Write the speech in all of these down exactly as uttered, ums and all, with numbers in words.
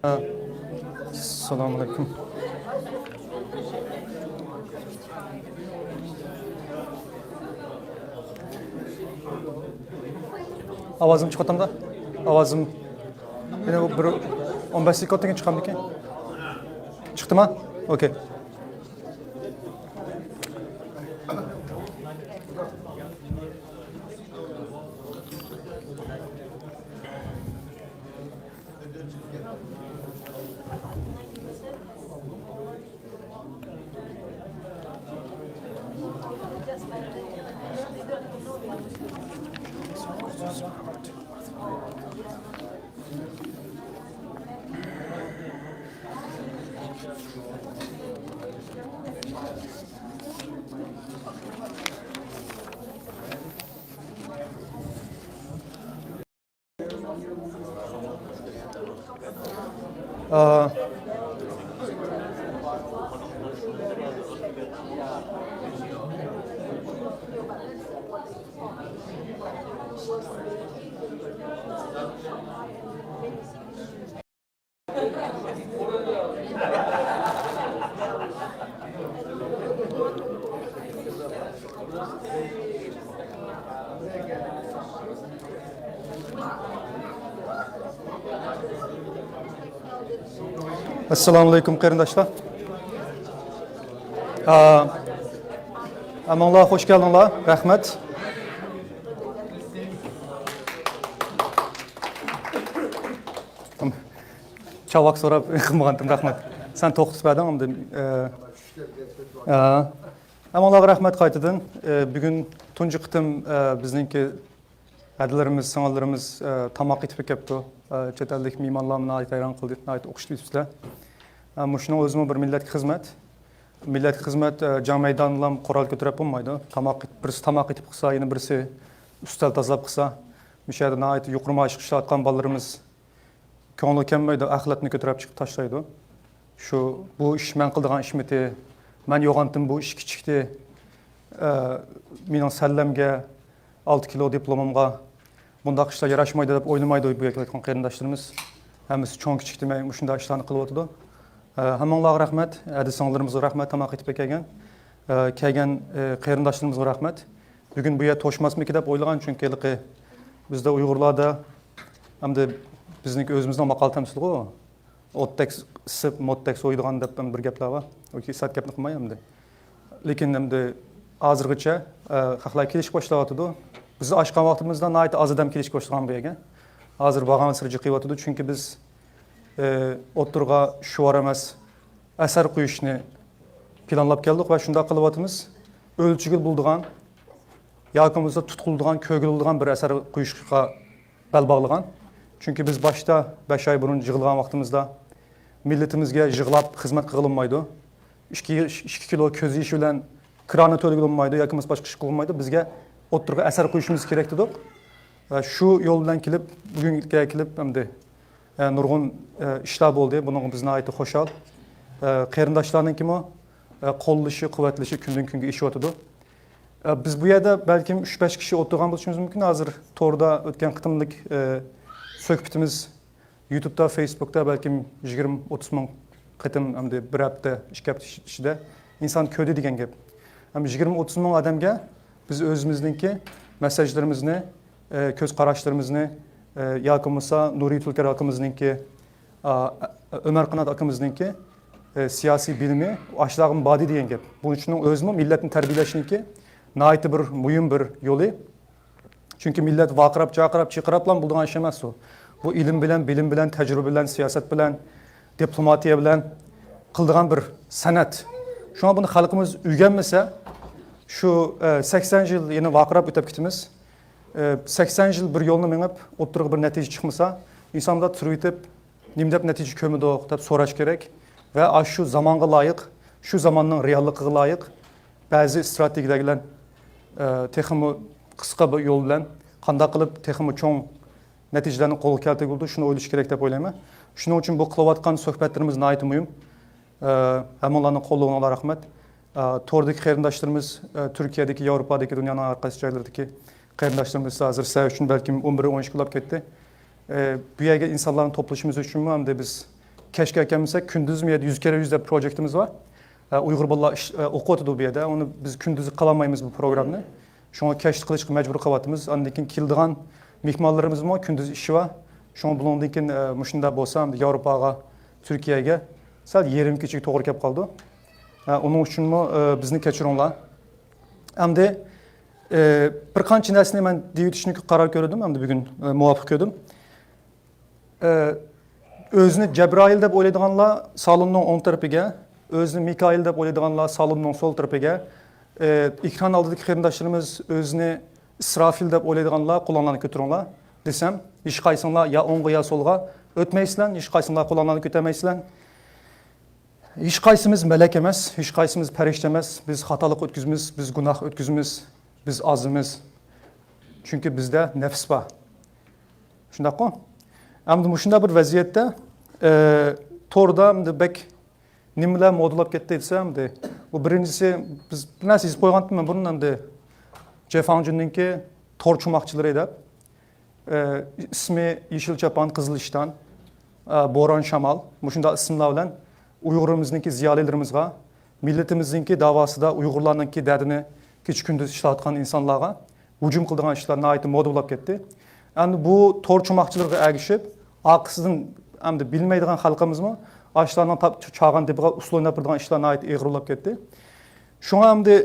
ئەسسالامۇ ئەلەيكۇم. ئاۋازىم چىقىۋاتامدا؟ ئاۋازىم يەنە بىر ئون بەش سېكۇنتتىن كېيىن چىقامدىكىن؟ چىقتىما؟ ئوكەي. ئەسسالامۇ ئەلەيكۇم، قېرىنداشلار. ئا، ھەممىڭلار خوش كەلدىڭلار. رەھمەت. چاۋاك سوراپ قىلمىغانتىم، رەھمەت. سەن توختىتىپ بەردىڭ ئەمدى. ئە، ئە. ھەممىڭلارغا رەھمەت قايتىدىن. ئە، بۈگۈن تۇنجى قېتىم، ئە، بىزنىڭكى ھەدىلىرىمىز، سىڭىللىرىمىز، ئە، تاماق ئېتىپ كەپتۇ. ئە، چەت ئەللىك مېھمانلارمۇ ناھايىتى ھەيران قىلدى، ناھايىتى ئوخشىتىپ ئېتىپسىلەر. ئە، مۇشۇنىڭ ئۆزىمۇ بىر مىللەتكە خىزمەت. مىللەتكە خىزمەت، ئە، جەڭ مەيدانىدىلا قورال كۆتۈرۈپ بولمايدۇ. تاماق، بىرسى تاماق ئېتىپ قىلسا، يەنە بىرسى ئۈستەل تازىلاپ قىلسا، مۇشۇ يەردە ناھايىتى يۇقىرى مائاشلىق ئىشلەۋاتقان بالىلىرىمىز كۆڭلى كەلمەيدۇ، ئەخلەتنى كۆتۈرۈپ چىقىپ تاشلايدۇ. شۇ، بۇ ئىش مەن قىلىدىغان ئىشمىتى، مەن يوغانتىم بۇ ئىش كىچىكتى، ئە، مېنىڭ سەللەمگە، ئالتە كىلو دىپلومۇمغا بۇنداق ئىشلار ياراشمايدۇ دەپ ئويلىمايدۇ بۇ يەرگە كېلىۋاتقان قېرىنداشلىرىمىز. ھەممىسى چوڭ كىچىك دېمەي مۇشۇنداق ئىشلارنى قىلىۋاتىدۇ. ئە، ھەممىڭلارغا رەھمەت، ھەدە سىڭىللىرىمىزغا رەھمەت، تاماق ئېتىپ كەلگەن، ئە، كەلگەن، ئە، قېرىنداشلىرىمىزغا رەھمەت. بۈگۈن بۇ يەر توشماسمىكىن دەپ ئويلىغان، چۈنكى ھېلىقى بىزدە ئۇيغۇرلاردا ئەمدى بىزنىڭكى ئۆزىمىزنىڭ ماقال تەمسىلىغۇ. ئوتتەك ئىسسىپ، موتتەك سوۋۇيدىغان دەپ بىر گەپلەر بار. ئۇ سەت گەپنى قىلماي ئەمدى. لېكىن ئەمدى ھازىرغىچە، ئە، خەقلەر كېلىشكە باشلاۋاتىدۇ. بىز ئاچقان ۋاقتىمىزدا ناھايىتى ئاز ئادەم كېلىشكە باشلىغان بۇ يەرگە. ھازىر بارغانسېرى جىقىۋاتىدۇ، چۈنكى بىز، ئە، ئوتتۇرىغا شوئار ئەمەس، ئەسەر قويۇشنى پىلانلاپ كەلدۇق ۋە شۇنداق قىلىۋاتىمىز. ئۆلچىگىلى بولىدىغان ياكى بولمىسا تۇتقىلى بولىدىغان، كۆرگىلى بولىدىغان بىر ئەسەر قويۇشقا بەل باغلىغان. چۈنكى بىز باشتا بەش ئاي بۇرۇن يىغىلغان ۋاقتىمىزدا مىللىتىمىزگە يىغلاپ خىزمەت قىلغىلى بولمايدۇ. ئىككى، ئىككى كىلو كۆز يېشى بىلەن كىرانى تۆلىگىلى بولمايدۇ ياكى بولمىسا باشقا ئىش قىلغىلى بولمايدۇ. بىزگە ئوتتۇرىغا ئەسەر قويۇشىمىز كېرەك دېدۇق. ۋە شۇ يول بىلەن كېلىپ، بۈگۈنگە كېلىپ ئەمدى، ئە، نۇرغۇن، ئە، ئىشلار بولدى. بۇنىڭغا بىز ناھايىتى خۇشال. ئە، قېرىنداشلارنىڭكىمۇ، ئە، قوللىشى، قۇۋۋەتلىشى كۈندىن-كۈنگە ئېشىۋاتىدۇ. ئە، بىز بۇ يەردە بەلكىم ئۈچ-بەش كىشى ئولتۇرغان بولۇشىمىز مۇمكىن. ھازىر توردا ئۆتكەن قېتىملىق، ئە، سۆھبىتىمىز يۇتۇبتا، فېيسبۇكتا بەلكىم يىگىرمە، ئوتتۇز مىڭ قېتىم، ئەمدى بىر ھەپتە، ئىككى ھەپتە ئىچ-، ئىچىدە ئىنسان كۆردى دېگەن گەپ. ھەم يىگىرمە، ئوتتۇز مىڭ ئادەمگە بىز ئۆزىمىزنىڭكى مەساجلىرىمىزنى، ئە، كۆز قاراشلىرىمىزنى، ئە، ياكى بولمىسا نۇرى تۈلكەر ئاكىمىزنىڭكى، ئا، ئۆمەر قانات ئاكىمىزنىڭكى، ئە، سىياسىي بىلىمى ئاشۇلارغىمۇ باردى دېگەن گەپ. بۇنىڭ ئۆزىمۇ مىللەتنى تەربىيەلەشنىڭكى ناھايىتى بىر مۇھىم بىر يولى. چۈنكى مىللەت ۋارقىراپ، جارقىراپ، چىرقىراپلا بولىدىغان ئىش ئەمەس ئۇ. بۇ ئىلىم بىلەن، بىلىم بىلەن، تەجرىبە بىلەن، سىياسەت بىلەن، دىپلوماتىيە بىلەن قىلىدىغان بىر سەنئەت. شۇڭا بۇنى خەلقىمىز ئۆگەنمىسە، شۇ، ئە، سەكسەن يىل يەنە ۋارقىراپ ئۆتۈپ كېتىمىز. ئە، سەكسەن يىل بىر يولنى مېڭىپ، ئوتتۇرىغا بىر نەتىجە چىقمىسا، ئىنسانلار تۇرۇۋېتىپ، نېمە دەپ نەتىجە كۆرمىدۇق دەپ سوراش كېرەك ۋە ئاشۇ زامانغا لايىق، شۇ زاماننىڭ رېئاللىقىغا لايىق بەزى ئىستراتېگىيەلەر بىلەن، ئە، تېخىمۇ قىسقا بىر يول بىلەن قانداق قىلىپ تېخىمۇ چوڭ نەتىجىلەرنى قولغا كەلتۈرگىلى بولىدۇ، شۇنى ئويلىشىش كېرەك دەپ ئويلايمەن. شۇنىڭ ئۈچۈن بۇ قىلىۋاتقان سۆھبەتلىرىمىز ناھايىتى مۇھىم. ئە، ھەممىڭلارنىڭ قوللىغىنىڭلارغا رەھمەت. ئە، توردىكى قېرىنداشلىرىمىز، ئە، تۈركىيەدىكى، ياۋروپادىكى، دۇنيانىڭ ھەر قايسى جايلىرىدىكى قېرىنداشلىرىمىز ھازىر سىلەر ئۈچۈن بەلكىم ئون بىر، ئون ئىككى بولاپ كەتتى. ئە، بۇ يەرگە ئىنسانلارنى توپلىشىمىز ئۈچۈنمۇ ئەمدى بىز كەچكە ئەكەلمىسەك، كۈندۈزمۇ يەنە يۈز كېرە يۈز دەپ پروجېكتىمىز بار. ئە، ئۇيغۇر بالىلار ئىش-، ئە، ئوقۇۋاتىدۇ بۇ يەردە. ئۇنى بىز كۈندۈزى قىلالمايمىز بۇ پروگرامنى. شۇڭا كەچتە قىلىشقا مەجبۇر قىلىۋاتىمىز. ئاندىن كېيىن كېلىدىغان مېھمانلىرىمىزمۇ كۈندۈز ئىشى بار. شۇڭا بۇنىڭدىن كېيىن، ئە، مۇشۇنداق بولسا، ئەمدى ياۋروپاغا، تۈركىيەگە سەل يېرىم كېچىگە توغرا كېلىپ قالىدۇ. ئە، ئۇنىڭ ئۈچۈنمۇ، ئە، بىزنى كەچۈرۈڭلار. ئەمدى، ئە، بىر قانچە نەرسىنى مەن دېيىۋېتىشنى قارار كۆردۈم، ئەمدى بۈگۈن، ئە، مۇۋاپىق كۆردۈم. ئە، ئۆزىنى جەبرائىل دەپ ئويلايدىغانلار سالوننىڭ ئوڭ تەرىپىگە، ئۆزىنى مىكائىل دەپ ئويلايدىغانلار سالوننىڭ سول تەرىپىگە، ئە، ئېكران ئالدىدىكى قېرىنداشلىرىمىز ئۆزىنى ئىسرافىل دەپ ئويلايدىغانلار قولۇڭلارنى كۆتۈرۈڭلار دېسەم، ھېچقايسىڭلار يا ئوڭغا يا سولغا ئۆتمەيسىلەر، ھېچقايسىڭلار قولۇڭلارنى كۆتەرمەيسىلەر. ھېچقايسىمىز مەلەك ئەمەس، ھېچقايسىمىز پەرىشتە ئەمەس. بىز خاتالىق ئۆتكۈزىمىز، بىز گۇناھ ئۆتكۈزىمىز، بىز ئازىمىز. چۈنكى بىزدە نەپس بار. شۇنداققۇ؟ ئەمدى مۇشۇنداق بىر ۋەزىيەتتە، ئە، توردا ئەمدى بەك نېمىلەر مودىلاپ كەتتى دېسە، ئەمدى بۇ بىرىنچىسى، بىز بىر نەرسە يېزىپ قويغانتىم مەن بۇرۇن، ئەمدى جېفاڭجۈننىڭكى تور چوماقچىلىرى دەپ. ئە، ئىسمى يېشىل چاپان، قىزىل ئىشتان، ئە، بوران شامال، مۇشۇنداق ئىسىملار بىلەن ئۇيغۇرىمىزنىڭكى زىيالىيلىرىمىزغا، مىللىتىمىزنىڭكى داۋاسىدا ئۇيغۇرلارنىڭكى دەردىنى كېچە-كۈندۈز ئىشلەۋاتقان ئىنسانلارغا ھۇجۇم قىلىدىغان ئىشلار ناھايىتى مودا بولۇپ كەتتى. ئەمدى بۇ تور چوماقچىلىرىغا ئەگىشىپ، ئارقىسىدىن ئەمدى بىلمەيدىغان خەلقىمىزمۇ ئاشۇلارنىڭ تاپ-، چالغان دېپىغا ئۇسسۇل ئويناپ بېرىدىغان ئىشلار ناھايىتى ئېغىر بولۇپ كەتتى. شۇڭا ئەمدى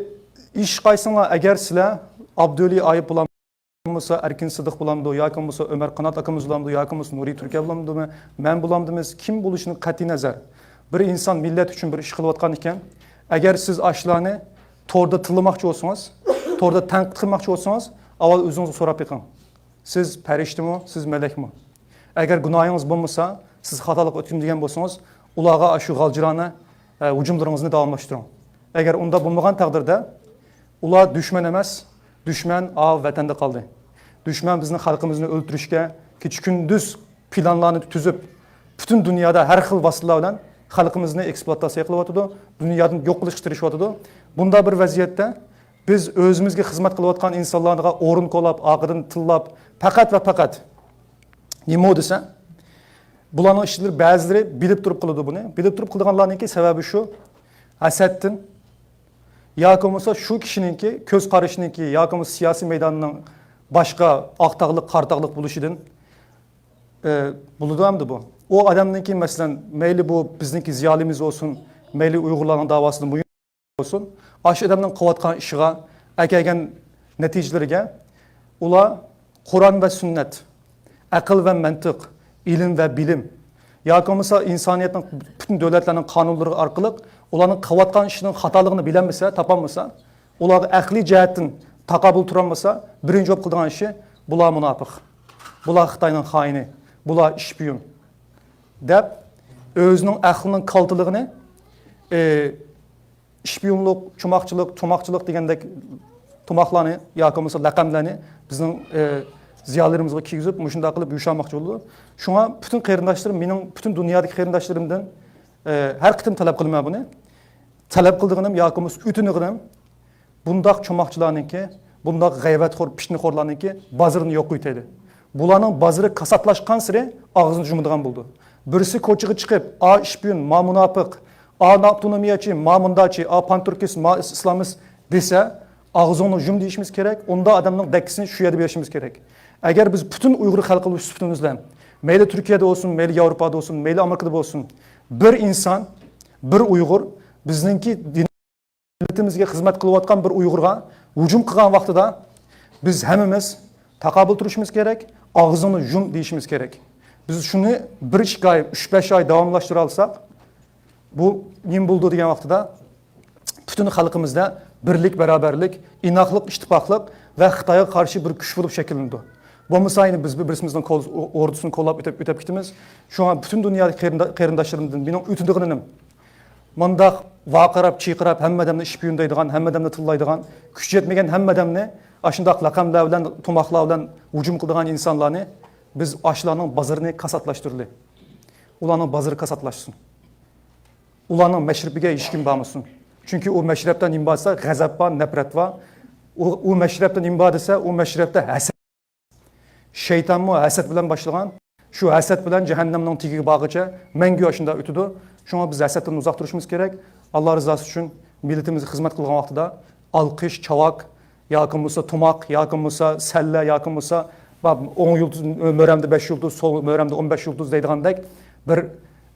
ھېچقايسىڭلار، ئەگەر سىلەر ئابدۇۋەلى ئايۇپ بولام بولسا، ئەركىن سىدىق بولامدۇ ياكى بولمىسا ئۆمەر قانات ئاكىمىز بولامدۇ ياكى بولمىسا نۇرى تۈركە بولامدۇ، مەن بولامدىمىز، كىم بولۇشىدىن قەتئىي نەزەر، بىر ئىنسان مىللەت ئۈچۈن بىر ئىش قىلىۋاتقان ئىكەن، ئەگەر سىز ئاشۇلارنى توردا تىللىماقچى بولسىڭىز، توردا تەنقىد قىلماقچى بولسىڭىز، ئاۋۋال ئۆزىڭىزگە سوراپ بېقىڭ. سىز پەرىشتىمۇ، سىز مەلەكمۇ؟ ئەگەر گۇناھىڭىز بولمىسا، سىز خاتالىق ئۆتكۈزدۈم دېگەن بولسىڭىز، ئۇلارغا ئاشۇ غالجىرانە، ئە، ھۇجۇملىرىڭىزنى داۋاملاشتۇرۇڭ. ئەگەر ئۇنداق بولمىغان تەقدىردە، ئۇلار دۈشمەن ئەمەس، دۈشمەن ئاۋۇ ۋەتەندە قالدى. دۈشمەن بىزنىڭ خەلقىمىزنى ئۆلتۈرۈشكە كېچە-كۈندۈز پىلانلارنى تۈزۈپ، پۈتۈن دۇنيادا ھەر خىل ۋاسىتىلەر بىلەن خەلقىمىزنى ئېكسپلۇئاتاتسىيە قىلىۋاتىدۇ، دۇنيادىن يوق قىلىشقا تىرىشىۋاتىدۇ. بۇنداق بىر ۋەزىيەتتە بىز ئۆزىمىزگە خىزمەت قىلىۋاتقان ئىنسانلارغا ئورۇن كولاپ، ئارقىدىن تىللاپ، پەقەت ۋە پەقەت نېمە دېسە، بۇلارنىڭ ئىچىدە بەزىلىرى بىلىپ تۇرۇپ قىلىدۇ بۇنى. بىلىپ تۇرۇپ قىلىدىغانلارنىڭكى سەۋەبى شۇ، ھەسەتتىن ياكى بولمىسا شۇ كىشىنىڭكى كۆز قارىشىنىڭكى ياكى بولمىسا سىياسىي مەيداننىڭ باشقا ئاق تاغلىق، قارا تاغلىق بولۇشىدىن، ئە، بولىدۇ ئەمدى بۇ. ئۇ ئادەمنىڭكى، مەسىلەن، مەيلى بۇ بىزنىڭكى زىيالىيىمىز بولسۇن، مەيلى ئۇيغۇرلارنىڭ داۋاسىدا مۇھىم بولسۇن، ئاشۇ ئادەمنىڭ قىلىۋاتقان ئىشىغا، ئەكەلگەن نەتىجىلىرىگە ئۇلار قۇرئان ۋە سۈننەت، ئەقىل ۋە مەنتىق، ئىلىم ۋە بىلىم ياكى بولمىسا ئىنسانىيەتنىڭ پۈتۈن دۆلەتلەرنىڭ قانۇنلىرى ئارقىلىق ئۇلارنىڭ قىلىۋاتقان ئىشىنىڭ خاتالىقىنى بىلەلمىسە، تاپالمىسا، ئۇلارغا ئەقلىي جەھەتتىن تاقابىل تۇرالمىسا، بىرىنچى بولۇپ قىلىدىغان ئىشى، بۇلار مۇناپىق، بۇلار خىتاينىڭ خائىنى، بۇلار ئىشپىيون دەپ ئۆزىنىڭ ئەقلىنىڭ كالتىلىقىنى، ئى، ئىشپىيونلۇق، چوماقچىلىق، چوماقچىلىق دېگەندەك تۇماقلارنى ياكى بولمىسا لەقەملەرنى بىزنىڭ، ئى، زىيالىيلىرىمىزغا كىيگۈزۈپ، مۇشۇنداق قىلىپ يوشۇرماقچى بولىدۇ. شۇڭا پۈتۈن قېرىنداشلىرىم، مېنىڭ پۈتۈن دۇنيادىكى قېرىنداشلىرىمدىن، ئى، ھەر قېتىم تەلەپ قىلىمەن بۇنى. تەلەپ قىلىدىغىنىم ياكى بولمىسا ئۆتۈنىدىغىنىم، بۇنداق چوماقچىلارنىڭكى، بۇنداق غەيۋەتخور، پىتنىخورلارنىڭكى بازىرىنى يوق قىلىۋېتەيلى. بۇلارنىڭ بازىرى كاساتلاشقانسېرى ئاغزىنى يۇمىدىغان بولىدۇ. بىرسى كوچىغا چىقىپ، «ئا ئىشپىيون، ما مۇناپىق، ئا ناپتونومىيەچى، ما مۇنداچى، ئا پانتۈركىست، ما ئىسلامىست» دېسە، «ئاغزىڭنى يۇم» دېيىشىمىز كېرەك، ئۇنداق ئادەمنىڭ دەككىسىنى شۇ يەردە بېرىشىمىز كېرەك. ئەگەر بىز پۈتۈن ئۇيغۇر خەلقى بولۇش سۈپىتىمىز بىلەن، مەيلى تۈركىيەدە بولسۇن، مەيلى ياۋروپادا بولسۇن، مەيلى ئامېرىكىدا بولسۇن، بىر ئىنسان، بىر ئۇيغۇر بىزنىڭكى دىن مىللىتىمىزگە خىزمەت قىلىۋاتقان بىر ئۇيغۇرغا ھۇجۇم قىلغان ۋاقتىدا بىز ھەممىمىز تاقابىل تۇرۇشىمىز كېرەك، «ئاغزىڭنى يۇم» دېيىشىمىز كېرەك. بىز شۇنى بىر ئىككى ئاي، ئۈچ بەش ئاي داۋاملاشتۇرالىساق، بۇ نېمە بولىدۇ دېگەن ۋاقتىدا، پۈتۈن خەلقىمىزدە بىرلىك، بەرابەرلىك، ئىناقلىق، ئىتتىپاقلىق ۋە خىتايغا قارشى بىر كۈچ بولۇپ شەكىللىنىدۇ. بولمىسا، يەنە بىز بىر-، بىرسىمىزنىڭ كول-، ئوردىسىنى كوللاپ ئۆتۈپ، ئۆتۈپ كېتىمىز. شۇڭا پۈتۈن دۇنيادىكى قېرىندا-، قېرىنداشلىرىمدىن مېنىڭ ئۆتۈنىدىغىنىم، مۇنداق ۋارقىراپ، چىرقىراپ، ھەممە ئادەمنى ئىشپىيون دەيدىغان، ھەممە ئادەمنى تىللايدىغان، كۈچى يەتمىگەن ھەممە ئادەمنى ئاشۇنداق لەقەملەر بىلەن، تۇماقلار بىلەن ھۇجۇم قىلىدىغان ئىنسانلارنى بىز ئاشۇلارنىڭ بازىرىنى كاساتلاشتۇرىلى. ئۇلارنىڭ بازىرى كاساتلاشسۇن. ئۇلارنىڭ مەشرىپىگە ھېچكىم بارمىسۇن. چۈنكى ئۇ مەشرەپتە نېمە بار دېسە، غەزەپ بار، نەپرەت بار. ئۇ، ئۇ مەشرەپتە نېمە بار دېسە، ئۇ مەشرەپتە ھەسەت. شەيتانمۇ ھەسەت بىلەن باشلىغان، شۇ ھەسەت بىلەن جەھەننەمنىڭ تېگىگە بارغىچە مەڭگۈ ئاشۇنداق ئۆتىدۇ. شۇڭا بىز ھەسەتتىن ئۇزاق تۇرۇشىمىز كېرەك. ئاللا رىزاسى ئۈچۈن مىللىتىمىزگە خىزمەت قىلغان ۋاقتىدا ئالقىش، چاۋاك ياكى بولمىسا تۇماق ياكى بولمىسا سەللە ياكى بولمىسا ئوڭ يۇلتۇز، مۈرەمدە بەش يۇلتۇز، سول مۈرەمدە ئون بەش يۇلتۇز دەيدىغاندەك بىر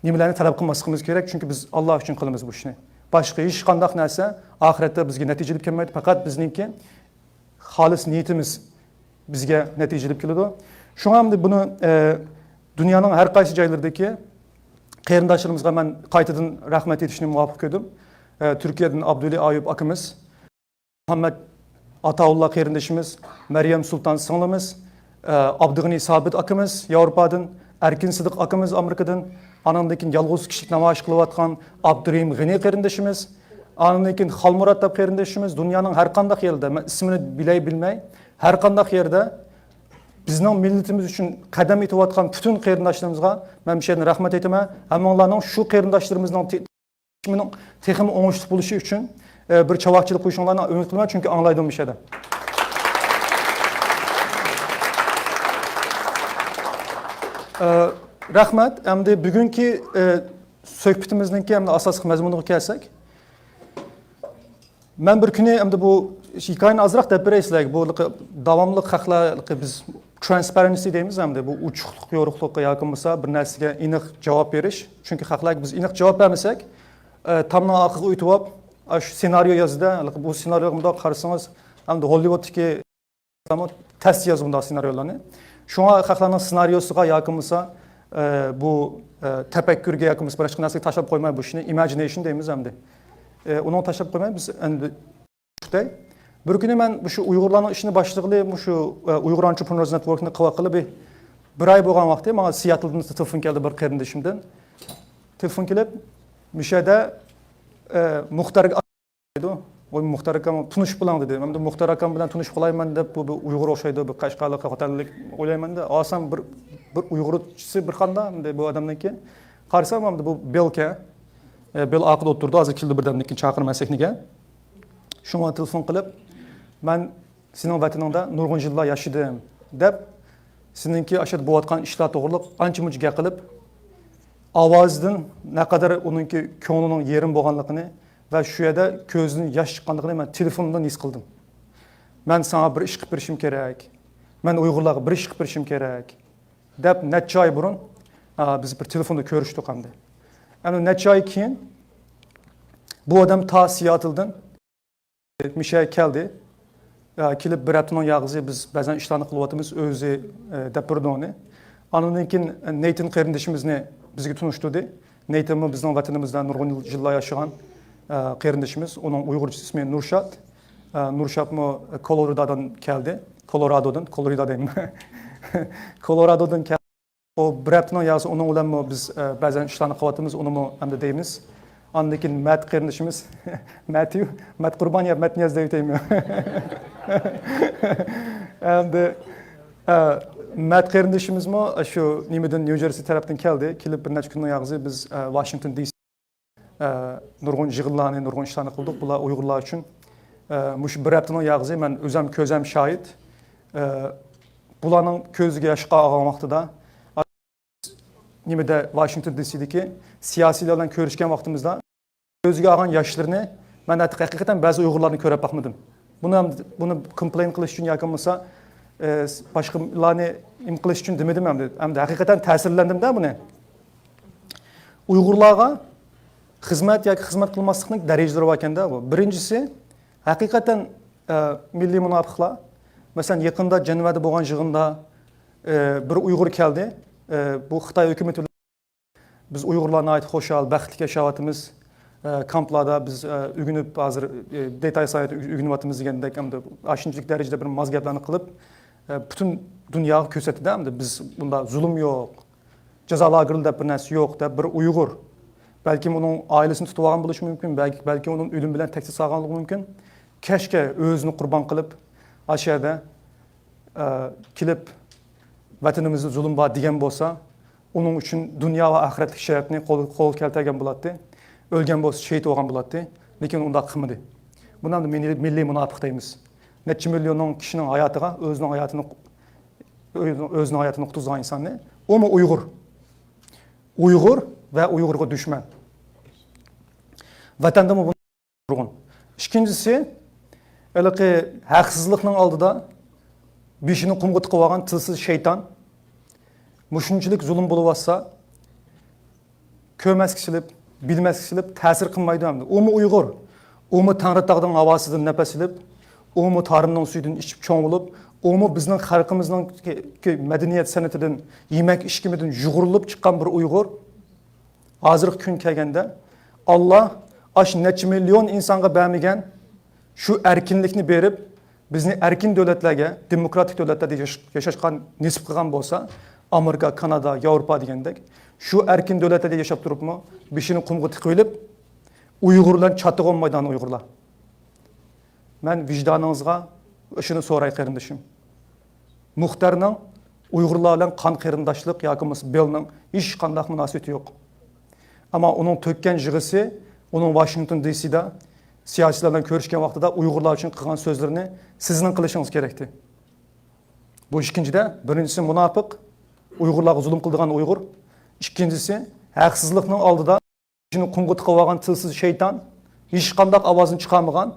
نېمىلەرنى تەلەپ قىلماسلىقىمىز كېرەك. چۈنكى بىز ئاللا ئۈچۈن قىلىمىز بۇ ئىشنى. باشقا ھېچقانداق نەرسە ئاخىرەتتە بىزگە نەتىجە ئېلىپ كەلمەيدۇ. پەقەت بىزنىڭكى خالىس نىيىتىمىز بىزگە نەتىجە ئېلىپ كېلىدۇ. شۇڭا ئەمدى بۇنى، ئە، دۇنيانىڭ ھەر قايسى جايلىرىدىكى قېرىنداشلىرىمىزغا مەن قايتىدىن رەھمەت ئېيتىشنى مۇۋاپىق كۆردۈم. ئە، تۈركىيەدىن ئابدۇلى ئايۇپ ئاكىمىز، مۇھەممەد ئاتاۋۇللا قېرىندىشىمىز، مەريەم سۇلتان سىڭلىمىز، ئە، ئابدۇغېنى سابىت ئاكىمىز ياۋروپادىن، ئەركىن سىدىق ئاكىمىز ئامېرىكىدىن، ئانىڭدىن كېيىن يالغۇز كىشىلىك نامايىش قىلىۋاتقان ئابدۇرېھىم غېنى قېرىندىشىمىز، ئانىڭدىن كېيىن خالمۇرات دەپ قېرىندىشىمىز دۇنيانىڭ ھەر قانداق يېرىدە، مەن ئىسمىنى بىلەي بىلمەي، ھەر قانداق يەردە بىزنىڭ مىللىتىمىز ئۈچۈن قەدەم ئېتىۋاتقان پۈتۈن قېرىنداشلىرىمىزغا مەن مۇشۇ يەردىن رەھمەت ئېيتىمەن. ھەممىڭلارنىڭ شۇ قېرىنداشلىرىمىزنىڭ تېخىمۇ ئوڭۇشلۇق بولۇشى ئۈچۈن، ئە، بىر چاۋاكچىلىق قويۇشۇڭلارنى ئۈمىد قىلىمەن، چۈنكى ئاڭلايدۇ مۇشۇ يەردە. ئە، رەھمەت. ئەمدى بۈگۈنكى، ئە، سۆھبىتىمىزنىڭكى ئەمدى ئاساسلىق مەزمۇنىغا كەلسەك، مەن بىر كۈنى ئەمدى بۇ ھېكايىنى ئازراق دەپ بېرەي سىلەرگە. بۇ داۋاملىق خەقلەر بىز ترانسپارېنسى دەيمىز ئەمدى. بۇ ئوچۇقلۇق، يورۇقلۇق ياكى بولمىسا بىر نەرسىگە ئېنىق جاۋاب بېرىش. چۈنكى خەقلەرگە بىز ئېنىق جاۋاب بەرمىسەك، ئە، تامنىڭ ئارقىغا ئۆتۈۋاپ، ئە، شۇ سېنارىيو يازدى. بۇ سېنارىيوغا مۇنداق قارىسىڭىز، ئەمدى ھوللىۋۇدتىكى تەس يازىدۇ بۇنداق سېنارىيولارنى. شۇڭا خەقلەرنىڭ سېنارىيوسىغا ياكى بولمىسا، ئە، بۇ، ئە، تەپەككۇرگە ياكى بولمىسا باشقا نەرسىگە تاشلاپ قويماي بۇ ئىشنى ئىماجىنېيشن دەيمىز ئەمدى. ئە، ئۇنىڭغا تاشلاپ قويماي بىز ئەمدى بىر كۈنى مەن مۇشۇ ئۇيغۇرلارنىڭ ئىشىنى باشلىغىلى، مۇشۇ، ئە، ئۇيغۇر ئانترېپرېنېرز نېتۋوركىنى قىلىۋاتقىلى بىر، بىر ئاي بولغان ۋاقتى ماڭا سىياتلدىن تېلېفون كەلدى بىر قېرىندىشىمدىن. تېلېفون كېلىپ، مۇشۇ يەردە، ئە، مۇختەر ئاكا دەيدۇ. ۋاي، مۇختەر ئاكام تونۇشۇپ بولۇڭ دېدى. مەن مۇختەر ئاكام بىلەن تونۇشۇپ قالايمەن دەپ، بۇ بىر ئۇيغۇر ئوخشايدۇ، بىر قەشقەرلىك، خوتەنلىك ئويلايمەن دە. ئالسام بىر، بىر ئۇيغۇرچىسى بىر قاندا، ئەمدى بۇ ئادەمنىڭكى. قارىسام، ئەمدى بۇ بېلكە، ئە، بېل ئارقىدا ئولتۇرىدۇ، ھازىر كېلىدۇ بىردەمدىن كېيىن چاقىرىمەن سەھنىگە. شۇڭا تېلېفون قىلىپ، مەن سېنىڭ ۋەتىنىڭدە نۇرغۇن يىللار ياشىدىم دەپ، سېنىڭكى ئاشۇ يەردە بولۇۋاتقان ئىشلار توغرىلىق ئانچە-مۇنچە گەپ قىلىپ، ئاۋازىدىن نەقەدەر ئۇنىڭكى كۆڭلىنىڭ يېرىم بولغانلىقىنى ۋە شۇ يەردە كۆزىدىن ياش چىققانلىقىنى مەن تېلېفوندىن ھېس قىلدىم. مەن ساڭا بىر ئىش قىلىپ بېرىشىم كېرەك. مەن ئۇيغۇرلارغا بىر ئىش قىلىپ بېرىشىم كېرەك. دەپ نەچچە ئاي بۇرۇن، ئا، بىز بىر تېلېفوندا كۆرۈشتۇق ئەمدى. ئەمدى نەچچە ئاي كېيىن بۇ ئادەم تا سىياتلدىن مىشە كەلدى. ئا، كېلىپ بىر ھەپتىنىڭ ياغىسى بىز بەزەن ئىشلارنى قىلىۋاتىمىز، ئۆزى، ئە، دەپ بېرىدۇ ئۇنى. ئاندىن كېيىن نېيتىن قېرىندىشىمىزنى بىزگە تونۇشتۇردى. نېيتىنمۇ بىزنىڭ ۋەتىنىمىزدە نۇرغۇن يىل-، يىللار ياشىغان، ئە، قېرىندىشىمىز. ئۇنىڭ ئۇيغۇرچە ئىسمى نۇرشات. ئە، نۇرشاتمۇ كولورادودىن كەلدى. كولورادودىن، كولورىدا دەيمەن. كولورادودىن كەلدى. ئۇ بىر ھەپتىنىڭ ياغىسى ئۇنىڭ بىلەنمۇ بىز، ئە، بەزەن ئىشلارنى قىلىۋاتىمىز، ئۇنىمۇ ئەمدى دەيمىز. ئاندىن كېيىن مەت قېرىندىشىمىز، مەتيۇ، مەت قۇربان يا مەت نىياز دەۋېتەيمۇ؟ ئەمدى، ئە، مەت قېرىندىشىمىزمۇ شۇ نېمىدىن، نيۇ جېرسى تەرەپتىن كەلدى. كېلىپ بىر نەچچە كۈننىڭ ياغىسى بىز، ئە، ۋاشىنگتون دى سى ئە، نۇرغۇن يىغىنلارنى، نۇرغۇن ئىشلارنى قىلدۇق. بۇلار ئۇيغۇرلار ئۈچۈن، ئە، مۇشۇ بىر ھەپتىنىڭ ياغىسى مەن ئۆزەم كۆزەم شاھىت. ئە، بۇلارنىڭ كۆزىگە ياش ئالغان ۋاقتىدا، نېمىدە، ۋاشىنگتون دى سىدىكى سىياسىيلار بىلەن كۆرۈشكەن ۋاقتىمىزدا، كۆزىگە ئالغان ياشلىرىنى مەن ھەتتا ھەقىقەتەن بەزى ئۇيغۇرلارنى كۆرۈپ باقمىدىم. بۇنى، بۇنى كومپلېين قىلىش ئۈچۈن ياكى بولمىسا، ئە، باشقىلارنى نېمە قىلىش ئۈچۈن دېمىدىم ئەمدى. ئەمدى ھەقىقەتەن تەسىرلەندىم-دە بۇنى. ئۇيغۇرلارغا خىزمەت ياكى خىزمەت قىلماسلىقنىڭ دەرىجىلىرى باركەن-دە بۇ. بىرىنچىسى، ھەقىقەتەن، ئە، مىللىي مۇناپىقلار. مەسىلەن، يېقىندا جەنۋەدە بولغان يىغىندا، ئە، بىر ئۇيغۇر كەلدى. ئە، بۇ خىتاي ھۆكۈمىتى بىلەن بىز ئۇيغۇرلار ناھايىتى خۇشال، بەختلىك ياشاۋاتىمىز. ئە، كامپلاردا بىز، ئە، ئۆگىنىپ، ھازىر، ئە، دېتاي سايت ئۆگىنىۋاتىمىز دېگەندەك، ئەمدى ئاشۇنچىلىك دەرىجىدە بىر ماز گەپلەرنى قىلىپ، ئە، پۈتۈن دۇنياغا كۆرسەتتى-دە، ئەمدى بىز بۇندا زۇلۇم يوق، جازا لاگېرى دەپ بىر نەرسە يوق دەپ بىر ئۇيغۇر، بەلكىم ئۇنىڭ ئائىلىسىنى تۇتۇۋالغان بولۇشى مۇمكىن، بەلكى، بەلكى ئۇنىڭ ئۆلۈم بىلەن تەكسى سالغانلىقى مۇمكىن، كەچكە ئۆزىنى قۇربان قىلىپ، ئاشۇ يەردە، ئە، كېلىپ، ۋەتىنىمىزدە زۇلۇم بار دېگەن بولسا، ئۇنىڭ ئۈچۈن دۇنيا ۋە ئاخىرەتلىك شەرەپنى قول، قولغا كەلتۈرگەن بولاتتى. ئۆلگەن بولسا شېھىت بولغان بولاتتى. لېكىن ئۇنداق قىلمىدى. بۇنى ئەمدى مىللىي، مىللىي مۇناپىق دەيمىز. نەچچە مىليوننىڭ كىشىنىڭ ھاياتىغا، ئۆزىنىڭ ھاياتىنى ئۆزىنىڭ ھاياتىنى قۇتقۇزغان ئىنساننى، ئۇمۇ ئۇيغۇر. ئۇيغۇر ۋە ئۇيغۇرغا دۈشمەن. ۋەتەندىمۇ بۇ نۇرغۇن. ئىككىنچىسى، ھېلىقى ھەقسىزلىقنىڭ ئالدىدا بېشىنى قۇمغا تىقىۋالغان تىلسىز شەيتان مۇشۇنچىلىك زۇلۇم بولۇۋاتسا، كۆرمەسكە سېلىپ، بىلمەسكە سېلىپ تەسىر قىلمايدۇ ئەمدى. ئۇمۇ ئۇيغۇر، ئۇمۇ تەڭرىتاغنىڭ ھاۋاسىدىن نەپەس ئېلىپ، ئۇمۇ تارىمنىڭ سۈيىدىن ئىچىپ چوڭ بولۇپ، ئۇمۇ بىزنىڭ خەلقىمىزنىڭ كى-، كى-، مەدەنىيەت سەنئىتىدىن، يېمەك ئىچكىمىدىن يۇغۇرۇلۇپ چىققان بىر ئۇيغۇر. ھازىرقى كۈن كەلگەندە، ئاللا ئاشۇ نەچچە مىليون ئىنسانغا بەرمىگەن شۇ ئەركىنلىكنى بېرىپ، بىزنى ئەركىن دۆلەتلەرگە، دېموكراتىك دۆلەتلەردە ياش-، ياشاشقا نېسىپ قىلغان بولسا، ئامېرىكا، كانادا، ياۋروپا دېگەندەك، شۇ ئەركىن دۆلەتلەردە ياشاپ تۇرۇپمۇ، بېشىنى قۇمغا تىقىۋېلىپ، ئۇيغۇرلارنى چاتىقى بولمايدىغان ئۇيغۇرلار. مەن ۋىجدانىڭىزغا شۇنى سوراي، قېرىندىشىم. مۇختەرنىڭ ئۇيغۇرلار بىلەن قان قېرىنداشلىق ياكى بولمىسا بېلنىڭ ھېچقانداق مۇناسىۋىتى يوق. ئەمما ئۇنىڭ تۆككەن يىغىسى، ئۇنىڭ ۋاشىنگتون دى سىدا سىياسىيلار بىلەن كۆرۈشكەن ۋاقتىدا ئۇيغۇرلار ئۈچۈن قىلغان سۆزلىرىنى سىزنىڭ قىلىشىڭىز كېرەكتى. بۇ ئىككىنچىدە، بىرىنچىسى مۇناپىق، ئۇيغۇرلارغا زۇلۇم قىلىدىغان ئۇيغۇر. ئىككىنچىسى، ھەقسىزلىقنىڭ ئالدىدا بېشىنى قۇمغا تىقىۋالغان تىلسىز شەيتان، ھېچقانداق ئاۋازنى چىقارمىغان،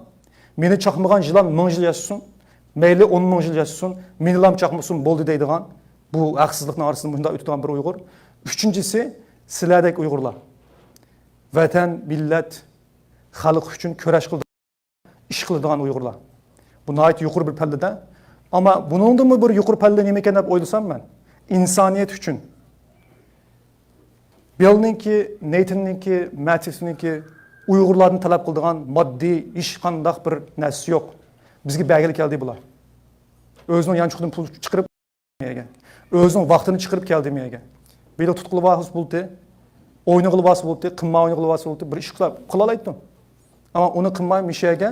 مېنى چاقمىغان يىلان مىڭ يىل ياشىسۇن، مەيلى ئون مىڭ يىل ياشىسۇن، مېنىلام چاقمىسۇن بولدى دەيدىغان، بۇ ھەقسىزلىقنىڭ ئارىسىدا مۇنداق ئۆتىدىغان بىر ئۇيغۇر. ئۈچىنچىسى، سىلەردەك ئۇيغۇرلار. ۋەتەن، مىللەت، خەلق ئۈچۈن كۈرەش قىلىدىغان، ئىش قىلىدىغان ئۇيغۇرلار. بۇ ناھايىتى يۇقىرى بىر پەللىدە. ئەمما بۇنىڭدىنمۇ بىر يۇقىرى پەللە نېمىكەن دەپ ئويلىسام مەن، ئىنسانىيەت ئۈچۈن. بىلنىڭكى، نېيتىننىڭكى، مەتىسنىڭكى ئۇيغۇرلاردىن تەلەپ قىلىدىغان ماددىي ھېچقانداق بىر نەرسىسى يوق. بىزگە بەرگىلى كەلدى بۇلار. ئۆزىنىڭ يانچۇقىدىن پۇل چىقىرىپ مېيەگە. ئۆزىنىڭ ۋاقتىنى چىقىرىپ كەلدى مېيەگە. بېلىق تۇتقىلى بارسا بولدى، ئوينىغىلى بارسا بولدى، قىمار ئوينىغىلى بارسا بولدى، بىر ئىش قىلا-، قىلالايتتى. ئەمما ئۇنى قىلماي مىشەگە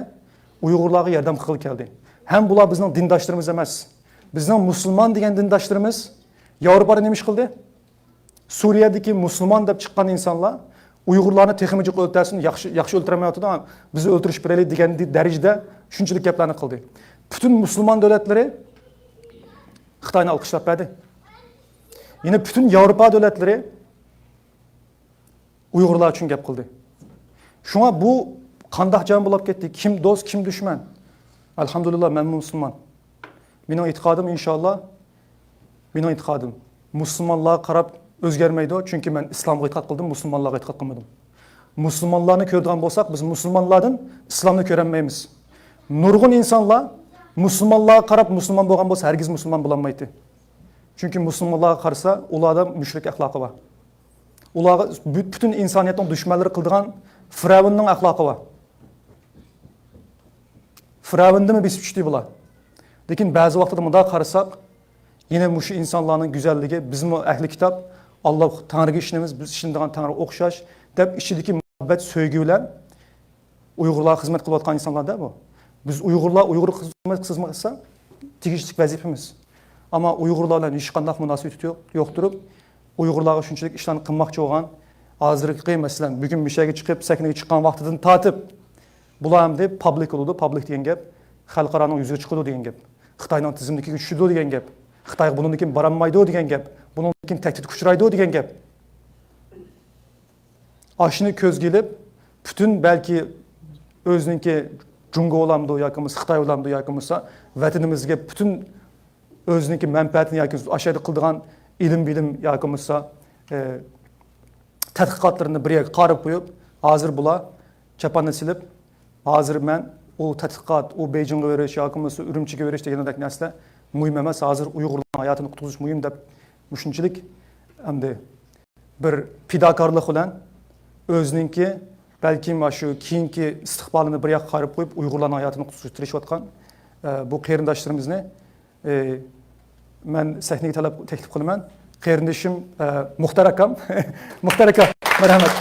ئۇيغۇرلارغا ياردەم قىلغىلى كەلدى. ھەم بۇلار بىزنىڭ دىنداشلىرىمىز ئەمەس. بىزنىڭ مۇسۇلمان دېگەن دىنداشلىرىمىز ياۋروپادا نېمە ئىش قىلدى؟ سۈرىيەدىكى مۇسۇلمان دەپ چىققان ئىنسانلار ئۇيغۇرلارنى تېخىمۇ جىق ئۆلتۈرسۇن، ياخشى، ياخشى ئۆلتۈرەلمەيۋاتىدۇ، بىز ئۆلتۈرۈشۈپ بېرەيلى دېگەن دەرىجىدە شۇنچىلىك گەپلەرنى قىلدى. پۈتۈن مۇسۇلمان دۆلەتلىرى خىتاينى ئالقىشلاپ بەردى. يەنە پۈتۈن ياۋروپا دۆلەتلىرى ئۇيغۇرلار ئۈچۈن گەپ قىلدى. شۇڭا بۇ قانداق جەڭ بولۇپ كەتتى؟ كىم دوست، كىم دۈشمەن؟ ئەلھەمدۇلىللا، مەنمۇ مۇسۇلمان. مېنىڭ ئېتىقادىم، ئىنشاللا، مېنىڭ ئېتىقادىم مۇسۇلمانلارغا قاراپ ئۆزگەرمەيدۇ، چۈنكى مەن ئىسلامغا ئېتىقاد قىلدىم، مۇسۇلمانلارغا ئېتىقاد قىلمىدىم. مۇسۇلمانلارنى كۆرىدىغان بولساق، بىز مۇسۇلمانلاردىن ئىسلامنى كۆرەلمەيمىز. نۇرغۇن ئىنسانلار مۇسۇلمانلارغا قاراپ مۇسۇلمان بولغان بولسا، ھەرگىز مۇسۇلمان بولالمايتتى. چۈنكى مۇسۇلمانلارغا قارىسا، ئۇلاردا مۇشرىك ئەخلاقى بار. ئۇلارغا بۈ-، پۈتۈن ئىنسانىيەتنىڭ دۈشمەنلىرى قىلىدىغان فىرئەۋننىڭ ئەخلاقى بار. فىرئەۋندىنمۇ بېسىپ چۈشتى بۇلار. لېكىن بەزى ۋاقىتتا مۇنداق قارىساق، يەنە مۇشۇ ئىنسانلارنىڭ گۈزەللىكى، بىزمۇ ئەھلى كىتاب، ئاللا تەڭرىگە ئىشىنىمىز، بىز ئىشىنىدىغان تەڭرى ئوخشاش، دەپ ئىچىدىكى مۇھەببەت، سۆيگۈ بىلەن ئۇيغۇرلارغا خىزمەت قىلىۋاتقان ئىنسانلار-دە بۇ. بىز ئۇيغۇرلار ئۇيغۇرغا خىزمەت قىلمىسا تېگىشلىك ۋەزىپىمىز. ئەمما ئۇيغۇرلار بىلەن ھېچقانداق مۇناسىۋىتى يوق، يوق تۇرۇپ، ئۇيغۇرلارغا شۇنچىلىك ئىشلارنى قىلماقچى بولغان، ھازىرقى، مەسىلەن، بۈگۈن مىشەگە چىقىپ، سەھنىگە چىققان ۋاقتىدىن تارتىپ، بۇلار ئەمدى پابلىك بولىدۇ، پابلىك دېگەن گەپ، خەلقئارانىڭ يۈزىگە چىقىدۇ دېگەن گەپ، خىتاينىڭ تىزىملىكىگە چۈشىدۇ دېگەن گەپ، خىتايغا بۇنىڭدىن كېيىن بارالمايدۇ دېگەن گەپ، بۇنىڭدىن كېيىن تەھدىتكە ئۇچرايدۇ دېگەن گەپ. ئاشۇنى كۆزگە ئېلىپ، پۈتۈن بەلكى ئۆزىنىڭكى جۇڭگو بولامدۇ ياكى بولمىسا خىتاي بولامدۇ ياكى بولمىسا ۋەتىنىمىزگە پۈتۈن ئۆزىنىڭكى مەنپەئەتىنى ياكى ئاشۇ يەردە قىلىدىغان ئىلىم-بىلىم ياكى بولمىسا، ئە، تەتقىقاتلىرىنى بىر يەرگە قارىپ قويۇپ، ھازىر بۇلار چاپاننى سېلىپ، ھازىر مەن ئۇ تەتقىقات، ئۇ بېيجىڭغا بېرىش ياكى بولمىسا ئۈرۈمچىگە بېرىش دېگەندەك نەرسىلەر مۇھىم ئەمەس، ھازىر ئۇيغۇرلارنىڭ ھاياتىنى قۇتقۇزۇش مۇھىم دەپ مۇشۇنچىلىك ئەمدى بىر پىداكارلىق بىلەن ئۆزىنىڭكى، بەلكىم شۇ كېيىنكى ئىستىقبالىنى بىر ياققا قايرىپ قويۇپ، ئۇيغۇرلارنىڭ ھاياتىنى قۇتقۇزۇشقا تىرىشىۋاتقان، ئە، بۇ قېرىنداشلىرىمىزنى، ئە، مەن سەھنىگە تەلەپ، تەكلىپ قىلىمەن. قېرىندىشىم، ئە، مۇختەر ئاكام. مۇختەر ئاكا، مەرھەمەت.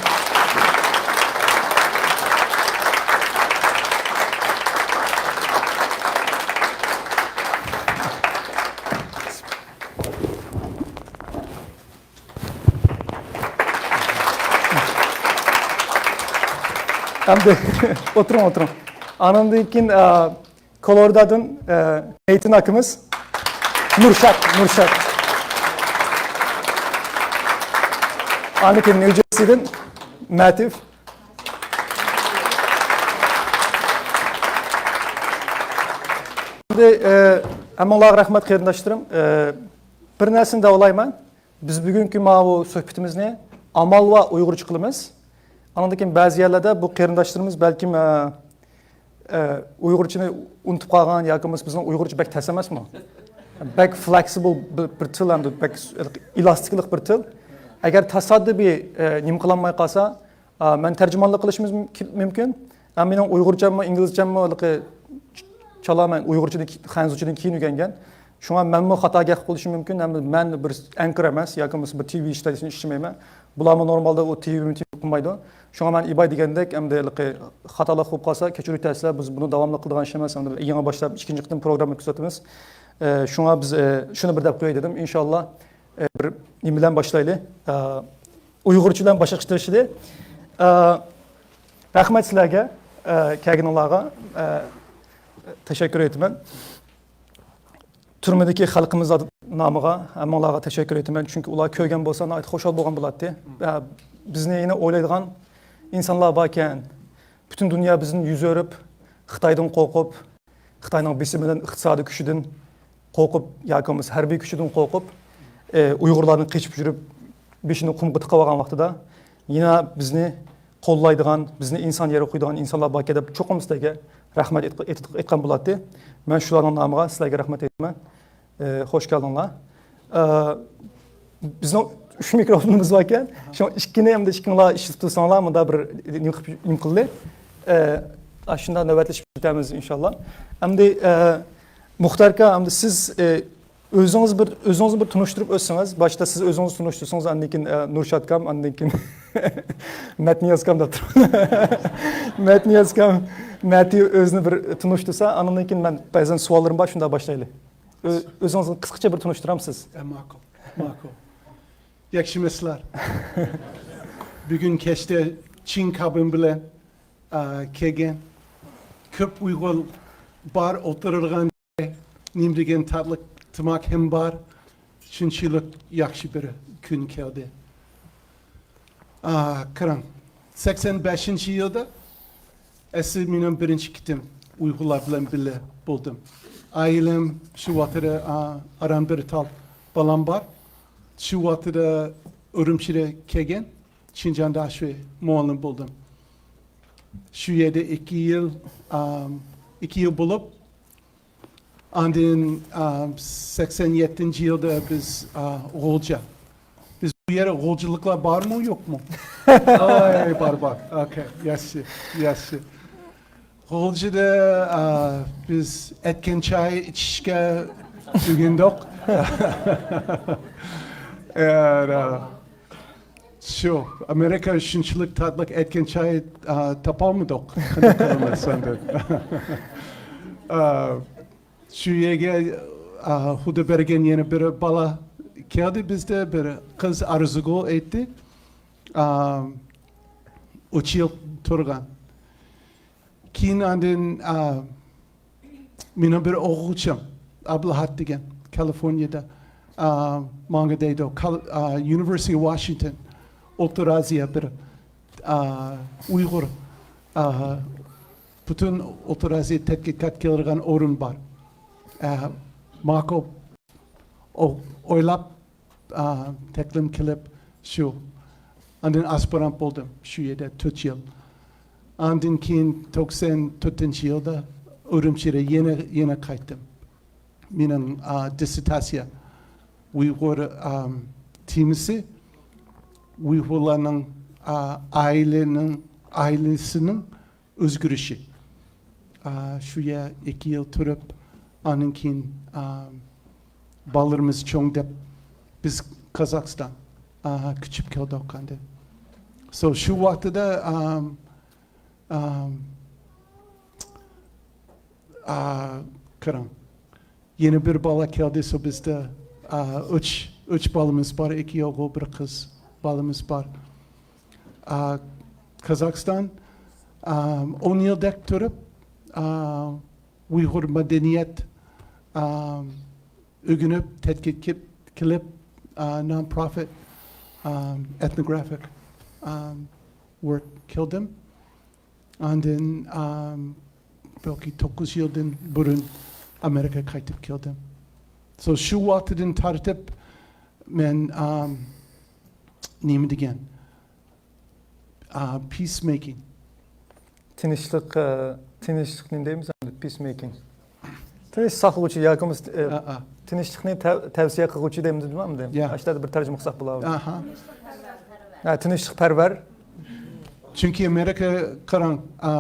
ئەمدى ئولتۇرۇڭ، ئولتۇرۇڭ. ئانىڭدىن كېيىن، ئە، كولورادودىن، ئە، نېيتىن ئاكىمىز. نۇرشات، نۇرشات. ئاندىن كېيىن نيۇ جېرسىدىن مەتىف. ئەمدى، ئە، ھەممىڭلارغا رەھمەت، قېرىنداشلىرىم. ئە، بىر نەرسىنى دەۋالايمەن. بىز بۈگۈنكى ماۋۇ سۆھبىتىمىزنى ئامال ۋە ئۇيغۇرچە قىلىمىز. ئاندىن كېيىن بەزى يەرلەردە بۇ قېرىنداشلىرىمىز بەلكىم، ئە، ئە، ئۇيغۇرچىنى ئۇنتۇپ قالغان ياكى بولمىسا بىزنىڭ ئۇيغۇرچە بەك تەس ئەمەسمۇ؟ بەك فلېكسىبىل بىر، بىر تىل، ئەمدى بەك ئېلاستىكلىق بىر تىل. ئەگەر تاسادىپىي، ئە، نېمە قىلالماي قالسا، ئا، مەن تەرجىمانلىق قىلىشىمىز مۇمكىن، مۇمكىن. ئا، مېنىڭ ئۇيغۇرچەممۇ، ئىنگلىزچەممۇ ھېلىقى چالا، مەن ئۇيغۇرچىدىن كېي-، خەنزۇچىدىن كېيىن ئۆگەنگەن. شۇڭا مەنمۇ خاتا گەپ قىلىشىم مۇمكىن. ھەم مەن بىر ئەنكىر ئەمەس ياكى بولمىسا بىر تىۋى ئىشلەيدىغان ئىشلىمەيمەن. بۇلارمۇ نورمالدا ئۇ تىۋى قىلمايدۇ. شۇڭا مەن ئىباي دېگەندەك، ئەمدى ھېلىقى خاتالىق بولۇپ قالسا، كېچىرىۋېتەرسىلەر. بىز بۇنى داۋاملىق قىلىدىغان ئىش ئەمەس. ئەمدى يېڭى باشلاپ ئىككىنچى قېتىم پروگرامما ئۆتكۈزۈۋاتىمىز. ئە، شۇڭا بىز، ئە، شۇنى بىر دەپ قوياي دېدىم. ئىنشاللا، ئە، بىر نېمە بىلەن باشلايلى؟ ئە، ئۇيغۇرچە بىلەن باشلاشقا تىرىشىلى. ئە، رەھمەت سىلەرگە، ئە، كەلگىنىڭلارغا، ئە، تەشەككۈر ئېيتىمەن. تۈرمىدىكى خەلقىمىز نامىغا ھەممىڭلارغا تەشەككۈر ئېيتىمەن، چۈنكى ئۇلار كۆرگەن بولسا ناھايىتى خۇشال بولغان بولاتتى. ئە، بىزنى يەنە ئويلايدىغان ئىنسانلار باركەن. پۈتۈن دۇنيا بىزدىن يۈز ئۆرۈپ، خىتايدىن قورقۇپ، خىتاينىڭ بېسىمىدىن، ئىقتىسادىي كۈچىدىن قورقۇپ ياكى بولمىسا ھەربىي كۈچىدىن قورقۇپ، ئە، ئۇيغۇرلارنى قېچىپ يۈرۈپ، بېشىنى قۇمغا تىقىۋالغان ۋاقتىدا، يەنە بىزنى قوللايدىغان، بىزنى ئىنسان يەرگە قويىدىغان ئىنسانلار باركەن دەپ چوقۇم سىلەرگە رەھمەت ئېيتق-، ئېيتق-، ئېيتقان بولاتتى. مەن شۇلارنىڭ نامىغا سىلەرگە رەھمەت ئېيتىمەن. ئە، خوش كەلدىڭلار. ئە، بىزنىڭ ئۈچ مىكروفونىمىز باركەن، شۇڭا ئىككىنى ئەمدى ئىككىڭلار ئىشلىتىپ تۇرساڭلار، مۇندا بىر نېمە قىلىپ، نېمە قىلدى. ئە، ئاشۇنداق نۆۋەتلىشىپ كېتەمىز ئىنشاللا. ئەمدى، ئە، مۇختەر ئاكا، ئەمدى سىز، ئە، ئۆزىڭىز بىر، ئۆزىڭىزنى بىر تونۇشتۇرۇپ ئۆتسىڭىز، باشتا سىز ئۆزىڭىزنى تونۇشتۇرسىڭىز، ئاندىن كېيىن، ئە، نۇرشات ئاكام، ئاندىن كېيىن مەتنىياز ئاكام دەپ تۇرۇڭ. مەتنىياز ئاكام، مەتى ئۆزىنى بىر تونۇشتۇرسا، ئاندىن كېيىن مەن بەزەن سوئاللىرىم بار، شۇنداق باشلايلى. ئۆ-، ئۆزىڭىزنى قىسقىچە بىر تونۇشتۇرامسىز؟ ئە، ماقۇل، ماقۇل. ياخشىمۇسىلەر؟ بۈگۈن كەچتە چىن قەلبىم بىلەن، ئا، كەلگەن. كۆپ ئۇيغۇر بار ئولتۇرىدىغان، نېمە دېگەن تاتلىق تاماق ھەم بار. شۇنچىلىك ياخشى بىر كۈن كەلدى. ئا، قاراڭ، سەكسەن بەشىنچى يىلدا ئەسلى مېنىڭ بىرىنچى قېتىم ئۇيغۇرلار بىلەن بىللە بولدۇم. ئائىلەم شۇ ۋاقتىدا، ئا، ئاران بىر تال بالام بار. شۇ ۋاقتىدا ئۈرۈمچىدە كەلگەن، شىنجاڭدا شۇ مۇئەللىم بولدۇم. شۇ يەردە ئىككى يىل، ئا، ئىككى يىل بولۇپ، ئاندىن، ئا، سەكسەن يەتتىنچى يىلدا بىز، ئا، غۇلجا. بىز بۇ يەردە غۇلجىلىقلار بارمۇ، يوقمۇ؟ ئاي، بار، بار. ئوكەي، ياخشى، ياخشى. غۇلجىدا، ئا، بىز ئەتكەن چاي ئىچىشكە ئۆگەندۇق. ئە، شۇ، ئامېرىكا شۇنچىلىك تاتلىق ئەتكەن چاي، ئا، تاپالمىدۇق. قانداق قىلىمىز ئەمدى؟ ئا، شۇ يەرگە، ئا، خۇدا بەرگەن يەنە بىر بالا كەلدى بىزدە، بىر قىز ئارزۇگۈل ئېيتتى. ئا، ئۈچ يىل تۇرغان. كېيىن ئاندىن، ئا، مېنىڭ بىر ئوقۇغۇچىم، ئابلىھات دېگەن، كالىفورنىيەدە، ئا، ماڭا دەيدۇ، كال-، ئا، يۇنىۋېرسىتېت ۋاشىنگتون، ئوتتۇرا ئازىيا بىر، ئا، ئۇيغۇر، ئا، پۈتۈن ئوتتۇرا ئازىيا تەتقىقات قىلىدىغان ئورۇن بار. ئا، ماقۇل، ئو-، ئويلاپ، ئا، تەكلىپ قىلىپ، شۇ. ئاندىن ئاسپىرانت بولدۇم شۇ يەردە تۆت يىل. ئاندىن كېيىن توقسان تۆتىنچى يىلدا ئۈرۈمچىدە يەنە، يەنە قايتتىم. مېنىڭ، ئا، دىسسېرتاتسىيە ئۇيغۇر، ئا، تېمىسى ئۇيغۇرلارنىڭ، ئا، ئائىلىنىڭ، ئائىلىسىنىڭ ئۆزگىرىشى. ئا، شۇ يەر ئىككى يىل تۇرۇپ، ئاندىن كېيىن، ئا، بالىلىرىمىز چوڭ دەپ، بىز قازاقىستان، ئا، كۆچۈپ كەلدۇق ئەمدى. سو، شۇ ۋاقتىدا، ئا، ئا، ئا، قاراڭ. يەنە بىر بالا كەلدى، سو بىزدە، ئا، ئۈچ، ئۈچ بالىمىز بار، ئىككى ئوغۇل، بىر قىز بالىمىز بار. ئا، قازاقىستان، ئا، ئون يىلدەك تۇرۇپ، ئا، ئۇيغۇر مەدەنىيەت، ئا، ئۆگىنىپ، تەتقىق كېلىپ، كېلىپ، ئا، non-profit، ئام، ethnographic، ئام، work قىلدىم. ئاندىن، ئام، بەلكى توققۇز يىلدىن بۇرۇن ئامېرىكىغا قايتىپ كەلدىم. So، شۇ ۋاقتىدىن تارتىپ مەن، ئام، نېمە دېگەن؟ ئا، peace making. تىنچلىق، ئە، تىنچلىق نېمە دەيمىز ئەمدى؟ Peace making. تىنچ ساقلىغۇچى ياكى بولمىسا، ئە، ئا، ئا. تىنچلىقنى تەۋ-، تەۋسىيە قىلغۇچى دەيمىزمۇ ئەمدى؟ يا. ئاشۇ يەردە بىر تەرجىمە قىلساق بولا. ئاھا. ھە، تىنچلىقپەرۋەر. چۈنكى ئامېرىكا، قاراڭ، ئا،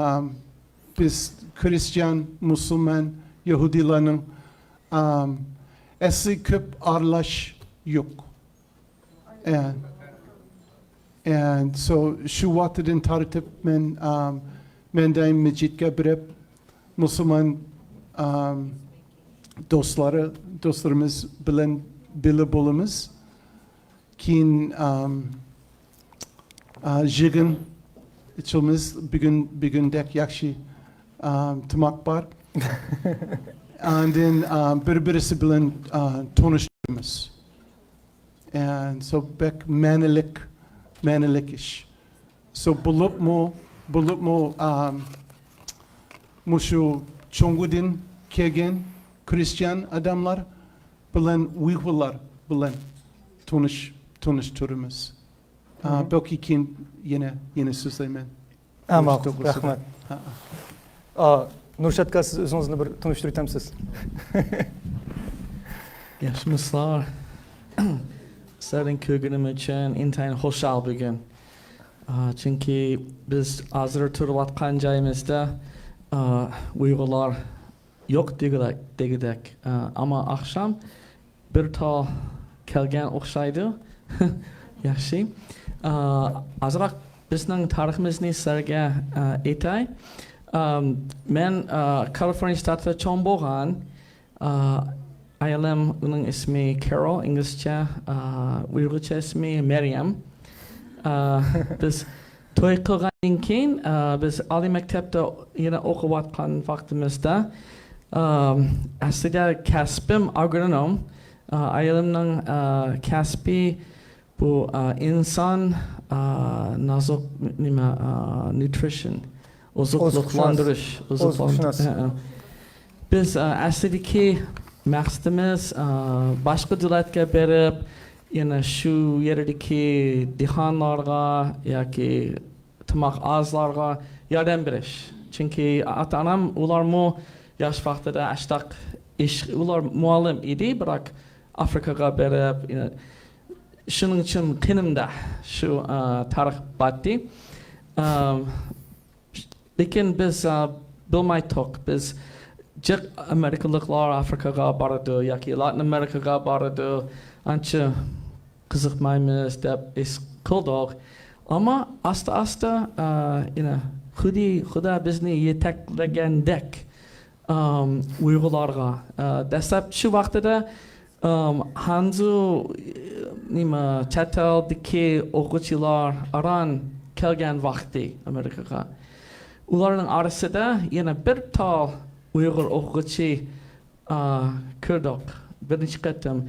بىز كرىستىيان، مۇسۇلمان، يەھۇدىيلارنىڭ، ئام، ئەسلى كۆپ ئارىلاش يوق. ئە، ئە، so، شۇ ۋاقتىدىن تارتىپ مەن، ئام، مەن دائىم مەسچىتكە بېرىپ، مۇسۇلمان، ئام، دوستلارى، دوستلىرىمىز بىلەن بىللە بولىمىز. كېيىن، ئام، ئا، يىغىن ئېچىلىمىز. بۈگۈن، بۈگۈندەك ياخشى، ئام، تاماق بار. ئاندىن، ئام، بىر-بىرسى بىلەن، ئا، تونۇشىمىز. And so بەك مەنىلىك، مەنىلىك ئىش. So بولۇپمۇ، بولۇپمۇ، ئام، مۇشۇ جۇڭگودىن كەلگەن كرىستىيان ئادەملەر بىلەن ئۇيغۇرلار بىلەن تونۇش، تونۇشتۇرىمىز. ئا، مم. بەلكى كېيىن يەنە، يەنە سۆزلەيمەن. ئە، ماقۇل، توغرىسىدا. رەھمەت. ھە. ئا، نۇرشات ئاكا، سىز ئۆزىڭىزنى بىر تونۇشتۇرۇۋېتەمسىز؟ ياخشىمۇسىلەر؟ سىلەرنى كۆرگىنىم ئۈچۈن ئىنتايىن خۇشال بۈگۈن. ئا، چۈنكى بىز ھازىر تۇرۇۋاتقان جايىمىزدا، ئا، ئۇيغۇرلار يوق دېگۈدەك، دېگۈدەك. ئا، ئەمما ئاخشام بىر تال كەلگەن ئوخشايدۇ. ياخشى. ئا، ئازراق بىزنىڭ تارىخىمىزنى سىلەرگە، ئا، ئېيتاي. ئام، مەن، ئا، كالىفورنىيە شتاتىدا چوڭ بولغان. ئا، ئايالىم، ئۇنىڭ ئىسمى كارول، ئىنگلىزچە، ئا، ئۇيغۇرچە ئىسمى مەريەم. ئا، بىز توي قىلغاندىن كېيىن، ئا، بىز ئالىي مەكتەپتە يەنە ئوقۇۋاتقان ۋاقتىمىزدا، ئا، ئەسلىدە كەسپىم ئاگرونوم. ئا، ئايالىمنىڭ، ئا، كەسپى بۇ، ئا، ئىنسان، ئا، نازۇك، نېمە، ئا، nutrition، ئوزۇقلۇقلاندۇرۇش، ئوزۇقلۇق-، ئوزۇقلۇق-، ئوزۇقشۇناس. ھە، ھە. بىز، ئا، ئەسلىدىكى مەقسىتىمىز، ئا، باشقا دۆلەتكە بېرىپ، يەنە شۇ يەردىكى دېھقانلارغا ياكى تاماق ئازلارغا ياردەم بېرىش. چۈنكى ئاتا-ئانام، ئۇلارمۇ ياش ۋاقتىدا ئاشتاق ئىش، ئۇلار مۇئەللىم ئىدى، بىراق ئافرىقىغا بېرىپ، شۇنىڭ ئۈچۈن قېنىمدا شۇ، ئا، تارىخ باتتى. ئا، لېكىن بىز، ئا، بىلمەيتتۇق. بىز جىق ئامېرىكىلىقلار ئافرىقىغا بارىدۇ ياكى لاتىن ئامېرىكىغا بارىدۇ، ئانچە قىزىقمايمىز دەپ ھېس قىلدۇق. ئەمما ئاستا-ئاستا، ئا، يەنە خۇددى خۇدا بىزنى يېتەكلىگەندەك، ئام، ئۇيغۇرلارغا، ئا، دەسلەپ شۇ ۋاقتىدا، ئام، خەنزۇ، نېمە، چەت ئەلدىكى ئوقۇغۇچىلار ئاران كەلگەن ۋاقتى ئامېرىكىغا. ئۇلارنىڭ ئارىسىدا يەنە بىر تال ئۇيغۇر ئوقۇغۇچى، ئا، كۆردۇق. بىرىنچى قېتىم.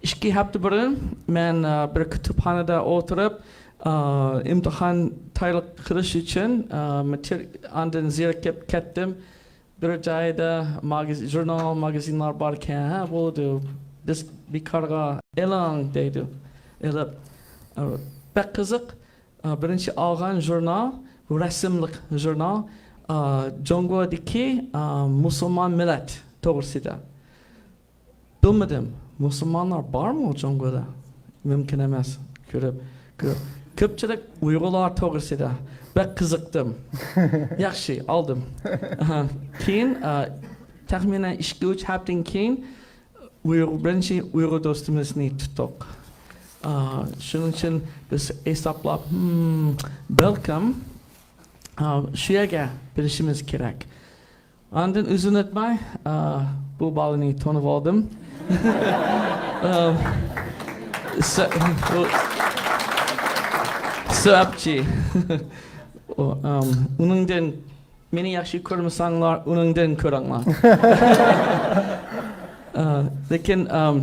ئىككى ھەپتە بۇرۇن مەن، ئا، بىر كۇتۇپخانىدا ئولتۇرۇپ، ئا، ئىمتىھان تەييارلىق قىلىش ئۈچۈن، ئا، ماتېر-، ئاندىن زېرىكىپ كەتتىم. بىر جايدا ماگىز-، ژۇرنال، ماگىزىنلار باركەن، ھە، بولىدۇ. بىز بىكارغا ئېلىڭ دەيدۇ. ئېلىپ، ئا، بەك قىزىق. ئا، بىرىنچى ئالغان ژۇرنال، بۇ رەسىملىك ژۇرنال، ئا، جۇڭگودىكى، ئا، مۇسۇلمان مىللەت توغرىسىدا. بىلمىدىم، مۇسۇلمانلار بارمۇ جۇڭگودا؟ مۇمكىن ئەمەس. كۆرۈپ، كۆرۈپ. كۆپچىلىك ئۇيغۇرلار توغرىسىدا. بەك قىزىقتىم. ياخشى، ئالدىم. ئاھا. كېيىن، ئا، تەخمىنەن ئىككى، ئۈچ ھەپتىدىن كېيىن، ئۇيغۇر، بىرىنچى ئۇيغۇر دوستىمىزنى تۇتتۇق. ئا، شۇنىڭ ئۈچۈن بىز ھېسابلاپ، ھىم، بەلكىم، ئا، شۇ يەرگە بېرىشىمىز كېرەك. ئاندىن ئۇزۇن ئۆتمەي، ئا، بۇ بالىنى تونۇپ ئالدىم. ئا، سە-، ئۇ، سەۋەبچى. ئۇ، ئام، ئۇنىڭدىن مېنى ياخشى كۆرمىسەڭلار، ئۇنىڭدىن كۆرۈڭلار. ئە، لېكىن، ئەم،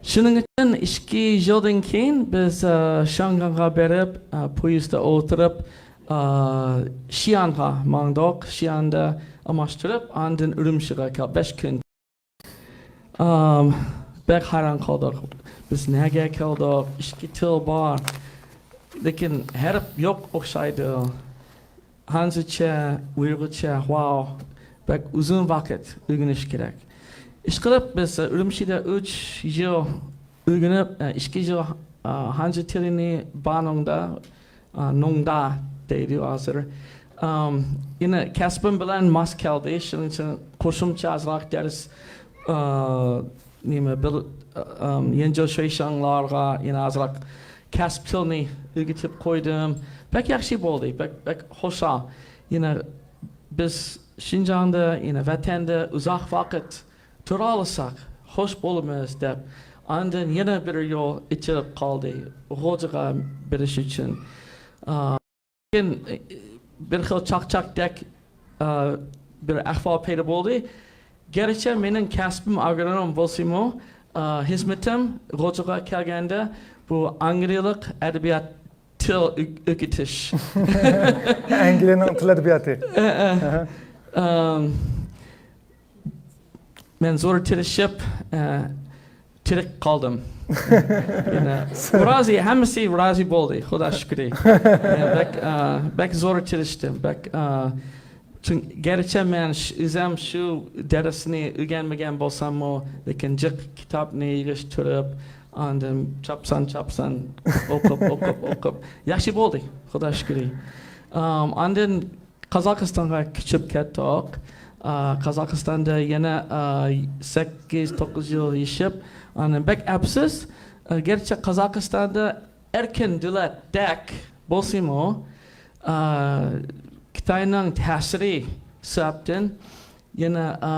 شۇنىڭ ئۈچۈن ئىككى يىلدىن كېيىن بىز، ئە، شياڭگاڭغا بېرىپ، ئە، پويىزدا ئولتۇرۇپ، ئە، شىئانغا ماڭدۇق. شىئاندا ئالماشتۇرۇپ، ئاندىن ئۈرۈمچىگە كەل-، بەش كۈن. ئام، بەك ھەيران قالدۇق. بىز نەگە كەلدۇق؟ ئىككى تىل بار. لېكىن ھەرپ يوق ئوخشايدۇ. خەنزۇچە، ئۇيغۇرچە، ۋاۋ. بەك ئۇزۇن ۋاقىت ئۆگىنىش كېرەك. ئىشقىلىپ، بىز ئۈرۈمچىدە ئۈچ يىل ئۆگىنىپ، ئىككى يىل، ئا، خەنزۇ تىلىنى بانۇڭدا، ئا، نوڭدا دەيدۇ ھازىر. ئام، يەنە كەسپىم بىلەن ماس كەلدى. شۇنىڭ ئۈچۈن قوشۇمچە ئازراق دەرس، ئا، نېمە، بىل-، ئام، يەنجۆ شۇيشاڭلارغا يەنە ئازراق كەسىپ تىلىنى ئۆگىتىپ قويدۇم. بەك ياخشى بولدى، بەك، بەك خۇشال. يەنە بىز شىنجاڭدا، يەنە ۋەتەندە ئۇزاق ۋاقىت تۇرالىساق، خوش بولىمىز دەپ، ئاندىن يەنە بىر يول ئېچىلىپ قالدى، غوجىغا بېرىش ئۈچۈن. ئا، كېيىن، بىر خىل چاقچاقتەك، ئا، بىر ئەھۋال پەيدا بولدى. گەرچە مېنىڭ كەسپىم ئاگرونوم بولسىمۇ، ئا، خىزمىتىم غوجىغا كەلگەندە بۇ ئانگلىيلىق ئەدەبىيات تىل ئۆ-، ئۆگىتىش. ئەنگلىيەنىڭ تىل ئەدەبىياتى. ئە، ئە. ئەھە. ئەم، مەن زور تىرىشىپ، ئە، تىرىك قالدىم. يەنە رازى، ھەممىسى رازى بولدى، خۇدا شۈكرى. يەنە بەك، ئە، بەك زور تىرىشتىم. بەك، ئە، چۈن-، گەرچە مەن ش-، ئۆزەم شۇ دەرسنى ئۆگەنمىگەن بولساممۇ، لېكىن جىق كىتابنى يىغىشتۇرۇپ، ئاندىن چاپسان، چاپسان ئوقۇپ، ئوقۇپ، ئوقۇپ، ياخشى بولدى، خۇدا شۈكرى. ئام، ئاندىن قازاقىستانغا كۆچۈپ كەتتۇق. ئا، قازاقىستاندا يەنە، ئا، سەككىز، توققۇز يىل ياشاپ، ئاندىن بەك ئەپسىز. ئا، گەرچە قازاقىستاندا ئەركىن دۆلەتتەك بولسىمۇ، ئا، خىتاينىڭ تەسىرى سەۋەبتىن يەنە، ئا،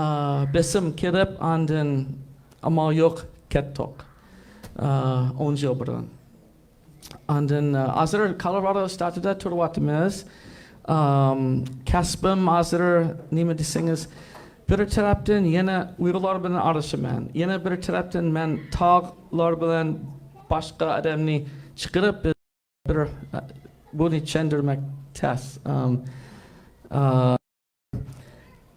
بېسىم كىرىپ، ئاندىن ئامال يوق كەتتۇق. ئا، ئون يىل بۇرۇن. ئاندىن، ئا، ھازىر كولورادو شتاتىدا تۇرۇۋاتىمىز. ئام، كەسپىم ھازىر نېمە دېسىڭىز، بىر تەرەپتىن يەنە ئۇيغۇرلار بىلەن ئارىلىشىمەن. يەنە بىر تەرەپتىن مەن تاغلار بىلەن باشقا ئادەمنى چىقىرىپ بىر، بۇنى چۈشەندۈرمەك تەس. ئام، ئا،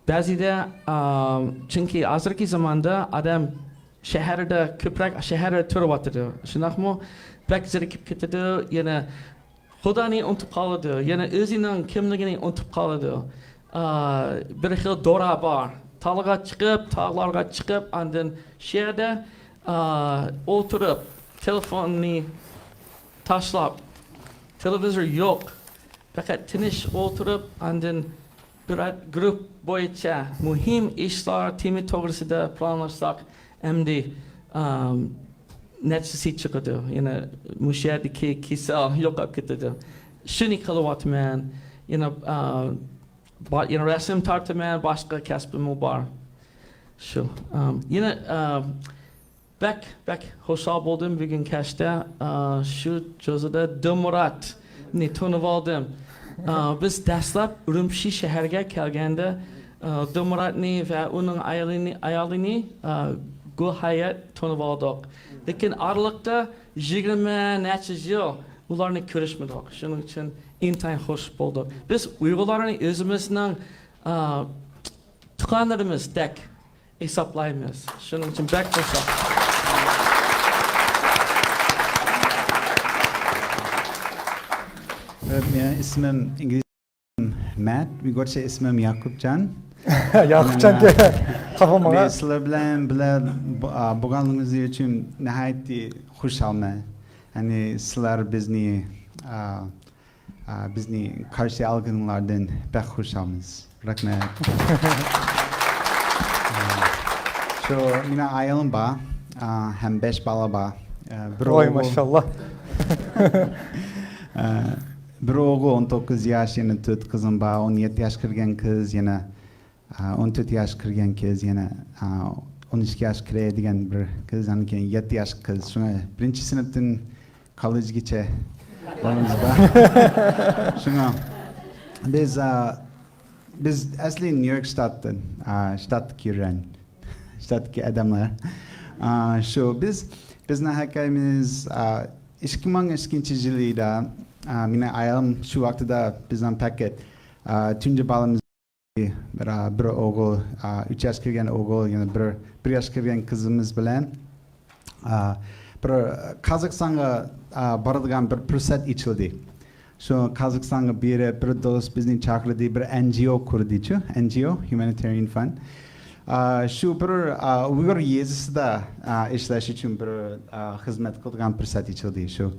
بەزىدە، ئام، چۈنكى ھازىرقى زاماندا ئادەم شەھەردە كۆپرەك، شەھەردە تۇرۇۋاتىدۇ. شۇنداقمۇ؟ بەك زېرىكىپ كېتىدۇ، يەنە خۇدانى ئۇنتۇپ قالىدۇ، يەنە ئۆزىنىڭ كىملىكىنى ئۇنتۇپ قالىدۇ. ئا، بىر خىل دورا بار. تاغلارغا چىقىپ، تاغلارغا چىقىپ، ئاندىن شۇ يەردە، ئا، ئولتۇرۇپ، تېلېفوننى تاشلاپ، تېلېۋىزور يوق، پەقەت تىنچ ئولتۇرۇپ، ئاندىن بىر گۇرۇپپا بويىچە مۇھىم ئىشلار تېما توغرىسىدا پىلانلاشساق، ئەمدى، ئام، نەچچىسى چىقىدۇ. يەنە مۇشۇ يەردىكى كېسەل يوقاپ كېتىدۇ. شۇنى قىلىۋاتىمەن. يەنە، ئا، با-، يەنە رەسىم تارتىمەن، باشقا كەسپىممۇ بار. شۇ. ئام، يەنە، ئا، بەك، بەك خۇشال بولدۇم بۈگۈن كەچتە، ئا، شۇ جوزىدا دىلمۇراتنى تونۇۋالدىم. ئا، بىز دەسلەپ ئۈرۈمچى شەھەرگە كەلگەندە، ئا، دىلمۇراتنى ۋە ئۇنىڭ ئايالىنى، ئايالىنى، ئا، گۈلھايات تونۇۋالدۇق. لېكىن ئارىلىقتا يىگىرمە نەچچە يىل ئۇلارنى كۆرۈشمىدۇق. شۇنىڭ ئۈچۈن ئىنتايىن خۇش بولدۇق. بىز ئۇيغۇرلارنى ئۆزىمىزنىڭ، ئا، تۇغقانلىرىمىزدەك ھېسابلايمىز. شۇنىڭ ئۈچۈن بەك خۇشال. Benim ismim İngiliz, Matt, Uygurca ismim Yakupcan. Yakupcan diye kafama. Ve sizler bilen bile bu- a, bugünümüz için nihayet hoş alma. Hani sizler bizni a, ئا، بىزنى قارشى ئالغىنىڭلاردىن بەك خۇشالمىز. رەھمەت. شۇ مېنىڭ ئايالىم بار، ئا، ھەم بەش بالا بار. ئا، بىر ۋاي ئوغۇل. ماشاللا. ئا، بىر ئوغۇل ئون توققۇز ياش، يەنە تۆت قىزىم بار، ئون يەتتە ياش كىرگەن قىز، يەنە ئا، ئون تۆت ياش كىرگەن قىز، يەنە، ئا، ئون ئىككى ياش كىرەي دېگەن بىر قىز، ئاندىن كېيىن يەتتە ياش قىز. شۇڭا بىرىنچى سىنىپتىن كاللېجگىچە بالىمىز بار. شۇڭا بىز، ئا، بىز ئەسلى نيۇ يورك شتاتتىن، ئا، شتاتتىكى رەن. شتاتتىكى ئادەملەر. ئا، شۇ، بىز، بىزنىڭ ھېكايىمىز، ئا، ئىككى مىڭ ئىككىنچى يىلىدا، ئا، مېنىڭ ئايالىم شۇ ۋاقتىدا بىزنىڭ پەقەت، ئا، تۇنجى بالىمىز بىر، بىر ئوغۇل، ئا، ئۈچ ياشقا كىرگەن ئوغۇل، يەنە بىر، بىر ياشقا كىرگەن قىزىمىز بىلەن، ئا، بىر قازاقىستانغا، ئا، بارىدىغان بىر پۇرسەت ئېچىلدى. شۇ قازاقىستانغا بېرىپ، بىر دوست بىزنى چاقىردى، بىر ئېن جى ئو قۇردى، ئېن جى ئو، Humanitarian Fund. ئا، شۇ بىر، ئا، ئۇيغۇر يېزىسىدا، ئا، ئىشلەش ئۈچۈن بىر، ئا، خىزمەت قىلىدىغان پۇرسەت ئېچىلدى. شۇ،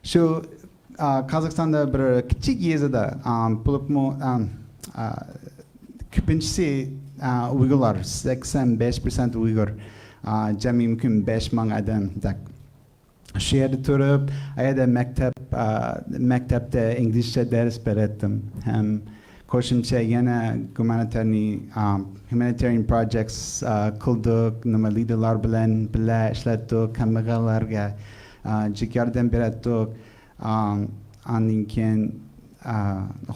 شۇ ئا، قازاقىستاندا بىر كىچىك يېزىدا، ئا، بولۇپمۇ، ئا، ئا، كۆپىنچىسى، ئا، ئۇيغۇرلار، سەكسەن بەش پىرسەنت ئۇيغۇر، ئا، جەمئىي مۇمكىن بەش مىڭ ئادەم دەك. شۇ يەردە تۇرۇپ، ئۇ يەردە مەكتەپ، ئا، مەكتەپتە ئىنگلىزچە دەرس بېرەتتىم. ھەم قوشۇمچە يەنە گۇمانىتارنىي، ئا، humanitarian projects، ئا، قىلدۇق، نېمە، لىدېرلار بىلەن بىللە ئىشلەتتۇق، كەمبەغەللەرگە، ئا، جىق ياردەم بېرەتتۇق. ئام، ئاندىن كېيىن، ئا،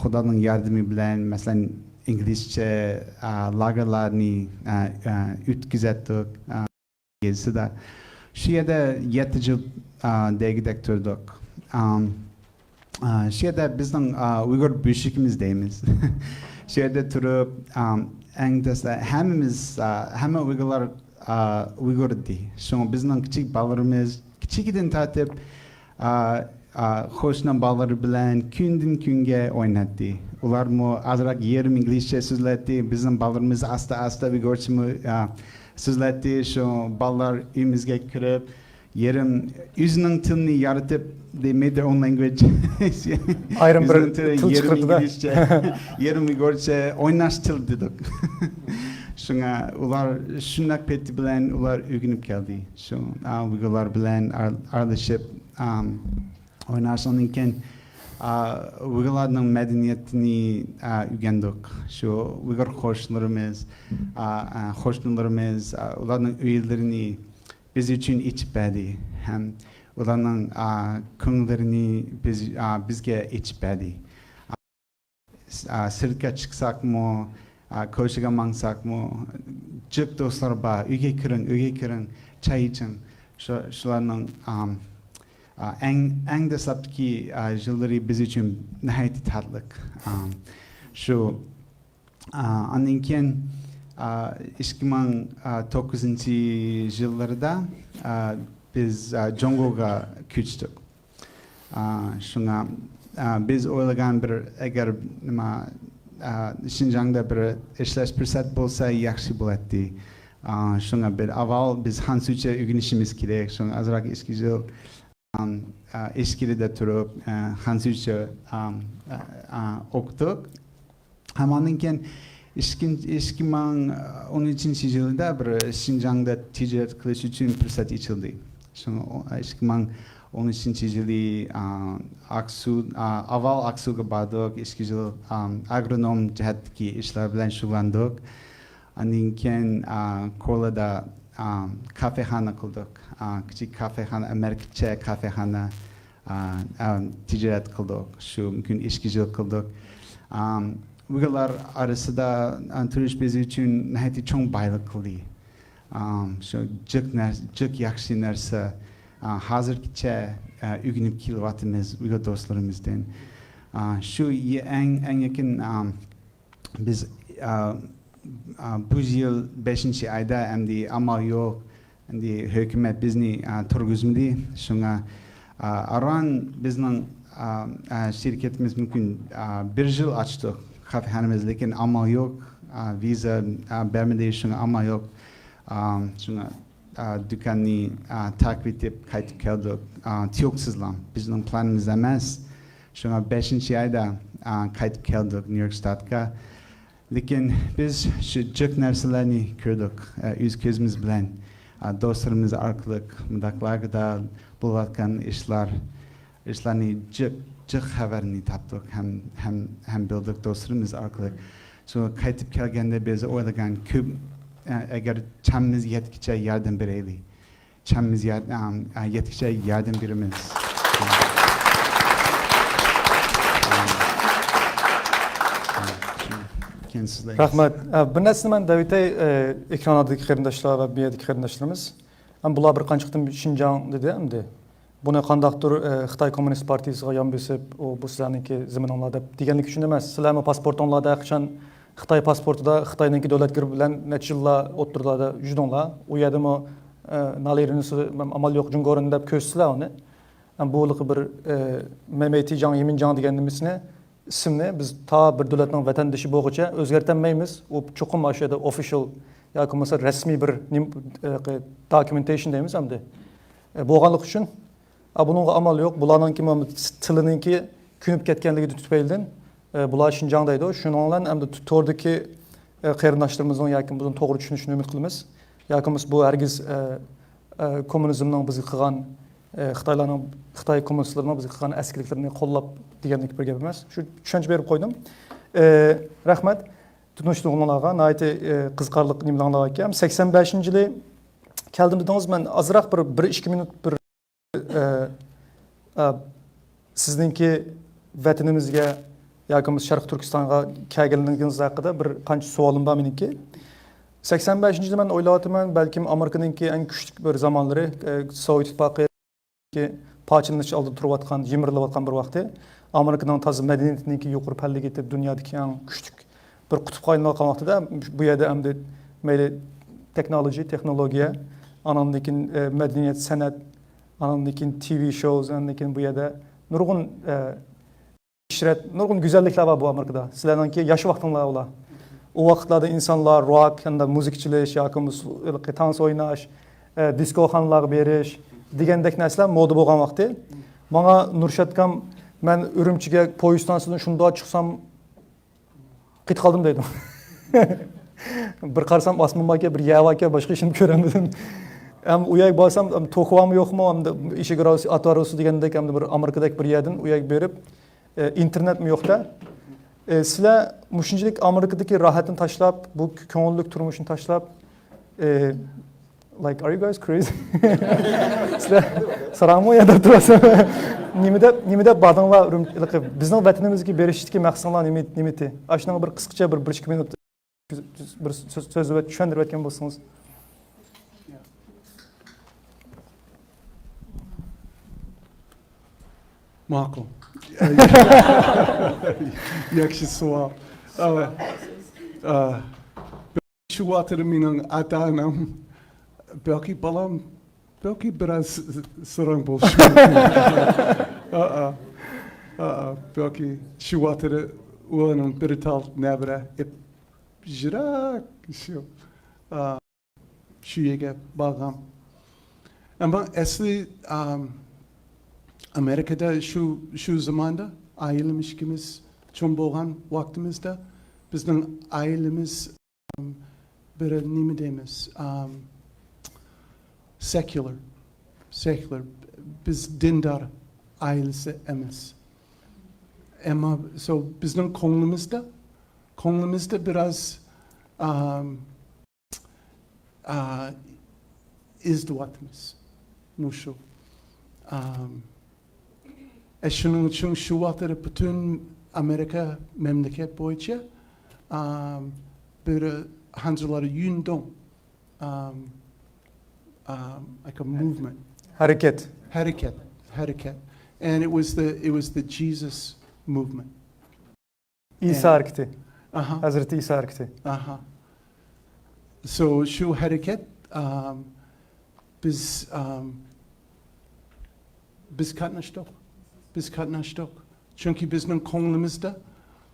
خۇدانىڭ ياردىمى بىلەن، مەسىلەن، ئىنگلىزچە، ئا، لاگېرلارنى، ئا، ئا، ئۆتكۈزەتتۇق، ئا، يېزىسىدا. شۇ يەردە يەتتە يىل، ئا، دېگۈدەك تۇردۇق. ئام، ئا، شۇ يەردە بىزنىڭ، ئا، ئۇيغۇر بۆشۈكىمىز دەيمىز. شۇ يەردە تۇرۇپ، ئام، ئەڭ دەسلەپ ھەممىمىز، ئا، ھەممە ئۇيغۇرلار، ئا، ئۇيغۇر ئىدى. شۇڭا بىزنىڭ كىچىك بالىلىرىمىز كىچىكىدىن تارتىپ، ئا، ئا، قوشنا بالىلىرى بىلەن كۈندىن كۈنگە ئويناتتى. ئۇلارمۇ ئازراق يېرىم ئىنگلىزچە سۆزلەتتى. بىزنىڭ بالىلىرىمىز ئاستا-ئاستا ئۇيغۇرچىمۇ، ئا، سۆزلەتتى. شۇ بالىلار ئۆيىمىزگە كىرىپ، يېرىم ئۆزىنىڭ تىلىنى يارىتىپ، they made their own language. ئايرىم بىر ئۆزىنىڭ تىلى تىل يېرىم چىقىرىپتۇ-دە. ئىنگلىزچە، يېرىم ئۇيغۇرچە، ئويناش تىل دېدۇق. شۇڭا ئۇلار شۇنداق پېتى بىلەن ئۇلار ئۆگىنىپ كەلدى. شۇ، ئا، ئۇيغۇرلار بىلەن ئار-، ئارىلىشىپ، ئام، ئويناشنىڭدىن كېيىن، ئا، ئۇيغۇرلارنىڭ مەدەنىيىتىنى، ئا، ئۆگەندۇق. شۇ ئۇيغۇر قوشنىلىرىمىز، ئا، ئا، قوشنىلىرىمىز، ئا، ئۇلارنىڭ ئۆيلىرىنى بىز ئۈچۈن ئېچىپ بەردى. ھەم ئۇلارنىڭ، ئا، كۆڭۈللىرىنى بىز، ئا، بىزگە ئېچىپ بەردى. ئا، سىرتقا چىقساقمۇ، ئا، كوچىغا ماڭساقمۇ، جىق دوستلار بار، «ئۆيگە كىرىڭ، ئۆيگە كىرىڭ، چاي ئىچىڭ.» شۇ، شۇلارنىڭ، ئام، ئا، ئەڭ، ئەڭ دەسلەپتىكى، ئا، يىللىرى بىز ئۈچۈن ناھايىتى تاتلىق. ئام، شۇ، ئا، ئاندىن كېيىن، ئا، ئىككى مىڭ توققۇزىنچى يىللىرىدا، ئا، بىز، ئا، جۇڭگوغا كۆچتۇق. ئا، شۇڭا، ئا، بىز ئويلىغان بىر، ئەگەر نېمە، ئا، شىنجاڭدا بىر ئىشلەش پۇرسەت بولسا ياخشى بولاتتى. ئا، شۇڭا بىر ئاۋۋال بىز خەنزۇچە ئۆگىنىشىمىز كېرەك. شۇڭا ئازراق ئىككى يىل، ئام، ئا، ئىچكىرىدە تۇرۇپ، ئا، خەنزۇچە، ئام، ئا، ئا، ئوقۇدۇق. ھەم ئاندىن كېيىن ئىككىنچى، ئىككى مىڭ ئون ئۈچىنچى يىلدا بىر شىنجاڭدا تىجارەت قىلىش ئۈچۈن پۇرسەت ئېچىلدى. شۇڭا ئو-، ئىككى مىڭ ئون ئۈچىنچى يىلى، ئا، ئاقسۇ، ئا، ئاۋۋال ئاقسۇغا باردۇق، ئىككى يىل، ئا، ئاگرونوم جەھەتتىكى ئىشلار بىلەن شۇغۇللاندۇق. ئاندىن كېيىن، ئا، كولادا، ئا، كافېخانا قىلدۇق. ئا، كىچىك كافېخانا، ئامېرىكىچە كافېخانا. ئا، ئا، تىجارەت قىلدۇق. شۇ مۇمكىن ئىككى يىل قىلدۇق. ئا، ئۇيغۇرلار ئارىسىدا، ئا، تۇرۇش بىز ئۈچۈن ناھايىتى چوڭ بايلىق قىلدى. ئا، شۇ جىق نەر-، جىق ياخشى نەرسە، ئا، ھازىرغىچە، ئا، ئۆگىنىپ كېلىۋاتىمىز ئۇيغۇر دوستلىرىمىزدىن. ئا، شۇ يە-، ئەڭ، ئەڭ يېقىن، ئا، بىز، ئا، ئا، بۇ يىل بەشىنچى ئايدا ئەمدى ئامال يوق. ئەمدى ھۆكۈمەت بىزنى، ئا، تۇرغۇزمىدى. شۇڭا، ئا، ئاران بىزنىڭ، ئا، ئا، شىركىتىمىز مۇمكىن، ئا، بىر يىل ئاچتۇق كافېخانىمىز، لېكىن ئامال يوق. ئا، ۋىزا، ئا، بەرمىدى، شۇڭا ئامال يوق. ئا، شۇڭا ئا، دۇكاننى، ئا، تاقىۋېتىپ قايتىپ كەلدۇق. ئا، تۇيۇقسىزلا. بىزنىڭ پىلانىمىز ئەمەس. شۇڭا بەشىنچى ئايدا، ئا، قايتىپ كەلدۇق نيۇ يورك شتاتقا. لېكىن بىز شۇ جىق نەرسىلەرنى كۆردۇق، ئا، ئۆز كۆزىمىز بىلەن. ئا، دوستلىرىمىز ئارقىلىق مۇنداقلاردا بولۇۋاتقان ئىشلار، ئىشلارنى جىق، جىق خەۋەرنى تاپتۇق ھەم، ھەم، ھەم بىلدۇق دوستلىرىمىز ئارقىلىق. شۇ قايتىپ كەلگەندە بىز ئويلىغان كۆپ، ئە، ئەگەر چامىمىز يەتكىچە ياردەم بېرەيلى. چامىمىز يەت-، ئەم، ئە، يەتكىچە ياردەم بېرىمىز. رەھمەت. ئە، بىر نەرسىنى مەن دەۋېتەي، ئە، ئېكران ئالدىدىكى قېرىنداشلار ۋە بۇ يەردىكى قېرىنداشلىرىمىز. ئەم، بۇلار بىر قانچە قېتىم شىنجاڭ دېدى ئەمدى. بۇنى قانداقتۇر، ئە، خىتاي كوممۇنىست پارتىيىسىغا يان بېسىپ، ئۇ، بۇ سىلەرنىڭكى زېمىنىڭلار دەپ دېگەنلىكى ئۈچۈن ئەمەس. سىلەرمۇ پاسپورتۇڭلاردا ھەرقاچان خىتاي پاسپورتىدا خىتاينىڭكى دۆلەت گېربى بىلەن نەچچە يىللار ئوتتۇرىلاردا يۈردۈڭلار. ئۇ يەردىمۇ، ئە، نالېرىنىسى ئامال يوق جۇڭگورىنى دەپ كۆرسىتىسىلەر ئۇنى. ئەم، بۇ بىر، ئە، مەمەيتى جاڭ، يىمىن جاڭ دېگەن نېمىسىنى ئىسىمنى بىز تا بىر دۆلەتنىڭ ۋەتەندىشى بولغۇچە ئۆزگەرتەلمەيمىز. ئۇ چوقۇم ئاشۇ يەردە ئوفىشال ياكى بولمىسا رەسمىي بىر نېم-، ئە، دوكيۇمېنتېيشن دەيمىز ئەمدى. ئە، بولغانلىقى ئۈچۈن، ئە، بۇنىڭغا ئامال يوق. بۇلارنىڭكى مانا تىلىنىڭكى كۆنۈپ كەتكەنلىكى تۈپەيلىدىن، ئە، بۇلار شىنجاڭ دەيدۇ. شۇنىڭ بىلەن ئەمدى تو-، توردىكى، ئە، قېرىنداشلىرىمىزنىڭ ياكى بۇنى توغرا چۈشىنىشىنى ئۈمىد قىلىمىز. ياكى بولمىسا بۇ ھەرگىز، ئە، ئە، كوممۇنىزمنىڭ بىزگە قىلغان، ئە، خىتايلارنىڭ، خىتاي كوممۇنىستلىرىنىڭ بىزگە قىلغان ئەسكىلىكلىرىنى قوللاپ دېگەندەك بىر گەپ ئەمەس. شۇ چۈشەنچە بېرىپ قويدۇم. ئە، رەھمەت. تونۇشتۇرغىنىڭلارغا ناھايىتى، ئە، قىزىقارلىق نېمىلەرلەر ئىكەن. سەكسەن بەشىنچى يىلى كەلدىم دېدىڭىز، مەن ئازراق بىر، بىر ئىككى مىنۇت بىر، ئە، ئە، سىزنىڭكى ۋەتىنىمىزگە ياكى بولمىسا شەرقىي تۈركىستانغا كەلگەنلىكىڭىز ھەققىدە بىر قانچە سوئالىم بار مېنىڭكى. سەكسەن بەشىنچى يىلى مەن ئويلاۋاتىمەن، بەلكىم ئامېرىكىنىڭكى ئەڭ كۈچلۈك بىر زامانلىرى، ئە، سوۋېت ئىتتىپاقى پارچىلىنىش ئالدىدا تۇرۇۋاتقان، يىمىرىلىۋاتقان بىر ۋاقتى، ئامېرىكىنىڭ تازا مەدەنىيىتىنىڭكى يۇقىرى پەللىگە يېتىپ، دۇنيادىكى ئەڭ كۈچلۈك بىر قۇتۇپقا ئايلىنىۋاتقان ۋاقتىدا، بۇ يەردە ئەمدى مەيلى تېخنولوگىيە، تېخنولوگىيە، ئاناندىن كېيىن، ئە، مەدەنىيەت، سەنئەت، ئاناندىن كېيىن تى ۋى شوز، ئاندىن كېيىن بۇ يەردە نۇرغۇن، ئە، ئىشرەت، نۇرغۇن گۈزەللىكلەر بار بۇ ئامېرىكىدا. سىلەرنىڭكى ياش ۋاقتىڭلار ئۇلار. ئۇ ۋاقىتلاردا ئىنسانلار روك، ھەمدە مۇزىكا چېلىش ياكى مۇز-، ھېلىقى تانس ئويناش، ئە، دىسكوخانىلارغا بېرىش دېگەندەك نەرسىلەر مودا بولغان ۋاقتى. ماڭا نۇرشاتكام، مەن ئۈرۈمچىگە پويىز ئىستانسىسىدىن شۇنداق چىقسام، قېتىپ قالدىم دەيدۇ. بىر قارىسام ئاسمان باركەن، بىر يەر باركەن، باشقا ھېچنېمە كۆرەلمىدىم. ھەم ئۇ يەرگە بارسام، ھەم توكۇ بارمۇ يوقمۇ، ھەمدە ئىشىگاراسى، ئاتاراسى دېگەندەك، ھەمدە بىر ئامېرىكىدەك بىر يەردىن ئۇ يەرگە بېرىپ، ئى، ئىنتېرنېتمۇ يوق-دە. ئى، سىلەر مۇشۇنچىلىك ئامېرىكىدىكى راھەتنى تاشلاپ، بۇ كۆڭۈللۈك تۇرمۇشنى تاشلاپ، ئى، like, are you guys crazy? سىلەر ساراڭمۇ يا دەپ تۇراسىز؟ نېمە دەپ، نېمە دەپ باردىڭلار؟ ئۈرۈم-، بىزنىڭ ۋەتىنىمىزگە بېرىشتىكى مەقسىتىڭلار نېمە، نېمىتى؟ ئاشۇنىڭغا بىر قىسقىچە بىر، بىر ئىككى مىنۇت بىر سۆز، سۆزلەپ چۈشەندۈرۈپ ئۆتكەن بولسىڭىز. ماقۇل. ياخشى سوئال. ئا، ئا، شۇ ۋاقىتتا مېنىڭ ئاتا-ئانام، بەلكى بالام، بەلكى بىرئاز ساراڭ بولۇشى مۇمكىن. ئا، ئا. ئا، ئا. بەلكى شۇ ۋاقىتتا ئۇلارنىڭ بىر تال نەۋرە ئېپ يىراق شۇ. ئا. شۇ يەرگە بارغان. ئەمما ئەسلى، ئام، ئامېرىكىدا شۇ، شۇ زاماندا ئائىلىمىز ئىككىمىز چوڭ بولغان ۋاقتىمىزدا بىزنىڭ ئائىلىمىز، ئام، بىر نېمە دەيمىز، ئام، سېكۇلار، سېكۇلار، بىز دىندار ئائىلىسى ئەمەس. ئەمما، سو، بىزنىڭ كۆڭلىمىزدە، كۆڭلىمىزدە بىرئاز، ئام، ئا، ئىزدىۋاتىمىز. مۇشۇ. ئام، ئە، شۇنىڭ ئۈچۈن شۇ ۋاقىتتا پۈتۈن ئامېرىكا مەملىكەت بويىچە، ئام، بىر خەنزۇلار يۈندوڭ، ئام، ئام، like a movement. ھەرىكەت. ھەرىكەت. ھەرىكەت. And it was the, it was the Jesus movement. ئىسا ھەرىكىتى. ئاھا. ھەزرىتى ئىسا ھەرىكىتى. ئاھا. سو، شۇ ھەرىكەت، ئام، بىز، ئام، بىز قاتناشتۇق. بىز قاتناشتۇق. چۈنكى بىزنىڭ كۆڭلىمىزدە،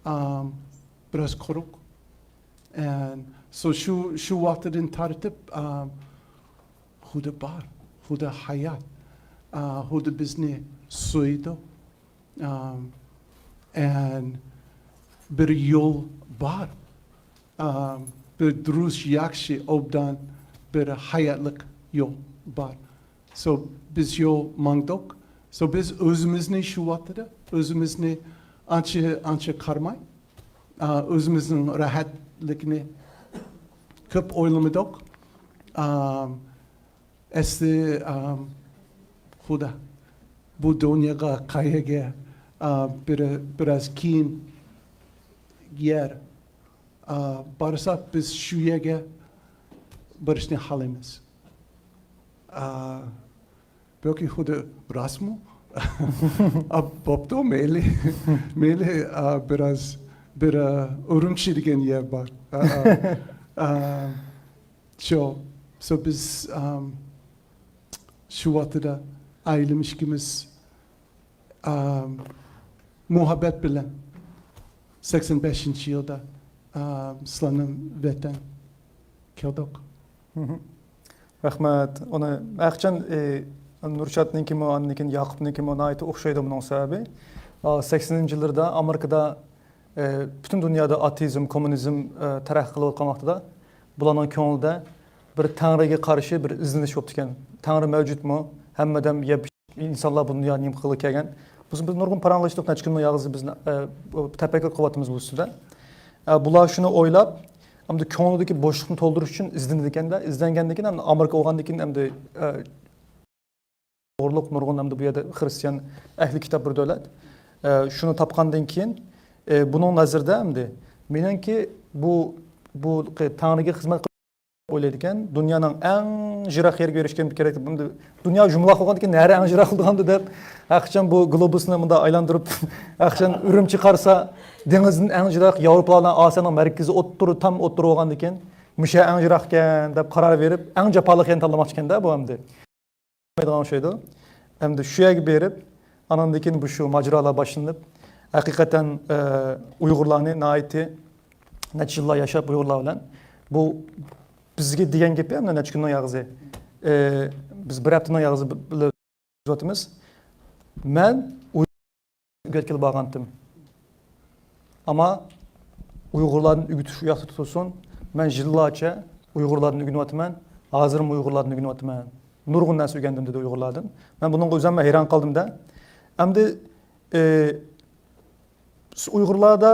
ئام، بىراز قۇرۇق. ئەن، سو، شۇ، شۇ ۋاقىتتىن تارتىپ، ئام، خۇدا بار. خۇدا ھايات. ئا، خۇدا بىزنى سۆيىدۇ. ئام، ئەن بىر يول بار. ئام، بىر دۇرۇس، ياخشى، ئوبدان بىر ھاياتلىق يول بار. سو، بىز يول ماڭدۇق. سو، بىز ئۆزىمىزنى شۇ ۋاقتىدا، ئۆزىمىزنى ئانچە، ئانچە قارىماي، ئا، ئۆزىمىزنىڭ راھەتلىكىنى كۆپ ئويلىمىدۇق. ئام، ئەسلى، ئام، خۇدا بۇ دۇنياغا قايەرگە، ئا، بىر، بىراز كېيىن يەر، ئا، بارساق بىز شۇ يەرگە بېرىشنى خالايمىز. ئا، بەلكى خۇددى راستمۇ؟ ئا، بوپتۇ، مەيلى. مەيلى، ئا، بىراز، بىر، ئا، ئۈرۈمچى دېگەن يەر بار. ئا، ئا، ئا، شۇ. سو بىز، ئام، شۇ ۋاقتىدا ئائىلىم ئىككىمىز، ئام، مۇھەببەت بىلەن سەكسەن بەشىنچى يىلدا، ئام، سىلەرنىڭ ۋەتەن كەلدۇق. مھم. رەھمەت. ئۇنى ھەقىچان، ئى، نۇرشاتنىڭكىمۇ، ئاندىن كېيىن ياقۇپنىڭكىمۇ ناھايىتى ئوخشايدۇ بۇنىڭ سەۋەبى. ئا، سەكسىنىنچى يىللىرىدا ئامېرىكىدا، ئى، پۈتۈن دۇنيادا ئاتېئىزم، كوممۇنىزم، ئى، تەرەققىي قىلىۋاتقان ۋاقتىدا بۇلارنىڭ كۆڭلىدە بىر تەڭرىگە قارشى بىر ئىزدىنىش بوپتىكەن. تەڭرى مەۋجۇتمۇ؟ ھەممە ئادەم يەپ ئىنسانلار بۇ دۇنياغا نېمە قىلغىلى كەلگەن؟ بىز، بىز نۇرغۇن پاراڭلاشتۇق، نەچچە كۈندىن يالغۇز بىز، ئە، بۇ تەپەككۇر قىلىۋاتىمىز بۇ ئۈستىدە. ئە، بۇلار شۇنى ئويلاپ، ئەمدى كۆڭلىدىكى بوشلۇقنى تولدۇرۇش ئۈچۈن ئىزدىنىدىكەندە، ئىزدەنگەندىن كېيىن، ئەمدى ئامېرىكا بولغاندىن كېيىن، ئەمدى، ئە، ئوغرىلىق نۇرغۇن، ئەمدى بۇ يەردە خرىستىيان ئەھلى كىتاب بىر دۆلەت. ئە، شۇنى تاپقاندىن كېيىن، ئە، بۇنىڭ نەزىرىدە ئەمدى مېنىڭكى بۇ، بۇ تەڭرىگە خىزمەت ئويلايدىكەن، دۇنيانىڭ ئەڭ يىراق يەرگە ئېرىشكەن كېرەك. بۇندا دۇنيا يۇمىلاق بولغاندىكىن نەرە ئەڭ يىراق بولغاندۇ دەپ، ھەقىچان بۇ گلوبۇسنى مۇنداق ئايلاندۇرۇپ، ھەقىچان ئۈرۈمچى قارىسا، دېڭىزدىن ئەڭ يىراق ياۋروپا بىلەن ئاسىيانىڭ مەركىزى ئوتتۇرا، تام ئوتتۇرا بولغاندىكىن، مۇشۇ ئەڭ يىراقكەن دەپ قارار بېرىپ، ئەڭ جاپالىق يەرنى تاللىماقچىكەن-دە بۇ ئەمدى. ئوخشايدۇ. ئەمدى شۇ يەرگە بېرىپ، ئاناندىن كېيىن بۇ شۇ ماجىرالار باشلىنىپ، ھەقىقەتەن، ئە، ئۇيغۇرلارنى ناھايىتى نەچچە يىللار ياشاپ ئۇيغۇرلار بىلەن، بۇ بىزگە دېگەن گېپى، ئەمدى نەچچە كۈننىڭ ياغىزى. ئە، بىز بىر ھەپتىنىڭ ياغىزى بىلەن ئۆگىتىۋاتىمىز. مەن ئۆگەتكىلى بارغانتىم. ئەمما ئۇيغۇرلاردىن ئۆگىتىش ئۇ ياقتا تۇرسۇن. مەن يىللارچە ئۇيغۇرلاردىن ئۆگىنىۋاتىمەن. ھازىرمۇ ئۇيغۇرلاردىن ئۆگىنىۋاتىمەن. نۇرغۇن نەرسە ئۆگەندىم، دېدى ئۇيغۇرلاردىن. مەن بۇنىڭغا ئۆزۈم ھەيران قالدىم-دە. ئەمدى، ئى، ئۇيغۇرلاردا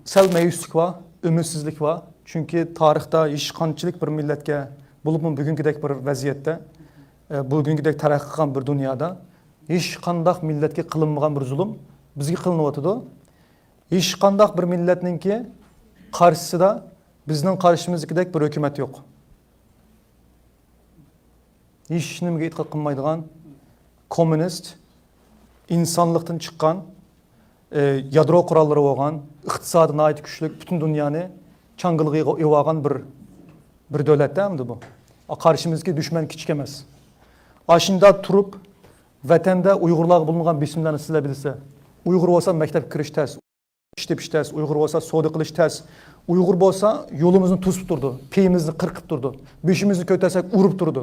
سەل مەيۈسلۈك بار، ئۈمىدسىزلىك بار. چۈنكى تارىختا ھېچقانچىلىك بىر مىللەتكە، بولۇپمۇ بۈگۈنكىدەك بىر ۋەزىيەتتە، ئە، بۈگۈنكىدەك تەرەققىي قىلغان بىر دۇنيادا ھېچقانداق مىللەتكە قىلىنمىغان بىر زۇلۇم بىزگە قىلىنىۋاتىدۇ. ھېچقانداق بىر مىللەتنىڭكى قارشىسىدا بىزنىڭ قارشىمىزدىكىدەك بىر ھۆكۈمەت يوق. ھېچنېمىگە ئېتىقاد قىلمايدىغان، كوممۇنىست، ئىنسانلىقتىن چىققان، ئى، يادرو قوراللىرى بولغان، ئىقتىسادى ناھايىتى كۈچلۈك، پۈتۈن دۇنيانى چاڭگىلىغا ئېلىۋالغان بىر، بىر دۆلەتتە ئەمدى بۇ. قارشىمىزدىكى دۈشمەن كىچىك ئەمەس. ئاشۇنداق تۇرۇپ، ۋەتەندە ئۇيغۇرلارغا بولۇنغان بېسىملارنى سىلەر بىلىسىلەر. ئۇيغۇر بولسا مەكتەپكە كىرىش تەس، ئىش تېپىش تەس، ئۇيغۇر بولسا سودا قىلىش تەس، ئۇيغۇر بولسا يولىمىزنى توسۇپ تۇرىدۇ، پېيىمىزنى قىرقىپ تۇرىدۇ، بېشىمىزنى كۆتەرسەك ئۇرۇپ تۇرىدۇ.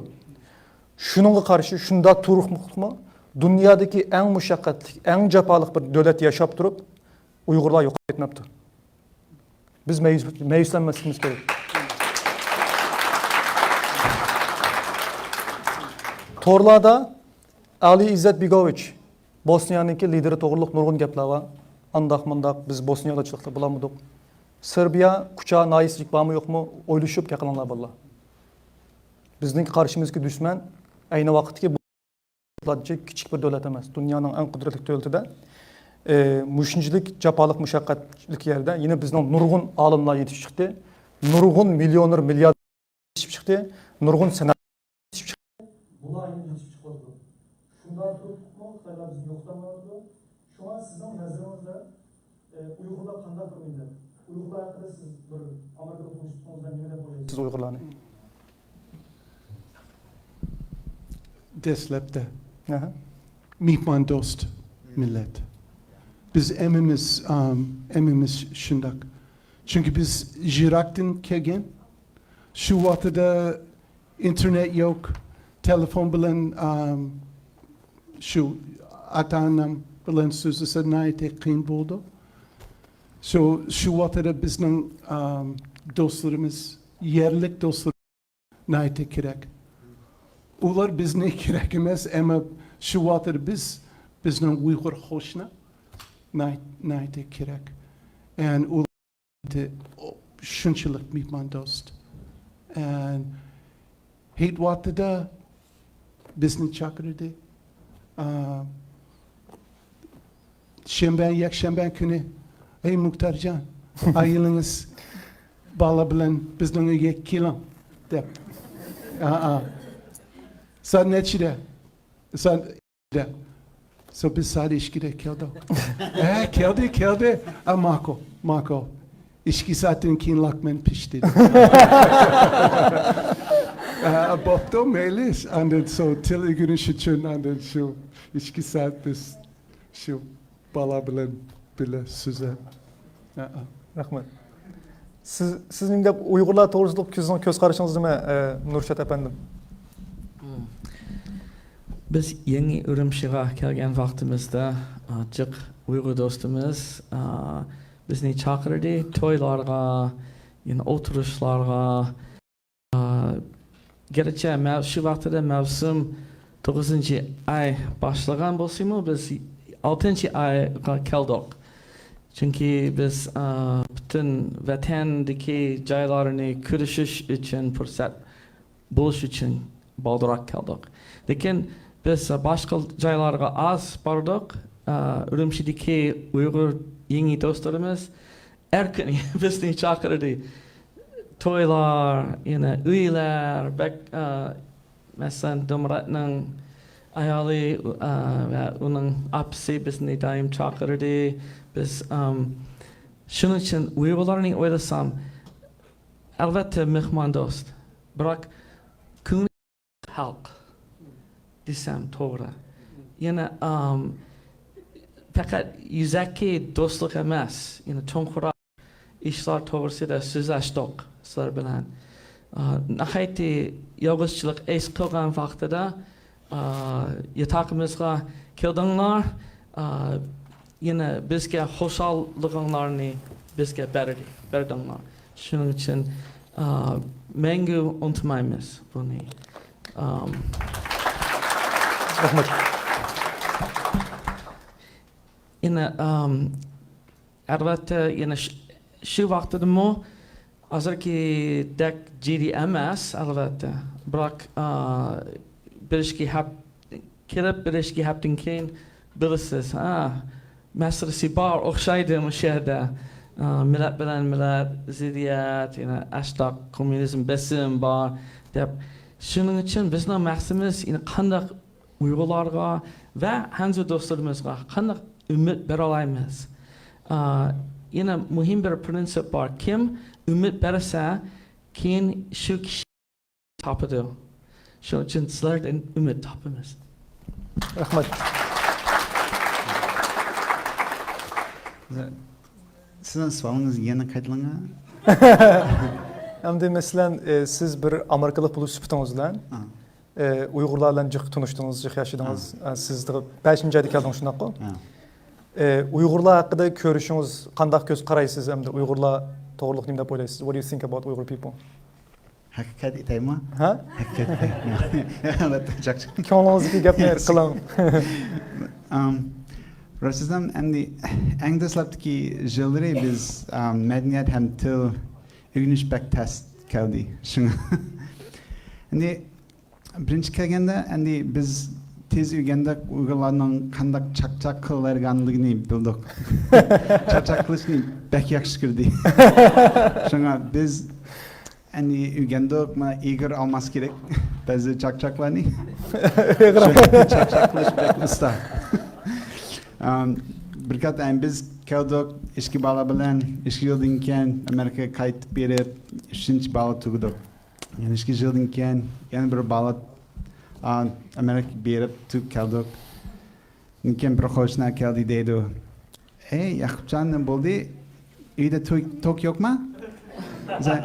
شۇنىڭغا قارشى شۇنداق تۇرۇقلۇقمۇ دۇنيادىكى ئەڭ مۇشەققەتلىك، ئەڭ جاپالىق بىر دۆلەتتە ياشاپ تۇرۇپ ئۇيغۇرلار يوقاپ كەتمەپتۇ. بىز مەيۈس، مەيۈسلەنمەسلىكىمىز كېرەك. تورلاردا ئالى ئىززەت بېگوۋىچ، بوسنىيانىڭكى لىدېرى توغرۇلۇق نۇرغۇن گەپلەر بار. ئانداق مۇنداق، بىز بوسنىيادا چىقتۇق، بولالمىدۇق. سېربىيە، كۇچا ناھىيەسىدىكى بارمۇ يوقمۇ، ئويلىشىپ گەپ قىلىڭلار بالىلار. بىزنىڭ قارشىمىزدىكى دۈشمەن ئەينى ۋاقىتتىكى بۇ كىچىك بىر دۆلەت ئەمەس، دۇنيانىڭ ئەڭ قۇدرەتلىك دۆلىتىدە، ئى، مۇشۇنچىلىك جاپالىق، مۇشەققەتلىك يەردە يەنە بىزنىڭ نۇرغۇن ئالىملار يېتىشىپ چىقتى، نۇرغۇن مىليونېر، مىليارد يېتىشىپ چىقتى، نۇرغۇن سەنئەت يېتىشىپ چىقتى. بۇلار يەنە يېتىشىپ چىقىۋاتىدۇ. شۇنداق تۇرۇپمۇ خىتايلار بىزنى يوقىتالمايۋاتىدۇ. شۇڭا سىزنىڭ نەزىرىڭىزدە، ئە، ئۇيغۇرلار قانداق بىر مىللەت؟ ئۇيغۇرلار ھەققىدە سىز بىر ئامېرىكىدا تونۇشلۇقىڭىزدا نېمە دەپ ئويلايسىز ئۇيغۇرلارنى؟ دەسلەپتە ئەھە. مېھماندوست مىللەت. بىز ھەممىمىز، ئام، ھەممىمىز شۇنداق. چۈنكى بىز يىراقتىن كەلگەن. شۇ ۋاقتىدا ئىنتېرنېت يوق، تېلېفون بىلەن، ئام، شۇ ئاتا-ئانام بىلەن سۆزلىسە ناھايىتى قىيىن بولىدۇ. شۇ، شۇ ۋاقتىدا بىزنىڭ، ئام، دوستلىرىمىز، يەرلىك دوستلىرىمىز ناھايىتى كېرەك. ئۇلار بىزنى كېرەك ئەمەس، ئەمما شۇ ۋاقتىدا بىز، بىزنىڭ ئۇيغۇر قوشنا ناھايىتى، ناھايىتى كېرەك. ئەن ئۇ شۇنچىلىك مېھماندوست. ئەن ھېيت ۋاقتىدا بىزنى چاقىردى. ئا، شەنبە، يەكشەنبە كۈنى، «ھەي، مۇختارجان، ئائىلىڭىز بالا بىلەن بىزنىڭ ئۆيگە كېلىڭ، دەپ. ئا، ئا. سائەت نەچچىدە؟ سائەت ئىككىدە. سو بىز سائەت ئىككىدە كەلدۇق. ھە، كەلدى، كەلدى. ئا، ماقۇل، ماقۇل. ئىككى سائەتتىن كېيىنراق مەن پىشتى. ئا، بوپتۇ، مەيلى. ئاندىن سو تىل ئۆگىنىش ئۈچۈن، ئاندىن شۇ ئىككى سائەت بىز شۇ بالا بىلەن بىللە سۆزلەپ. ئا، ئا. رەھمەت. سىز، سىز نېمە دەپ ئۇيغۇرلار توغرىسىدىكى كۆزىڭىز، كۆز قارىشىڭىز نېمە، ئە، نۇرشات ئەپەندىم؟ بىز يېڭى ئۈرۈمچىگە كەلگەن ۋاقتىمىزدا، ئا، جىق ئۇيغۇر دوستىمىز، ئا، بىزنى چاقىردى تويلارغا، يەنە ئولتۇرۇشلارغا. ئا، گەرچە مەۋ-، شۇ ۋاقتىدا مەۋسۇم توققۇزىنچى ئاي باشلىغان بولسىمۇ، بىز ئالتىنچى ئايغا كەلدۇق. چۈنكى بىز، ئا، پۈتۈن ۋەتەندىكى جايلارنى كۆرۈشۈش ئۈچۈن پۇرسەت بولۇش ئۈچۈن بالدۇرراق كەلدۇق. لېكىن بىز باشقا جايلارغا ئاز باردۇق. ئا، ئۈرۈمچىدىكى ئۇيغۇر يېڭى دوستلىرىمىز ھەر كۈنى بىزنى چاقىردى. تويلار، يەنە ئۆيلەر، بەك، ئا، مەسىلەن، دىلمۇراتنىڭ ئايالى، ئا، ۋە ئۇنىڭ ئاپىسى بىزنى دائىم چاقىردى. بىز، ئام، شۇنىڭ ئۈچۈن ئۇيغۇرلارنى ئويلىسام، ئەلۋەتتە، مېھماندوست. بىراق، كۆڭلى خەلق دېسەم توغرا. يەنە، ئام، پەقەت يۈزەكى دوستلۇق ئەمەس، يەنە چوڭقۇر ئىشلار توغرىسىدا سۆزلەشتۇق سىلەر بىلەن. ئا، ناھايىتى يالغۇزچىلىق ھېس قىلغان ۋاقتىدا، ئا، ياتاقىمىزغا كەلدىڭلار. ئا، يەنە بىزگە خۇشاللىقىڭلارنى بىزگە بەردى، بەردىڭلار. شۇنىڭ ئۈچۈن، ئا، مەڭگۈ ئۇنتۇمايمىز بۇنى. ئام، رەھمەت. يەنە، ئام، ئەلۋەتتە، يەنە شۇ، شۇ ۋاقتىدىمۇ ھازىرقىدەك جىددىي ئەمەس، ئەلۋەتتە. بىراق، ئا، بىر ئىككى ھەپ-، كېلىپ بىر ئىككى ھەپتىدىن كېيىن بىلىسىز، ھە، مەسىلىسى بار ئوخشايدۇ مۇشۇ يەردە. ئا، مىللەت بىلەن مىللەت، زىددىيەت، يەنە ئاشتاق كوممۇنىزم بېسىم بار دەپ. شۇنىڭ ئۈچۈن بىزنىڭ مەقسىتىمىز، يەنە قانداق ئۇيغۇرلارغا ۋە خەنزۇ دوستلىرىمىزغا قانداق ئۈمىد بېرەلايمىز؟ ئا، يەنە مۇھىم بىر پرىنسىپ بار. كىم ئۈمىد بەرسە، كېيىن شۇ كىشى تاپىدۇ. شۇنىڭ ئۈچۈن سىلەردىن ئۈمىد تاپىمىز. رەھمەت. سىزنىڭ سوئالىڭىزنى يەنە قايتىلاڭ. ئەمدى مەسىلەن، ئە، سىز بىر ئامېرىكىلىق بولۇش سۈپىتىڭىز بىلەن، ئا. ئە، ئۇيغۇرلار بىلەن جىق تونۇشتىڭىز، جىق ياشىدىڭىز. ئا. ئە، سىز بەشىنچى ئايدا كەلدىڭىز، شۇنداققۇ؟ ئا. ئە، ئۇيغۇرلار ھەققىدە كۆرۈشىڭىز قانداق، كۆز قارايسىز ئەمدى؟ ئۇيغۇرلار توغرىلىق نېمە دەپ ئويلايسىز؟ What do you think about Uyghur people? ھەقىقەت ئېيتايمۇ؟ ھە؟ ھەقىقەت ئېيتايمۇ؟ ئەلۋەتتە، چاقچاق. كۆڭلىڭىزدىكى گەپنى قىلىڭ. ئام، راستىزم، ئەمدى ئەڭ دەسلەپتىكى يىللىرى بىز، ئام، مەدەنىيەت ھەم تىل ئۆگىنىش بەك تەس كەلدى. شۇڭا ئەمدى بىرىنچى كەلگەندە، ئەمدى بىز تېز ئۆگەندۇق، ئۇيغۇرلارنىڭ قانداق چاقچاق قىلىدىغانلىقىنى بىلدۇق. چاقچاق قىلىشنى بەك ياخشى كۆردى. شۇڭا بىز ئەمدى ئۆگەندۇق، مانا ئېغىر ئالماس كېرەك بەزى چاقچاقلارنى. ئېغىر. شۇ چاقچاق قىلىش بەك ئۇستا. ئام، بىر قات، ئەم، بىز كەلدۇق، ئىككى بالا بىلەن، ئىككى يىلدىن كېيىن ئامېرىكىغا قايتىپ بېرىپ، ئۈچىنچى بالا تۇغدۇق. يەنە ئىككى يىلدىن كېيىن يەنە بىر بالا، ئا، ئامېرىكىغا بېرىپ تۇغۇپ كەلدۇق. كېيىن بىر قوشنا كەلدى دەيدۇ. ئەي، ياقۇپجان، نېمە بولدى؟ ئۆيدە توك، توك يوقما؟ دېسە،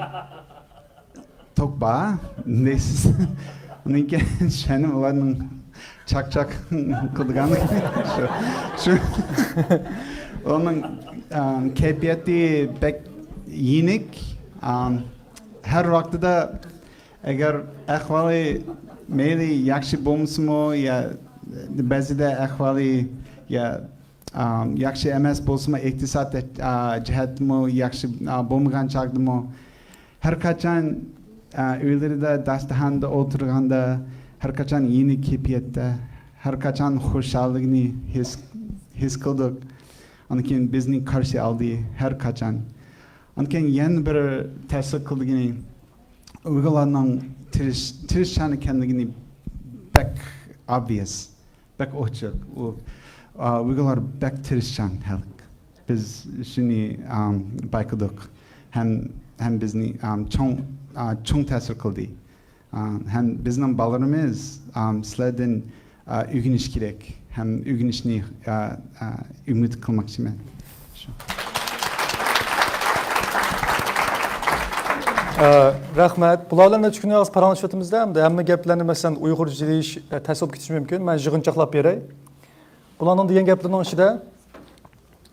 توك بار، دەيسىز. ئۇنىڭ كېيىن چۈشەندىم ئۇلارنىڭ چاقچاق قىلىدىغانلىقىنى. شۇ، شۇ. ئۇنىڭ، ئا، كەيپىياتى بەك يېنىك. ئا، ھەر ۋاقتىدا ئەگەر ئەھۋالى مەيلى ياخشى بولمىسىمۇ، يا بەزىدە ئەھۋالى يا، ئا، ياخشى ئەمەس بولسىمۇ، ئىقتىساد، ئا، جەھەتتىمۇ ياخشى، ئا، بولمىغان چاغدىمۇ، ھەر قاچان، ئا، ئۆيلىرىدە داستىخاندا ئولتۇرغاندا، ھەر قاچان يېنىك كەيپىياتتا، ھەر قاچان خۇشاللىقنى ھېس، ھېس قىلدۇق. ئاندىن كېيىن بىزنى قارشى ئالدى ھەر قاچان. ئاندىن كېيىن يەنە بىر تەسىر قىلىدىغىنى، ئۇيغۇرلارنىڭ تىرىش-، تىرىشچان ئىكەنلىكىنى بەك ئوبۋىيەس، بەك ئوچۇق. ئۇ، ئا، ئۇيغۇرلار بەك تىرىشچان خەلق. بىز شۇنى، ئام، بايقىدۇق. ھەم، ھەم بىزنى، ئام، چوڭ، ئا، چوڭ تەسىر قىلدى. ئا، ھەم بىزنىڭ بالىلىرىمىز، ئام، سىلەردىن، ئا، ئۆگىنىش كېرەك. ھەم ئۆگىنىشنى، ئا، ئا، ئۈمىد قىلماقچىمەن. شۇ. ئە، رەھمەت. بۇلار بىلەن نەچچە كۈندىن ئاز پاراڭلىشىۋاتىمىز-دە، ئەمدى ھەممە گەپلەرنى، مەسىلەن، ئۇيغۇرچە دېيىش، ئە، تەس بولۇپ كېتىشى مۇمكىن. مەن يىغىنچاقلاپ بېرەي. بۇلارنىڭ دېگەن گەپلىرىنىڭ ئىچىدە،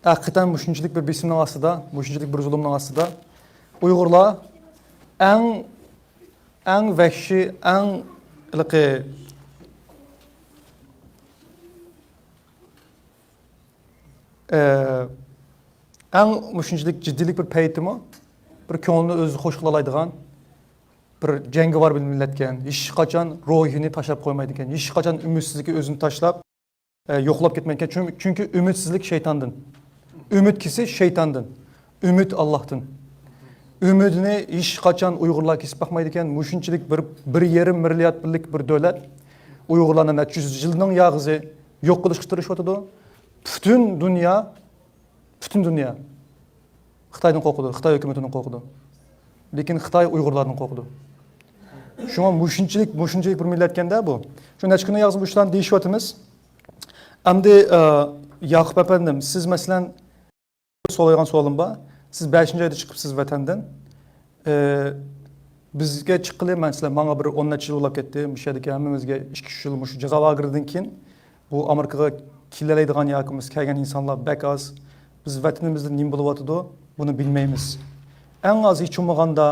ھەقىقەتەن مۇشۇنچىلىك بىر بېسىمنىڭ ئاستىدا، مۇشۇنچىلىك بىر زۇلۇمنىڭ ئاستىدا ئۇيغۇرلار ئەڭ، ئەڭ ۋەھشىي، ئەڭ ھېلىقى، ئە، ئەڭ مۇشۇنچىلىك جىددىيلىك بىر پەيتىمۇ، بىر كۆڭلىنى ئۆزى خوش قىلالايدىغان بىر جەڭگىۋار بىر مىللەتكەن، ھېچقاچان روھىنى تاشلاپ قويمايدىكەن، ھېچقاچان ئۈمىدسىزلىكى ئۆزىنى تاشلاپ، ئە، يوقلاپ كەتمەيدىكەن. چۈن-، چۈنكى ئۈمىدسىزلىك شەيتاندىن. ئۈمىد كېسىش شەيتاندىن. ئۈمىد ئاللاھتىن. ئۈمىدىنى ھېچقاچان ئۇيغۇرلار كېسىپ باقمايدىكەن. مۇشۇنچىلىك بىر، بىر يېرىم مىليارد پۇللۇق بىر دۆلەت ئۇيغۇرلارنى نەچچە يۈز يىلنىڭ ياغىسى يوق قىلىشقا تىرىشىۋاتىدۇ. پۈتۈن دۇنيا، پۈتۈن دۇنيا خىتايدىن قورقىدۇ، خىتاي ھۆكۈمىتىدىن قورقىدۇ. لېكىن خىتاي ئۇيغۇرلاردىن قورقىدۇ. شۇڭا مۇشۇنچىلىك، مۇشۇنچىلىك بىر مىللەتكەندە بۇ. شۇ نەچچە كۈندىن ياغىسى بۇ ئىشلارنى دېيىشىۋاتىمىز. ئەمدى، ئە، ياقۇپ ئەپەندىم، سىز مەسىلەن، سورايدىغان سوئالىم بار. سىز بەشىنچى ئايدا چىقىپسىز ۋەتەندىن. ئە، بىزگە چىققىلى، مەسىلەن، ماڭا بىر ئون نەچچە يىل بولاپ كەتتى. مۇشۇ يەردىكى ھەممىمىزگە ئىككى، ئۈچ يىل مۇشۇ جازا لاگېرىدىن كېيىن بۇ ئامېرىكىغا كېلەلەيدىغان ياكى بولمىسا كەلگەن ئىنسانلار بەك ئاز. بىز ۋەتىنىمىزدە نېمە بولۇۋاتىدۇ، بۇنى بىلمەيمىز. ئەڭ ئاز ھېچ بولمىغاندا،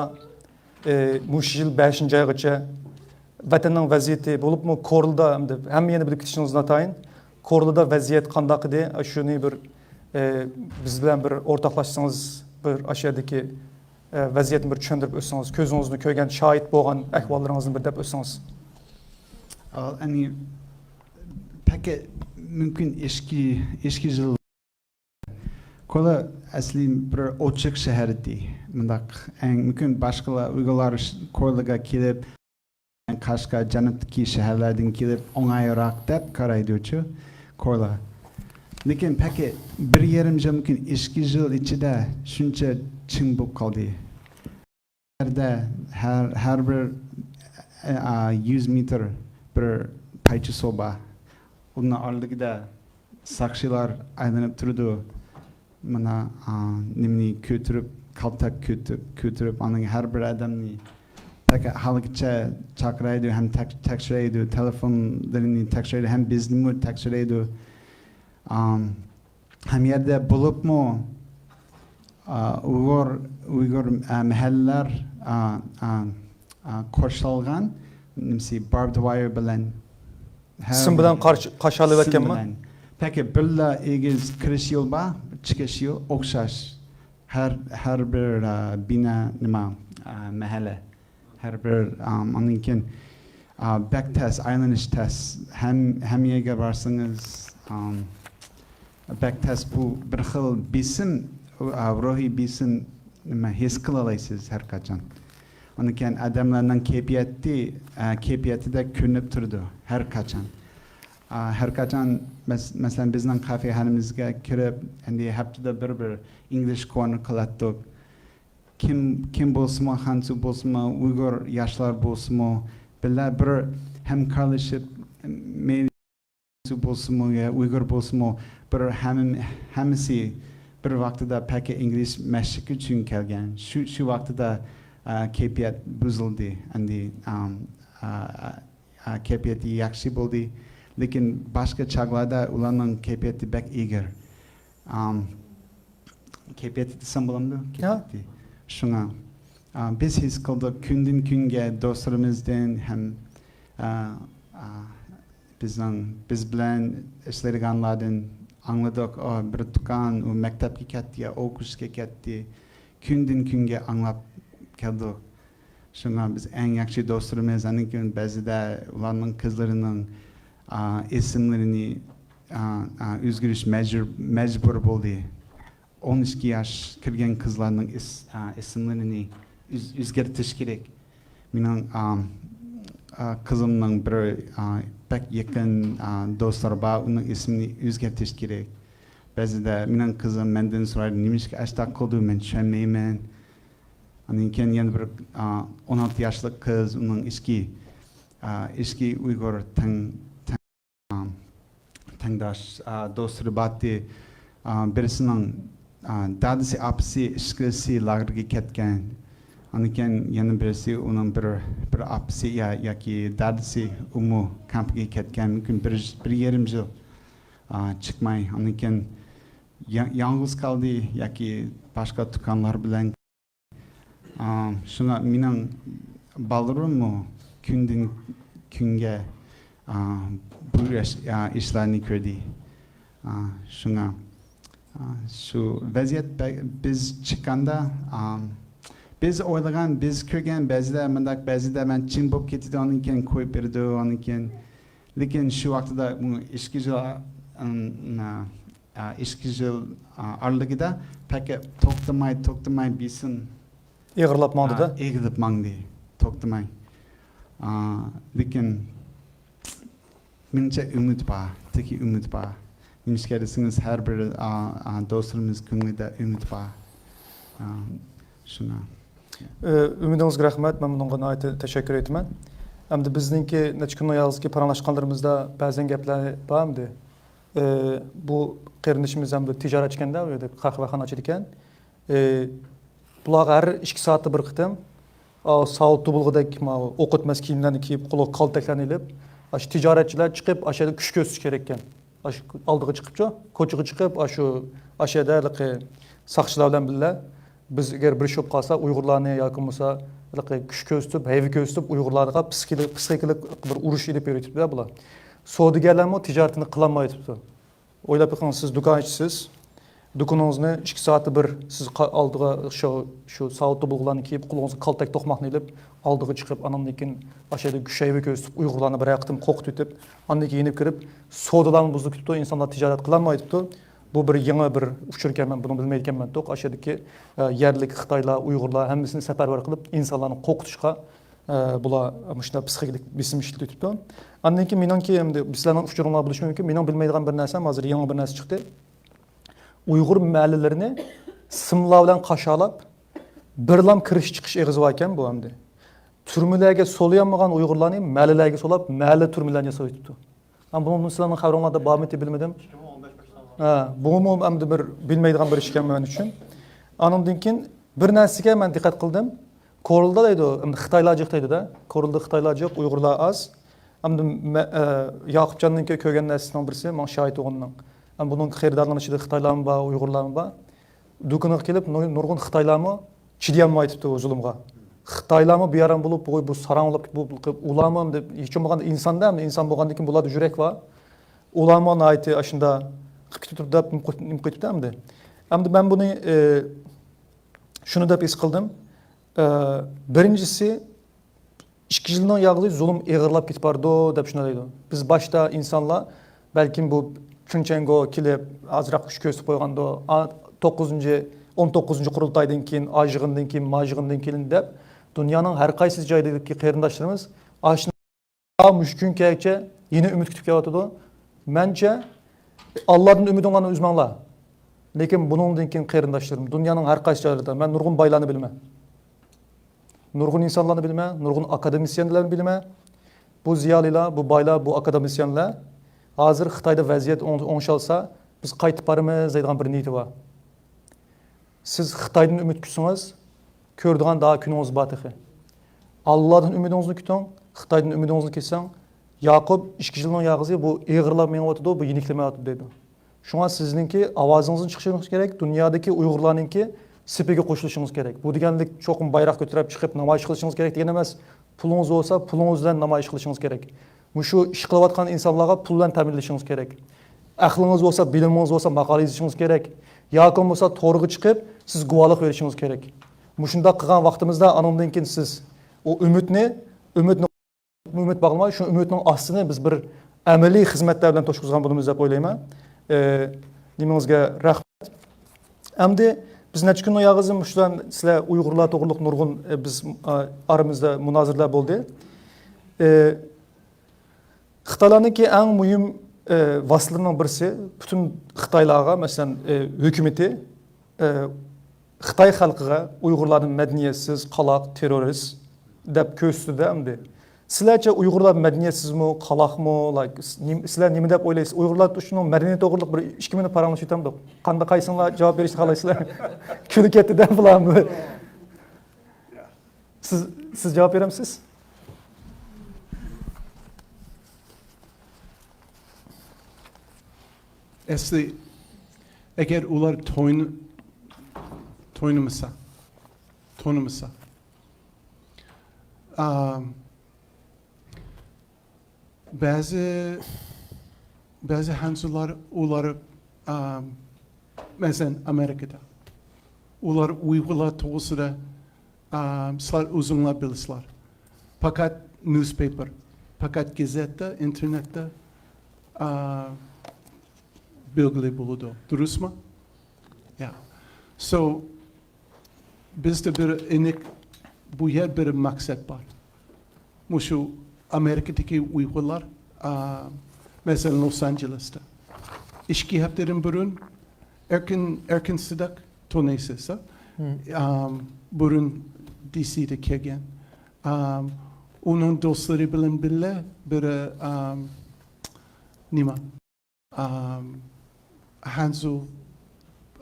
ئى، مۇشۇ يىل بەشىنچى ئايغىچە ۋەتەننىڭ ۋەزىيىتى، بولۇپمۇ كورلىدا، ئەمدى ھەممە يەرنى بىلىپ كېتىشىڭىز ناتايىن، كورلىدا ۋەزىيەت قانداق ئىدى؟ شۇنى بىر، ئى، بىز بىلەن بىر ئورتاقلاشسىڭىز، بىر ئاشۇ يەردىكى، ئى، ۋەزىيەتنى بىر چۈشەندۈرۈپ ئۆتسىڭىز، كۆزىڭىزنى كۆرگەن، شاھىت بولغان ئەھۋاللىرىڭىزنى بىر دەپ ئۆتسىڭىز. ئەنى پەكە مۇمكىن ئىچكى، ئىچكى يىل كورلا ئەسلى بىر ئوچۇق شەھەر ئىدى. مۇنداق ئەڭ مۇمكىن باشقىلار، ئۇيغۇرلار ش-، كورلىغا كېلىپ، قاشقا، جەنۇبتىكى شەھەرلەردىن كېلىپ ئوڭايراق دەپ قارايدۇچۇ كورلا. لېكىن پەكە بىر يېرىم يىل، مۇمكىن ئىككى يىل ئىچىدە شۇنچە چىڭ بولۇپ قالدى. يەردە ھەر، ھەر بىر، ئە، يۈز مېتىر بىر پايچە سۇ بار. ئۇنىڭ ئارىلىقىدا ساقچىلار ئايلىنىپ تۇرىدۇ. مانا، ئا، نېمىنى كۆتۈرۈپ، كالتاك كۆتۈرۈپ، كۆتۈرۈپ، ئاندىن ھەر بىر ئادەمنى تەك-، ھالىگىچە چاقىرايدۇ ھەم تەك-، تەكشۈرەيدۇ، تېلېفونلىرىنى تەكشۈرەيدۇ ھەم بىزنىمۇ تەكشۈرەيدۇ. ئام، ھەم يەردە بولۇپمۇ، ئا، ئۇيغۇر، ئۇيغۇر، ئا، مەھەللىلەر، ئا، ئا، ئا، قورشالغان، نېمىسى، باربد ۋايېر بىلەن، ھەر سىم بىلەن قارش-، سىم قارشىلىۋەتكەنمۇ؟ بىلەن. پەكى بىرلا ئېگىز كىرىش يول بار، چىقىش يول ئوخشاش. ھەر، ھەر بىر، ئا، بىنا، نېمە، ئا، مەھەللە. ھەر بىر، ئام، ئاندىن كېيىن، ئا، بەك تەس، ئايلىنىش تەس. ھەم، ھەممە يەرگە بارسىڭىز، ئام، بەك تەس. بۇ بىر خىل بېسىم، ئا، روھىي بېسىم، نېمە، ھېس قىلالايسىز ھەر قاچان. ئاندىن كېيىن ئادەملەرنىڭ كەيپىياتى، ئا، كەيپىياتىدا كۆرۈنۈپ تۇرىدۇ ھەر قاچان. ئا، ھەر قاچان، مەس-، مەسىلەن، بىزنىڭ كافېخانىمىزغا كىرىپ، ئەمدى ھەپتىدە بىر، بىر ئىنگلىش كورنېر قىلاتتۇق. كىم، كىم بولسىمۇ، خەنزۇ بولسىمۇ، ئۇيغۇر ياشلار بولسىمۇ، بىللە بىر ھەمكارلىشىپ، مەيلى خەنزۇ بولسىمۇ يا ئۇيغۇر بولسىمۇ، بىر ھەم-، ھەممىسى بىر ۋاقتىدا پەكە ئىنگلىز مەشىقى ئۈچۈن كەلگەن. شۇ، شۇ ۋاقتىدا، ئا، كەيپىيات بۇزۇلدى. ئەمدى، ئام، ئا، ئا، كەيپىياتى ياخشى بولدى. لېكىن باشقا چاغلاردا ئۇلارنىڭ كەيپىياتى بەك ئېغىر. ئام، كەيپىياتى دېسەم بولامدۇ؟ يا. كەيپىياتى. شۇڭا، ئا، بىز ھېس قىلدۇق، كۈندىن كۈنگە دوستلىرىمىزدىن ھەم، ئا، ئا، بىزنىڭ، بىز بىلەن ئىشلەيدىغانلاردىن ئاڭلىدۇق، ئا، بىر تۇغقان، ئۇ مەكتەپكە كەتتى يا ئوقۇشقا كەتتى. كۈندىن كۈنگە ئاڭلاپ كەلدۇق. شۇڭا بىز ئەڭ ياخشى دوستلىرىمىز، ئاندىن كېيىن بەزىدە ئۇلارنىڭ قىزلىرىنىڭ، ئا، ئىسىملىرىنى، ئا، ئا، ئۆزگىرىش مەجبۇر، مەجبۇر بولدى. ئون ئىككى ياش كىرگەن قىزلارنىڭ ئىس-، ئا، ئىسىملىرىنى ئۆز-، ئۆزگەرتىش كېرەك. مېنىڭ، ئا، ئا، قىزىمنىڭ بىر، ئا، بەك يېقىن، ئا، دوستلىرى بار، ئۇنىڭ ئىسمىنى ئۆزگەرتىش كېرەك. بەزىدە مېنىڭ قىزىم مەندىن سورايدۇ، نېمىشقا ئاشۇنداق قىلدى، مەن چۈشەنمەيمەن. ئاندىن كېيىن يەنە بىر، ئا، ئون ئالتە ياشلىق قىز، ئۇنىڭ ئىچكى، ئا، ئىچكى ئۇيغۇر تەڭ-، تەڭ-، ئا، تەڭداش، ئا، دوستلىرى بارتى. ئا، بىرسىنىڭ، ئا، دادىسى، ئاپىسى، ئىككىلىسى لاگېرغا كەتكەن. ئاندىن كېيىن يەنە بىرسى، ئۇنىڭ بىر، بىر ئاپىسى يا، ياكى دادىسى، ئۇمۇ كامپقا كەتكەن. مۇمكىن بىر، بىر يېرىم يىل، ئا، چىقماي. ئاندىن كېيىن يا-، يالغۇز قالدى ياكى باشقا تۇغقانلار بىلەن. ئا، شۇڭا مېنىڭ بالىلىرىممۇ كۈندىن كۈنگە، ئا، بۇ ئىش-، ئا، ئىشلارنى كۆردى. ئا، شۇڭا، ئا، شۇ ۋەزىيەت بە-، بىز چىققاندا، ئا، بىز ئويلىغان، بىز كۆرگەن بەزىدە مۇنداق، بەزىدە مەن جىم بولۇپ كېتىدۇ، ئاندىن كېيىن قويۇپ بېرىدۇ، ئاندىن كېيىن، لېكىن شۇ ۋاقتىدا بۇ ئىككى يىل، ئا، ئىككى يىل، ئا، ئارىلىقىدا پەقەت توختىماي، توختىماي بېسىم، ئېغىرلاپ ماڭدىدا. ئا، ئېغىرلاپ ماڭدى، توختىماي. ئا، لېكىن مېنىڭچە ئۈمىد بار، تېخى ئۈمىد بار. نېمىشقا دېسىڭىز، ھەر بىر، ئا، ئا، دوستلىرىمىز كۆڭلىدە ئۈمىد بار. ئا، شۇڭا. ئە، ئۈمىدىڭىزگە رەھمەت، مەن بۇنىڭغا ناھايىتى تەشەككۈر ئېيتىمەن. ئەمدى بىزنىڭكى نەچچە كۈننىڭ ياغىسىدىكى پاراڭلاشقانلىرىمىزدا بەزەن گەپلەر بار ئەمدى. ئى، بۇ قېرىندىشىمىز ھەم بىر تىجارەتچىكەن-دە، ئۇ يەردە قەھۋەخانا ئاچىدىكەن. ئى، بۇلارغا ھەر ئىككى سائەتتە بىر قېتىم، ئاۋۇ ساۋۇت بولغۇدەك ماۋۇ ئوقۇتمەس كىيىملەرنى كىيىپ، قولىغا كالتەكلەرنى ئېلىپ، ئاشۇ تىجارەتچىلەر چىقىپ، ئاشۇ يەردە كۈچ كۆرسىتىشى كېرەككەن. ئاشۇ ئالدىغا چىقىپچۇ، كوچىغا چىقىپ، ئاشۇ، ئاشۇ يەردە ھېلىقى ساقچىلار بىلەن بىللە، بىز ئەگەر بىر ئىش بولۇپ قالسا، ئۇيغۇرلارنى ياكى بولمىسا ھېلىقى كۈچ كۆرسىتىپ، ھەيۋە كۆرسىتىپ، ئۇيغۇرلارغا پسىخىكىلىق، پسىخىكىلىق بىر ئۇرۇش ئېلىپ بېرىۋېتىپتۇ-دە بۇلار. سودىگەرلەرمۇ تىجارىتىنى قىلالمايۋېتىپتۇ. ئويلاپ بېقىڭ، سىز دۇكان ئىچىسىز. دۇكىنىڭىزنى ئىككى سائەتتە بىر سىز قا-، ئالدىغا شۇ، شۇ ساۋۇت توبۇلغىلارنى كىيىپ، قولىڭىزغا كالتەك توقماقنى ئېلىپ، ئالدىغا چىقىپ، ئاناندىن كېيىن ئاشۇ يەردە كۈچ ھەيۋە كۆرسىتىپ، ئۇيغۇرلارنى بىرەر قېتىم قورقۇتۇۋېتىپ، ئاندىن كېيىن يېنىپ كىرىپ، سودىلارمۇ بۇزۇلۇپ كېتىپتۇ، ئىنسانلار تىجارەت قىلالمايۋېتىپتۇ. بۇ بىر يېڭى بىر ئۇچۇر ئىكەن، مەن بۇنى بىلمەيدىكەنمەن توق. ئاشۇ يەردىكى، ئە، يەرلىك خىتايلار، ئۇيغۇرلار ھەممىسىنى سەپەرۋەر قىلىپ، ئىنسانلارنى قورقۇتۇشقا، ئە، بۇلار مۇشۇنداق پسىخىكىلىق بېسىم ئىشلىتىۋېتىپتۇ. ئاندىن كېيىن مېنىڭكى ئەمدى سىلەرنىڭ ئۇچۇرۇڭلار بولۇشى مۇمكىن، مېنىڭ بىلمەيدىغان بىر نەرسەم، ھازىر يېڭى بىر نەرسە چىقتى. ئۇيغۇر مەھەللىلىرىنى سىملار بىلەن قارشى ئالاپ، بىرلام كىرىش چىقىش ئېغىزى باركەن بۇ ئەمدى. تۈرمىلەرگە سولىيالمىغان ئۇيغۇرلارنى مەھەللىلەرگە سولاپ، مەھەللە تۈرمىلەرنى ياساۋېتىپتۇ. ھە، بۇنىڭدىن سىلەرنىڭ خەۋىرىڭلاردا بارمىدى، بىلمىدىم. ھە، بۇمۇ ئەمدى بىر بىلمەيدىغان بىر ئىش ئىكەن مەن ئۈچۈن. ئانىڭدىن كېيىن بىر نەرسىگە مەن دىققەت قىلدىم. كورلىدا دەيدۇ، ئەمدى خىتايلار جىق دەيدۇ-دە. كورلىدا خىتايلار جىق، ئۇيغۇرلار ئاز. ئەمدى مە-، ئە، ياقۇپجاننىڭكى كۆرگەن نەرسىسىنىڭ بىرسى، ماڭا شاھىت بولغىنىنىڭ. ئەمدى بۇنىڭ خېرىدارلىرىنىڭ ئىچىدە خىتايلارمۇ بار، ئۇيغۇرلارمۇ بار. دۇكىنىغا كېلىپ نۇر-، نۇرغۇن خىتايلارمۇ چىدىيالمايتىپتۇ بۇ زۇلۇمغا. خىتايلارمۇ بىئارام بولۇپ، بۇ، بۇ ساراڭلاپ، بۇ، بۇ، ئۇلارمۇ ئەمدى ھېچ بولمىغاندا ئىنساندا، ئەمدى ئىنسان بولغاندىن كېيىن بۇلاردا يۈرەك بار. ئۇلارمۇ ناھايىتى ئاشۇندا قىپ كېتىپ دەپ نېمە قىلىپ، نېمە قىلىپ كېتىپتۇ ئەمدى. ئەمدى مەن بۇنى، ئى، شۇنى دەپ ھېس قىلدىم. ئى، بىرىنچىسى، ئىككى يىلنىڭ ياغىسى زۇلۇم ئېغىرلاپ كېتىپ بارىدۇ دەپ شۇنداق دەيدۇ. بىز باشتا ئىنسانلار بەلكىم بۇ چۇنچەنگو كېلىپ ئازراق كۈچ كۆرسىتىپ قويغاندۇ، ئا، توققۇزىنچى، ئون توققۇزىنچى قۇرۇلتايدىن كېيىن، ئا يىغىندىن كېيىن، ما يىغىندىن كېيىن دەپ دۇنيانىڭ ھەر قايسى جايىدىكى قېرىنداشلىرىمىز ئاشۇ مۇشۇ كۈنگىچە يەنە ئۈمىد كۈتۈپ كېلىۋاتىدۇ. مەنچە، ئاللادىن ئۈمىدىڭلارنى ئۈزمەڭلار. لېكىن بۇنىڭدىن كېيىن قېرىنداشلىرىم، دۇنيانىڭ ھەر قايسى جايلىرىدا مەن نۇرغۇن بايلارنى بىلىمەن. نۇرغۇن ئىنسانلارنى بىلىمەن، نۇرغۇن ئاكادېمىسيەنلەرنى بىلىمەن. بۇ زىيالىيلار، بۇ بايلار، بۇ ئاكادېمىسيەنلەر ھازىر خىتايدا ۋەزىيەت ئوڭ-، ئوڭشالسا، بىز قايتىپ بارىمىز دەيدىغان بىر نىيىتى بار. سىز خىتايدىن ئۈمىد كۈتسىڭىز، كۆرىدىغان داھا كۈنىڭىز بار تېخى. ئاللادىن ئۈمىدىڭىزنى كۈتۈڭ، خىتايدىن ئۈمىدىڭىزنى كېسىڭ، ياقۇپ ئىككى يىلنىڭ ياغىسى بۇ ئېغىرلاپ مېڭىۋاتىدۇ، بۇ يېنىكلىمەيۋاتىدۇ دەيدۇ. شۇڭا سىزنىڭكى ئاۋازىڭىزنى چىقىرىشىڭىز كېرەك، دۇنيادىكى ئۇيغۇرلارنىڭكى سېپىگە قوشۇلۇشىڭىز كېرەك. بۇ دېگەنلىك چوقۇم بايراق كۆتۈرۈپ چىقىپ نامايىش قىلىشىڭىز كېرەك دېگەن ئەمەس. پۇلىڭىز بولسا، پۇلىڭىز بىلەن نامايىش قىلىشىڭىز كېرەك. مۇشۇ ئىش قىلىۋاتقان ئىنسانلارغا پۇل بىلەن تەمىنلىشىڭىز كېرەك. ئەقلىڭىز بولسا، بىلىمىڭىز بولسا، ماقالە يېزىشىڭىز كېرەك. ياكى بولمىسا، تورغا چىقىپ، سىز گۇۋاھلىق بېرىشىڭىز كېرەك. مۇشۇنداق قىلغان ۋاقتىمىزدا، ئانىڭدىن كېيىن سىز ئۇ ئۈمىدنى، ئۈمىدنى ئۈمىد باغلىماي، شۇ ئۈمىدنىڭ ئاستىنى بىز بىر ئەمەلىي خىزمەتلەر بىلەن توشقۇزغان بولىمىز دەپ ئويلايمەن. ئى، نېمىڭىزگە رەھمەت. ئەمدى بىز نەچچە كۈن ياغىزى مۇشۇلار سىلەر ئۇيغۇرلار توغرىلىق نۇرغۇن، ئە، بىز، ئە، ئارىمىزدا مۇنازىرىلەر بولدى. ئە، خىتايلارنىڭكى ئەڭ مۇھىم، ئە، ۋاسىتىلىرىنىڭ بىرسى، پۈتۈن خىتايلارغا، مەسىلەن، ئە، ھۆكۈمىتى، ئە، خىتاي خەلقىگە ئۇيغۇرلارنى مەدەنىيەتسىز، قالاق، تېررورىست دەپ كۆرسىتىدۇ ئەمدى. سىلەرچە ئۇيغۇرلار مەدەنىيەتسىزمۇ، قالاقمۇ؟ Like، نېم-، سىلەر نېمە دەپ ئويلايسىز؟ ئۇيغۇرلار شۇنىڭ مەدەنىيىتى توغرىلىق بىر ئىككى مىنۇت پاراڭلىشىۋېتەمدۇق؟ قانداق، قايسىڭلار جاۋاب بېرىشنى خالايسىلەر؟ كۈلۈپ كەتتى-دە بۇلارمۇ. سىز، سىز جاۋاب بېرەمسىز؟ ئەسلى، ئەگەر ئۇلار توين-، توينىمىسا، تونۇمىسا، ئام، بەزى، بەزى خەنزۇلار، ئۇلار، ئام، مەسىلەن، ئامېرىكىدا، ئۇلار ئۇيغۇرلار توغرىسىدا، ئام، سىلەر ئۆزۈڭلار بىلىسىلەر. پەقەت نيۇسپەيپېر، پەقەت گېزىتتە، ئىنتېرنېتتە، ئام، بەلگىلى بولىدۇ. دۇرۇسمۇ؟ يا. So، بىزدە بىر ئېنىق، بۇ يەر بىر مەقسەت بار. مۇشۇ ئامېرىكىدىكى ئۇيغۇرلار، ئا، مەسىلەن، لوس ئانژېلېستا. ئىككى ھەپتىدىن بۇرۇن ئەركىن، ئەركىن سىدىق تونۇيسىز، ھە؟ مم. ئام، بۇرۇن دى سىدا كەلگەن. ئام، ئۇنىڭ دوستلىرى بىلەن بىللە بىر، ئام، نېمە؟ ئام، خەنزۇ،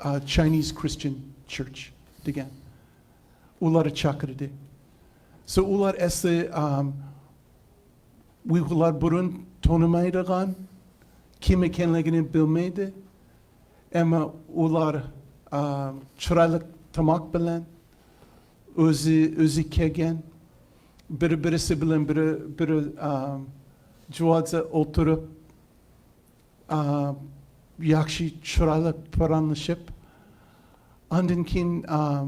ئا، Chinese Christian Church دېگەن. ئۇلار چاقىردى. So، ئۇلار ئەسلى، ئام، ئۇيغۇرلار بۇرۇن تونۇمايدىغان، كىم ئىكەنلىكىنى بىلمەيدۇ. ئەمما ئۇلار، ئام، چىرايلىق تاماق بىلەن، ئۆزى، ئۆزى كەلگەن، بىر-، بىرسى بىلەن بىرى، بىرى، ئام، جۇۋازدا ئولتۇرۇپ، ئا، ياخشى، چىرايلىق پاراڭلىشىپ، ئاندىن كېيىن، ئا،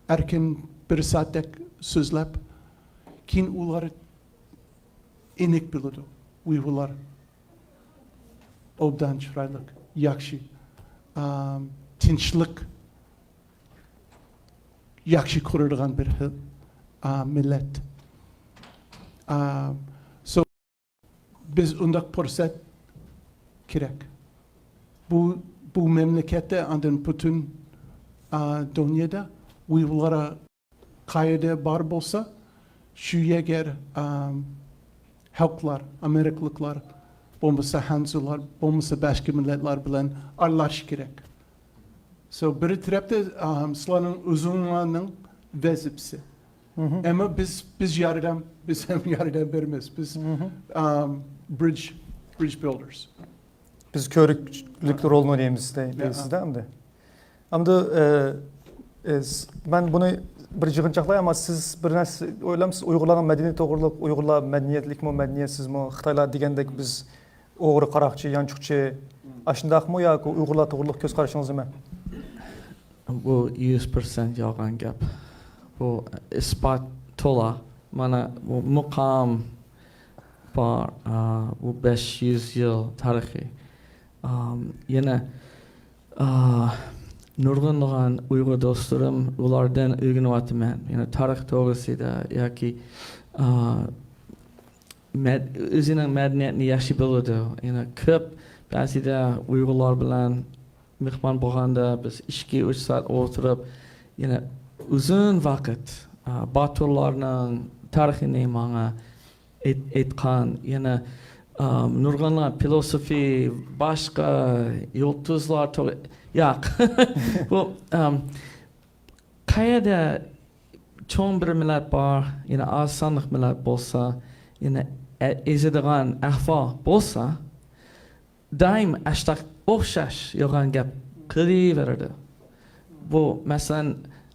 ئەركىن بىر سائەتتەك سۆزلەپ، كېيىن ئۇلار ئېنىق بىلىدۇ، ئۇيغۇرلار ئوبدان، چىرايلىق، ياخشى، ئا، تىنچلىق ياخشى كۆرىدىغان بىر خىل، ئا، مىللەت. ئا، so، بىز ئۇنداق پۇرسەت كېرەك. بۇ، بۇ مەملىكەتتە، ئاندىن پۈتۈن، ئا، دۇنيادا ئۇيغۇرلار قەيەردە بار بولسا، شۇ يەرگە، ئا، خەلقلەر، ئامېرىكىلىقلار، بولمىسا خەنزۇلار، بولمىسا باشقا مىللەتلەر بىلەن ئارىلىشىش كېرەك. So، بىر تەرەپتە، ئام، سىلەرنىڭ ئۆزۈڭلارنىڭ ۋەزىپىسى. مهم. ئەمما بىز، بىز ياردەم، بىز ھەم ياردەم بېرىمىز. بىز، مهم. ئام، bridge، bridge builders. بىز كۆۋرۈكلۈك رولنى ئوينايمىز دەي-، يا. دەيسىز-دە ئەمدى. ئەمدى، ئە، ئە، س-، مەن بۇنى بىر يىغىنچاقلاي، ئەمما سىز بىر نەرسە ئويلامسىز؟ ئۇيغۇرلارنىڭ مەدەنىيىتى توغرۇلۇق، ئۇيغۇرلار مەدەنىيەتلىكمۇ، مەدەنىيەتسىزمۇ؟ خىتايلار دېگەندەك بىز ئوغرى، قاراقچى، يانچۇقچى، ئاشۇنداقمۇ ياكى ئۇيغۇرلار توغرۇلۇق كۆز قارىشىڭىز نېمە؟ بۇ يۈز پىرسەنت يالغان گەپ. بۇ ئىسپات تولا. مانا بۇ مۇقام بار، ئا، بۇ بەش يۈز يىل تارىخى. ئام، يەنە، ئا، نۇرغۇنلىغان ئۇيغۇر دوستلىرىم، ئۇلاردىن ئۆگىنىۋاتىمەن. يەنە تارىخ توغرىسىدا ياكى، ئا، مەد-، ئۆزىنىڭ مەدەنىيەتنى ياخشى بىلىدۇ. يەنە كۆپ، بەزىدە ئۇيغۇرلار بىلەن مېھمان بولغاندا بىز ئىككى، ئۈچ سائەت ئولتۇرۇپ، يەنە ئۇزۇن ۋاقىت، ئا، باتۇرلارنىڭ تارىخىنى ماڭا ئېيت-، ئېيتقان، يەنە، ئا، نۇرغۇنلىغان فىلوسوفى، باشقا يۇلتۇزلار توغرا، ياق. بۇ، ئام، قەيەردە چوڭ بىر مىللەت بار، يەنە ئاز سانلىق مىللەت بولسا، يەنە ئە-، ئېزىدىغان ئەھۋال بولسا، دائىم ئاشتاق ئوخشاش يالغان گەپ قىلىۋېرىدۇ. بۇ، مەسىلەن،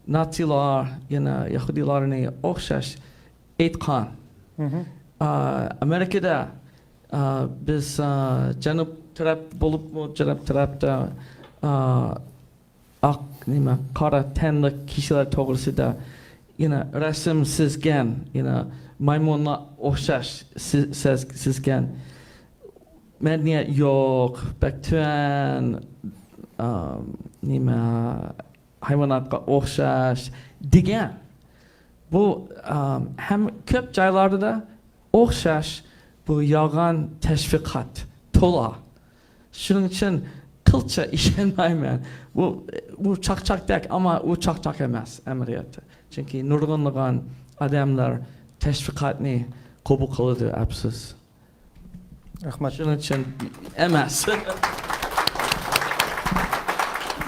ناتسىلار يەنە يەھۇدىيلارنى ئوخشاش ئېيتقان. مهم. ئا، ئامېرىكىدا، ئا، بىز، ئا، جەنۇب تەرەپ بولۇپمۇ، جەنۇب تەرەپتە، ئا، ئاق، نېمە، قارا تەنلىك كىشىلەر توغرىسىدا يەنە رەسىم سىزگەن، يەنە مايمۇنغا ئوخشاش سىز-، سىز-، سىزگەن. مەدەنىيەت يوق، بەك تۆۋەن، ئام، نېمە، ھايۋاناتقا ئوخشاش دېگەن. بۇ، ئام، ھەم كۆپ جايلاردا ئوخشاش، بۇ يالغان تەشۋىقات، تولا. شۇنىڭ ئۈچۈن قىلچە ئىشەنمەيمەن. بۇ، بۇ چاقچاقتەك، ئەمما ئۇ چاقچاق ئەمەس ئەمەلىيەتتە. چۈنكى نۇرغۇنلىغان ئادەملەر تەشۋىقاتنى قوبۇل قىلىدۇ، ئەپسۇس. رەھمەت. شۇنىڭ ئۈچۈن ئەمەس.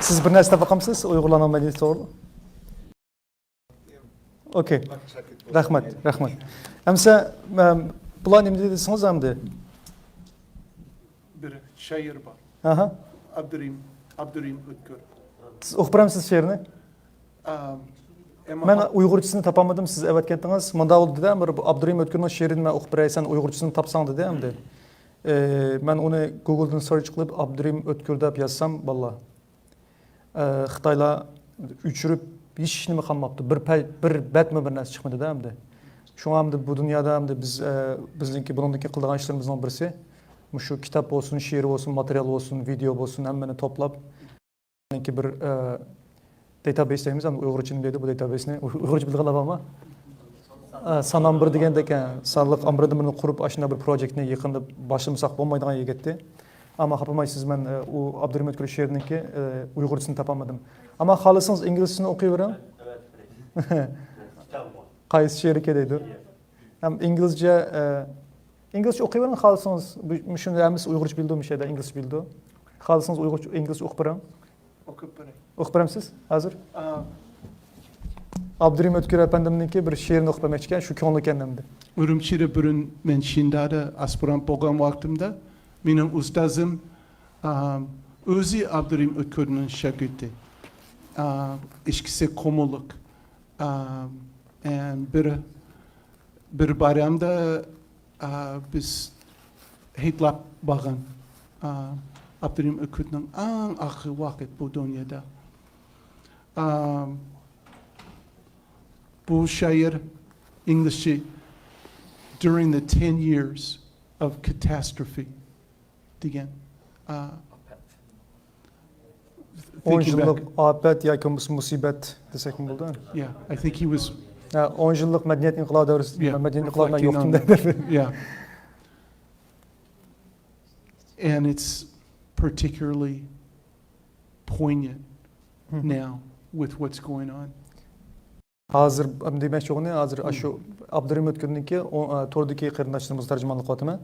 سىز بىر نەرسە دەپ باقامسىز ئۇيغۇرلارنىڭ مەدەنىيىتى توغرىلىق؟ ئوكەي. رەھمەت، رەھمەت. ئەمسە، ئەم، بۇلار نېمە دېدى دېسىڭىز ئەمدى؟ بىر شائىر بار. ئاھا. ئابدۇرېھىم، ئابدۇرېھىم ئۆتكۈر. سىز ئوقۇپ بېرەمسىز شېئىرنى؟ ئام، ئەمما مەن ھا- ئۇيغۇرچىسىنى تاپالمىدىم، سىز ئەۋەتكەنتىڭىز. مۇنداق بولدى دېدى، بىر ئابدۇرېھىم ئۆتكۈرنىڭ شېئىرىنى مەن ئوقۇپ بېرەي، سەن ئۇيغۇرچىسىنى تاپساڭ دېدى ئەمدى. ئى، مەن ئۇنى گوگلدىن سېرچ قىلىپ، ئابدۇرېھىم ئۆتكۈر دەپ يازسام، باللا. ئە، خىتايلار ئۆچۈرۈپ، ھېچ نېمە قالماپتۇ. بىر پەي-، بىر بەتمۇ بىر نەرسە چىقمىدى-دە ئەمدى. شۇڭا ئەمدى بۇ دۇنيادا ئەمدى بىز، ئە، بىزنىڭكى، بۇنىڭدىكى قىلىدىغان ئىشلىرىمىزنىڭ بىرسى، مۇشۇ كىتاب بولسۇن، شېئىر بولسۇن، ماتېرىيال بولسۇن، ۋىدېئو بولسۇن، ھەممىنى توپلاپ، بىر، ئە، داتابەيس دەيمىز، ئەمدى ئۇيغۇرچە نېمە دەيدۇ بۇ داتابەيسنى؟ ئۇيغۇرچە بىلىدىغانلار بارمۇ؟ ئە، سان ئامبىرى دېگەندەك، ئە، سانلىق ئامبىرىدىن بىرنى قۇرۇپ، ئاشۇنداق بىر پروجېكتنى يېقىندا باشلىمىساق بولمايدىغان يېگەتتى. ئەمما خاپىمايسىز، مەن، ئە، ئۇ ئابدۇرېھىم ئۆتكۈر شېئىرىنىڭكى، ئە، ئۇيغۇرچىسىنى تاپالمىدىم. ئەمما خالىسىڭىز ئىنگلىزچىسىنى ئوقۇيۋېرىڭ. قايسى شېئىركى دەيدۇ؟ ھەم ئىنگلىزچە، ئە، ئىنگلىزچە ئوقۇيۋېرىڭ خالىسىڭىز. بۇ، مۇشۇنى ھەممىسى ئۇيغۇرچە بىلىدۇ، مۇشۇ يەردە ئىنگلىزچە بىلىدۇ. خالىسىڭىز ئۇيغۇرچە، ئىنگلىزچە ئوقۇپ بېرىڭ. ئوقۇپ بېرەي. ئوقۇپ بېرەمسىز ھازىر؟ ئا. ئابدۇرېھىم ئۆتكۈر ئەپەندىمنىڭكى بىر شېئىرىنى ئوقۇپ بەرمەكچىكەن، شۇ كۆڭلىكەن ئەمدى. ئۈرۈمچىدە بۇرۇن مەن شىنجاڭدا ئاسپىرانت بولغان ۋاقتىمدا مېنىڭ ئۇستازىم، ئا، ئۆزى ئابدۇرېھىم ئۆتكۈرنىڭ شاگىرتى. ئا، ئىككىسى قۇمۇللۇق. ئا، ئەن بىر، بىر بايرامدا، ئا، بىز ھېيتلاپ بارغان، ئا، ئابدۇرېھىم ئۆتكۈرنىڭ ئەڭ ئاخىرقى ۋاقىت بۇ دۇنيادا. ئا، بۇ شېئىر ئىنگلىزچە، During the ten years of catastrophe دېگەن. ئا، ئون يىللىق ئاپەت ياكى بولمىسا مۇسىبەت دېسەكمۇ بولىدۇ. Yeah, I think he was. ھە، ئون يىللىق مەدەنىيەت ئىنقىلابى دەۋرىسى، yeah, مەدەنىيەت ئىنقىلابىنىڭ ۋاقتىدا. Yeah. And it's particularly poignant now with what's going on. ھازىر دېمەكچى بولغىنى، ھازىر ئاشۇ ئابدۇرېھىم ئۆتكۈرنىڭكى ئو-، ئە، توردىكى قېرىنداشلىرىمىزغا تەرجىمانلىق قىلىۋاتىمەن.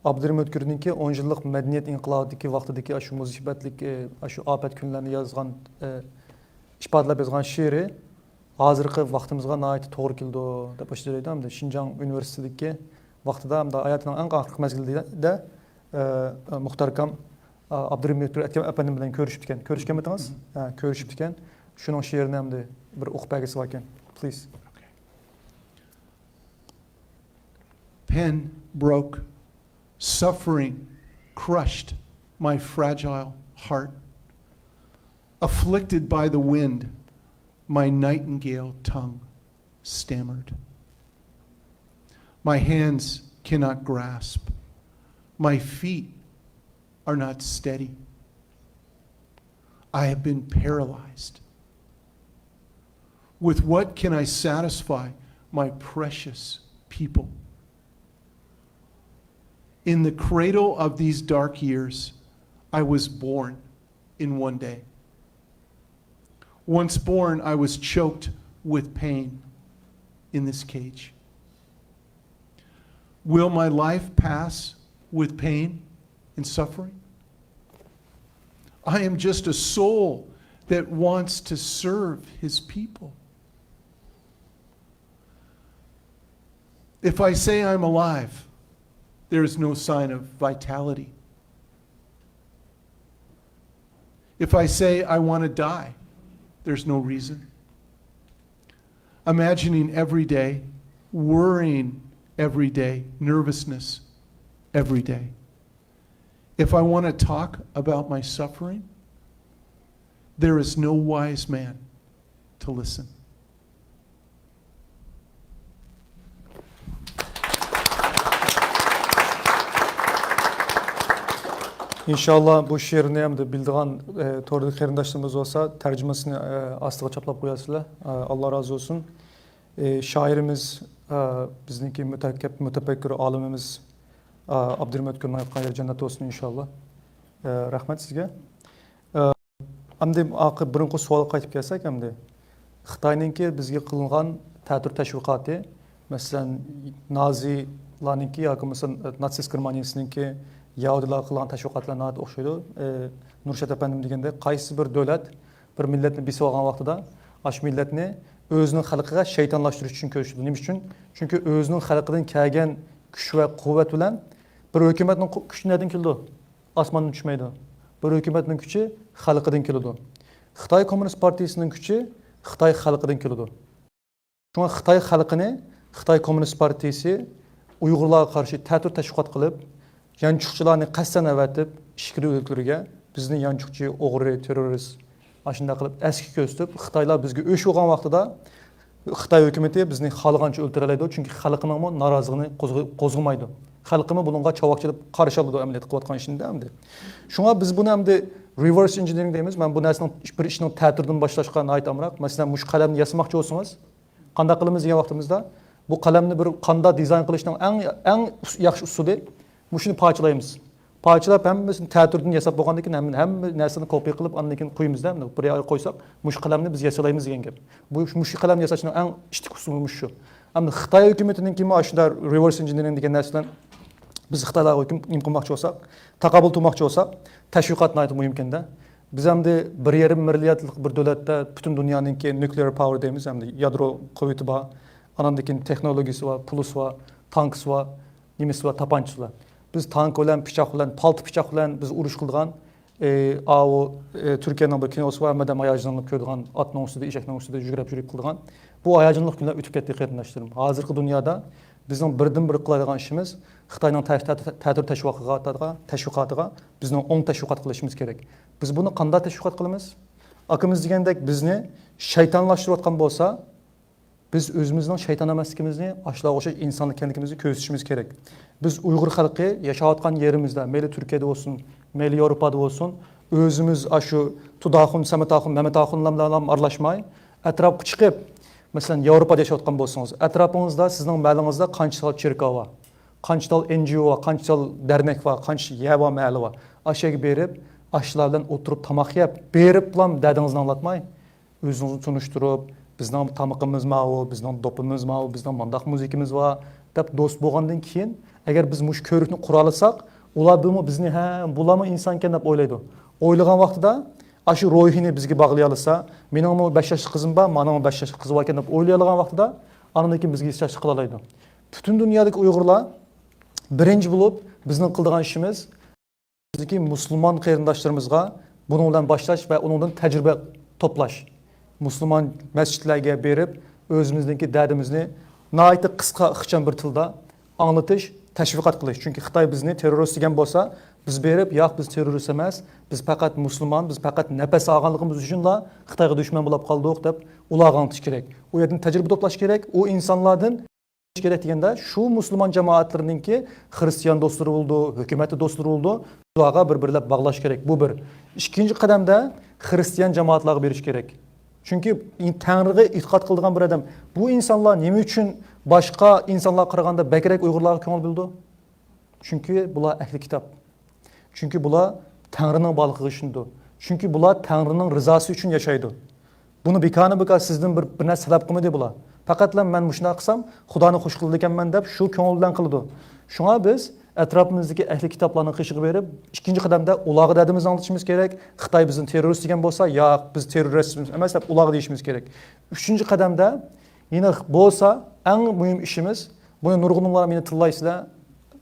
ئابدۇرېھىم ئۆتكۈرنىڭكى ئون يىللىق مەدەنىيەت ئىنقىلابىدىكى ۋاقتىدىكى ئاشۇ مۇسىبەتلىك، ئە، ئاشۇ ئاپەت كۈنلەرنى يازغان، ئە، ئىپادىلەپ يازغان شېئىرى ھازىرقى ۋاقتىمىزغا ناھايىتى توغرا كېلىدۇ، دەپ ئاشۇنداق دەيدۇ. ئەمدى شىنجاڭ ئۇنىۋېرسىتېتىدىكى ۋاقتىدا، ئەمدى ھاياتىنىڭ ئەڭ ئاخىرقى مەزگىلىدە، ئە، مۇختەر ئاكام، ئا، ئابدۇرېھىم ئەپەندىم بىلەن كۆرۈشۈپتىكەن. كۆرۈشكەنمىدىڭىز؟ ھە، كۆرۈشۈپتىكەن. شۇنىڭ شېئىرىنى ئەمدى بىر ئوقۇپ بەرگۈسى باركەن. Please. Pen broke. Suffering crushed my fragile heart. Afflicted by the wind, my nightingale tongue stammered. My hands cannot grasp. My feet are not steady. I have been paralyzed. With what can I satisfy my precious people? In the cradle of these dark years, I was born in one day. Once born, I was choked with pain in this cage. Will my life pass with pain and suffering? I am just a soul that wants to serve his people. If I say I'm alive, there is no sign of vitality. If I say I want to die, there's no reason. Imagining every day, worrying every day, nervousness every day. If I want to talk about my suffering, there is no wise man to listen. ئىنشاللا بۇ شېئىرنى ئەمدى بىلىدىغان، ئە، توردىكى قېرىنداشلىرىمىز بولسا تەرجىمىسىنى، ئە، ئاستىغا چاپلاپ قويارسىلەر. ئە، ئاللا رازى بولسۇن. ئە، شائىرىمىز، ئە، بىزنىڭكى مۇتەككەپ-، مۇتەپەككۇر ئالىمىمىز، ئە، ئابدۇرېھىم ئۆتكۈرنىڭ ياتقان يېرى جەننەت بولسۇن ئىنشاللا. ئە، رەھمەت سىزگە. ئە، ئەمدى ئارقا-، بۇرۇنقى سوئالغا قايتىپ كەلسەك ئەمدى. خىتاينىڭكى بىزگە قىلغان تەتۈر تەشۋىقاتى، مەسىلەن، نازىلارنىڭكى ياكى بولمىسا ناتسىست گېرمانىيىسىنىڭكى يەھۇدىيلارغا قىلغان تەشۋىقاتلار ناھايىتى ئوخشايدۇ. ئە، نۇرشات ئەپەندىم دېگەندەك، قايسى بىر دۆلەت بىر مىللەتنى بېسىۋالغان ۋاقتىدا، ئاشۇ مىللەتنى ئۆزىنىڭ خەلقىگە شەيتانلاشتۇرۇش ئۈچۈن كۆرسىتىدۇ. نېمە ئۈچۈن؟ چۈنكى ئۆزىنىڭ خەلقىدىن كەلگەن كۈچ ۋە قۇۋۋەت بىلەن بىر ھۆكۈمەتنىڭ قۇ-، كۈچى نەدىن كېلىدۇ؟ ئاسماندىن چۈشمەيدۇ. بىر ھۆكۈمەتنىڭ كۈچى خەلقىدىن كېلىدۇ. خىتاي كوممۇنىست پارتىيىسىنىڭ كۈچى خىتاي خەلقىدىن كېلىدۇ. شۇڭا خىتاي خەلقىنى خىتاي كوممۇنىست پارتىيىسى ئۇيغۇرلارغا قارشى تەتۈر تەشۋىقات قىلىپ، يانچۇقچىلارنى قەستەن ئەۋەتىپ، ئىچكىرى ئۆلكىلىرىگە بىزنى يانچۇقچى، ئوغرى، تېررورىست، ئاشۇنداق قىلىپ ئەسكى كۆرسىتىپ، خىتايلار بىزگە ئۆچ بولغان ۋاقتىدا خىتاي ھۆكۈمىتى بىزنى خالىغانچە ئۆلتۈرەلەيدۇ، چۈنكى خەلقىنىڭمۇ نارازىلىقىنى قوزغا-، قوزغىمايدۇ. خەلقىمۇ بۇنىڭغا چاۋاك چېلىپ قارشى ئالىدۇ ئەمەلىيەتتە قىلىۋاتقان ئىشىنى ئەمدى. شۇڭا بىز بۇنى ئەمدى رېۋېرس ئىنژىنىرىڭ دەيمىز. مەن بۇ نەرسىنىڭ، بىر ئىشنىڭ تەتۈرىدىن باشلاشقا ناھايىتى ئامراق. مەسىلەن، مۇشۇ قەلەمنى ياسىماقچى بولسىڭىز، قانداق قىلىمىز دېگەن ۋاقتىمىزدا، بۇ قەلەمنى بىر قاندا دىزاين قىلىشنىڭ ئەڭ، ئەڭ ئۇس-، ياخشى ئۇسۇلى، مۇشۇنى پارچىلايمىز. پارچىلاپ، ھەممىسىنى تەتۈردىن ياساپ بولغاندىن كېيىن، ھەممە، ھەممە نەرسىنى كوپىيە قىلىپ، ئاندىن كېيىن قويىمىزدا، بىر يەرگە قويساق، مۇشۇ قەلەمنى بىز ياسالايمىز دېگەن گەپ. بۇ، مۇشۇ قەلەمنى ياساشنىڭ ئەڭ ئىتتىك ئۇسۇلى مۇشۇ. ئەمدى خىتاي ھۆكۈمىتىنىڭكىمۇ ئاشۇنداق رېۋېرس ئىنژىنىرىڭ دېگەن نەرسىلەر، بىز خىتايلارغا ھۆكۈم، نېمە قىلماقچى بولساق، تاقابىل تۇرماقچى بولساق، تەشۋىقات ناھايىتى مۇھىمكەندە. بىز ئەمدى بىر يېرىم مىلياردلىق بىر دۆلەتتە پۈتۈن دۇنيانىڭكى نۇكلېئېر پاۋېر دەيمىز، ئەمدى يادرو قۇۋۋىتى بار، ئاناندىن كېيىن تېخنولوگىيىسى بار، پۇلىسى بار، تانكىسى بار، نېمىسى بار، تاپانچىسى بار. بىز تانك بىلەن، پىچاق بىلەن، پالتا پىچاق بىلەن بىز ئۇرۇش قىلىدىغان، ئى، ئاۋۇ، ئى، تۈركىيەنىڭ بىر كىنوسى بار، ھەممەدەم ھاياجانلىنىپ كۆرىدىغان، ئاتنىڭ ئۈستىدە، ئېشەكنىڭ ئۈستىدە يۈگۈرۈپ يۈرۈپ قىلىدىغان. بۇ ھاياجانلىق كۈنلەر ئۆتۈپ كەتتى، قېرىنداشلىرىم. ھازىرقى دۇنيادا بىزنىڭ بىردىنبىر قىلالايدىغان ئىشىمىز خىتاينىڭ تە-، تە-، تە-، تەتۈر تەشۋىقاتىغا، تەشۋىقاتىغا بىزنىڭ ئوڭ تەشۋىقات قىلىشىمىز كېرەك. بىز بۇنى قانداق تەشۋىقات قىلىمىز؟ ئاكىمىز دېگەندەك بىزنى شەيتانلاشتۇرۇۋاتقان بولسا، بىز ئۆزىمىزنىڭ شەيتان ئەمەسلىكىمىزنى، ئاشۇلارغا ئوخشاش ئىنسان ئىكەنلىكىمىزنى كۆرسىتىشىمىز كېرەك. بىز ئۇيغۇر خەلقى ياشاۋاتقان يېرىمىزدە، مەيلى تۈركىيەدە بولسۇن، مەيلى ياۋروپادا بولسۇن، ئۆزىمىز ئاشۇ تۇداخۇن، سەمەتاخۇن، مەمەتاخۇنلار بىلەن ئارىلاشماي، ئەتراپقا چىقىپ، مەسىلەن، ياۋروپادا ياشاۋاتقان بولسىڭىز، ئەتراپىڭىزدا، سىزنىڭ مەھەللىڭىزدە قانچە تال چېركاۋ بار، قانچە تال ئېن جى ئو بار، قانچە تال دەرنەك بار، قانچە يەر بار، مەھەللە بار. ئاشۇ يەرگە بېرىپ، ئاشۇلار بىلەن ئولتۇرۇپ تاماق يەپ، بېرىپلا دەردىڭىزنى ئاڭلاتماي، ئۆزىڭىزنى تونۇشتۇرۇپ، بىزنىڭ تامىقىمىز ماۋۇ، بىزنىڭ دوپپىمىز ماۋۇ، بىزنىڭ مانداق مۇزىكىمىز بار، دەپ دوست بولغاندىن كېيىن، ئەگەر بىز مۇشۇ كۆۋرۈكنى قۇرالىساق، ئۇلار بىزمۇ بىزنى، ھە، بۇلارمۇ ئىنسانكەن دەپ ئويلايدۇ. ئويلىغان ۋاقتىدا ئاشۇ روھىنى بىزگە باغلىيالىسا، مېنىڭمۇ بەش ياشلىق قىزىم بار، مانىڭمۇ بەش ياشلىق قىزى باركەن دەپ ئويلىيالىغان ۋاقتىدا، ئاندىن كېيىن بىزگە ھېسداشلىق قىلالايدۇ. پۈتۈن دۇنيادىكى ئۇيغۇرلار بىرىنچى بولۇپ بىزنىڭ قىلىدىغان ئىشىمىز، بىزدىكى مۇسۇلمان قېرىنداشلىرىمىزغا بۇنىڭ بىلەن باشلاش ۋە ئۇنىڭدىن تەجرىبە توپلاش. مۇسۇلمان مەسچىتلەرگە بېرىپ، ئۆزىمىزنىڭكى دەردىمىزنى ناھايىتى قىسقا، ئىخچام بىر تىلدا ئاڭلىتىش، تەشۋىقات قىلىش. چۈنكى خىتاي بىزنى تېررورىست دېگەن بولسا، بىز بېرىپ، ياق، بىز تېررورىست ئەمەس، بىز پەقەت مۇسۇلمان، بىز پەقەت نەپەس ئالغانلىقىمىز ئۈچۈنلا خىتايغا دۈشمەن بولاپ قالدۇق، دەپ ئۇلارغا ئاڭلىتىش كېرەك. ئۇ يەردىن تەجرىبە توپلاش كېرەك. ئۇ ئىنسانلاردىن كېرەك دېگەندە، شۇ مۇسۇلمان جامائەتلىرىنىڭكى خىرىستىيان دوستلىرى بولىدۇ، ھۆكۈمەتتە دوستلىرى بولىدۇ، شۇلارغا بىر-بىرلەپ باغلاش كېرەك. بۇ بىر. ئىككىنچى قەدەمدە خىرىستىيان جامائەتلەرگە بېرىش كېرەك. چۈنكى تەڭرىگە ئېتىقاد قىلىدىغان بىر ئادەم، بۇ ئىنسانلار نېمە ئۈچۈن باشقا ئىنسانلارغا قارىغاندا بەكرەك ئۇيغۇرلارغا كۆڭۈل بۆلىدۇ؟ چۈنكى بۇلار ئەھلى كىتاب. چۈنكى بۇلار تەڭرىنىڭ بارلىقىغا ئىشىنىدۇ. چۈنكى بۇلار تەڭرىنىڭ رىزاسى ئۈچۈن ياشايدۇ. بۇنى بىكارنى بىكار سىزدىن بىر، بىر نەرسە تەلەپ قىلمىدى بۇلار. پەقەتلا مەن مۇشۇنداق قىلسام، خۇدانى خۇش قىلىدىكەنمەن دەپ شۇ كۆڭۈل بىلەن قىلىدۇ. شۇڭا بىز ئەتراپىمىزدىكى ئەھلى كىتابلارنىڭ قېشىغا بېرىپ، ئىككىنچى قەدەمدە ئۇلارغا دەردىمىزنى ئاڭلىتىشىمىز كېرەك. خىتاي بىزنى تېررورىست دېگەن بولسا، ياق، بىز تېررورىست ئەمەس دەپ ئۇلارغا دېيىشىمىز كېرەك. ئۈچىنچى قەدەمدە يەنە بولسا ئەڭ مۇھىم ئىشىمىز، بۇنى نۇرغۇنلار مېنى تىللايسىلەر،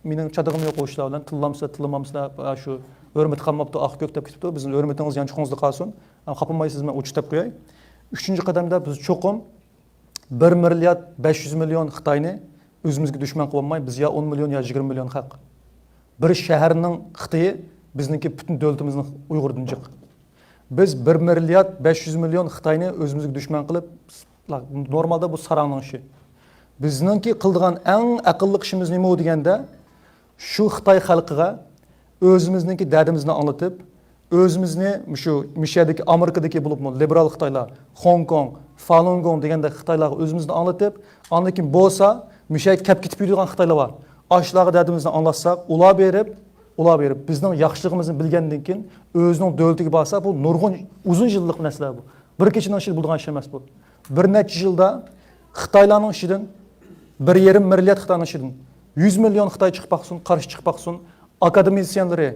مېنىڭ چاتىقىم يوق ئۇ ئىشلار بىلەن، تىللامسىلەر، تىللىمامسىلەر، شۇ ھۆرمىتى قالماپتۇ، ئاق كۆك دەپ كېتىپتۇ. بىزنىڭ ھۆرمىتىڭىز يانچۇقىڭىزدا قالسۇن. خاپىمايسىز، مەن ئوچۇق دەپ قوياي. ئۈچىنچى قەدەمدە بىز چوقۇم بىر مىليارد بەش يۈز مىليون خىتاينى ئۆزىمىزگە دۈشمەن قىلىۋالماي، بىز يا ئون مىليون يا يىگىرمە مىليون خەق. بىر شەھەرنىڭ خىتىيى بىزنىڭكى پۈتۈن دۆلىتىمىزنىڭ ئۇيغۇردىن جىق. بىز بىر مىليارد بەش يۈز مىليون خىتاينى ئۆزىمىزگە دۈشمەن قىلىپ، نورمالدا بۇ ساراڭنىڭ ئىشى. بىزنىڭكى قىلىدىغان ئەڭ ئەقىللىق ئىشىمىز نېمە دېگەندە، شۇ خىتاي خەلقىگە ئۆزىمىزنىڭكى دەردىمىزنى ئاڭلىتىپ، ئۆزىمىزنى مۇشۇ، مۇشۇ يەردىكى ئامېرىكىدىكى بولۇپمۇ لىبېرال خىتايلار، خوڭكوڭ، فالۇنگوڭ دېگەندەك خىتايلارغا ئۆزىمىزنى ئاڭلىتىپ، ئاندىن كېيىن بولسا مۇشۇ يەرگە كەپ كېتىپ يۈرىدىغان خىتايلار بار. ئاشۇلارغا دەردىمىزنى ئاڭلاتساق، ئۇلار بېرىپ، ئۇلار بېرىپ بىزنىڭ ياخشىلىقىمىزنى بىلگەندىن كېيىن ئۆزىنىڭ دۆلىتىگە بارسا، بۇ نۇرغۇن ئۇزۇن يىللىق مەسىلە بۇ. بىر كېچىنىڭ ئىچىدە بولىدىغان ئىش ئەمەس بۇ. بىر نەچچە يىلدا خىتايلارنىڭ ئىچىدىن بىر يېرىم مىليارد خىتاينىڭ ئىچىدىن يۈز مىليون خىتاي چىقىپ باقسۇن، قارشى چىقىپ باقسۇن، ئاكادېمىتسىيەنلىرى،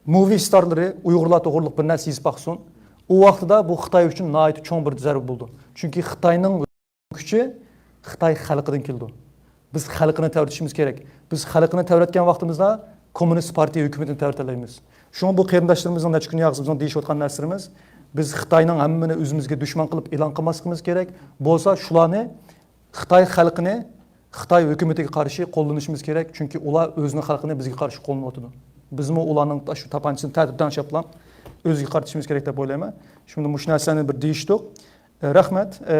موۋى ستارلىرى ئۇيغۇرلار توغرىلىق بىر نەرسە يېزىپ باقسۇن. ئۇ ۋاقتىدا بۇ خىتاي ئۈچۈن ناھايىتى چوڭ بىر زەربە بولىدۇ. چۈنكى خىتاينىڭ كۈچى خىتاي خەلقىدىن كېلىدۇ. بىز خەلقىنى تەۋرىتىشىمىز كېرەك. بىز خەلقىنى تەۋرەتكەن ۋاقتىمىزدا كوممۇنىست پارتىيە ھۆكۈمىتىنى تەۋرىتەلەيمىز. شۇڭا بۇ قېرىنداشلىرىمىزنىڭ نەچچە كۈن ياغىسى بىزنىڭ دېيىشىۋاتقان نەرسىلىرىمىز، بىز خىتاينىڭ ھەممىنى ئۆزىمىزگە دۈشمەن قىلىپ ئېلان قىلماسلىقىمىز كېرەك. بولسا شۇلارنى خىتاي خەلقىنى خىتاي ھۆكۈمىتىگە قارشى قوللىنىشىمىز كېرەك، چۈنكى ئۇلار ئۆزىنىڭ خەلقىنى بىزگە قارشى قوللىنىۋاتىدۇ. بىزمۇ ئۇلارنىڭ شۇ تاپانچىسىنى تەتۈردان شاپلاپ ئۆزىگە قارىتىشىمىز كېرەك دەپ ئويلايمەن. شۇنداق مۇشۇ نەرسىلەرنى بىر دېيىشتۇق. ئە، رەھمەت. ئە،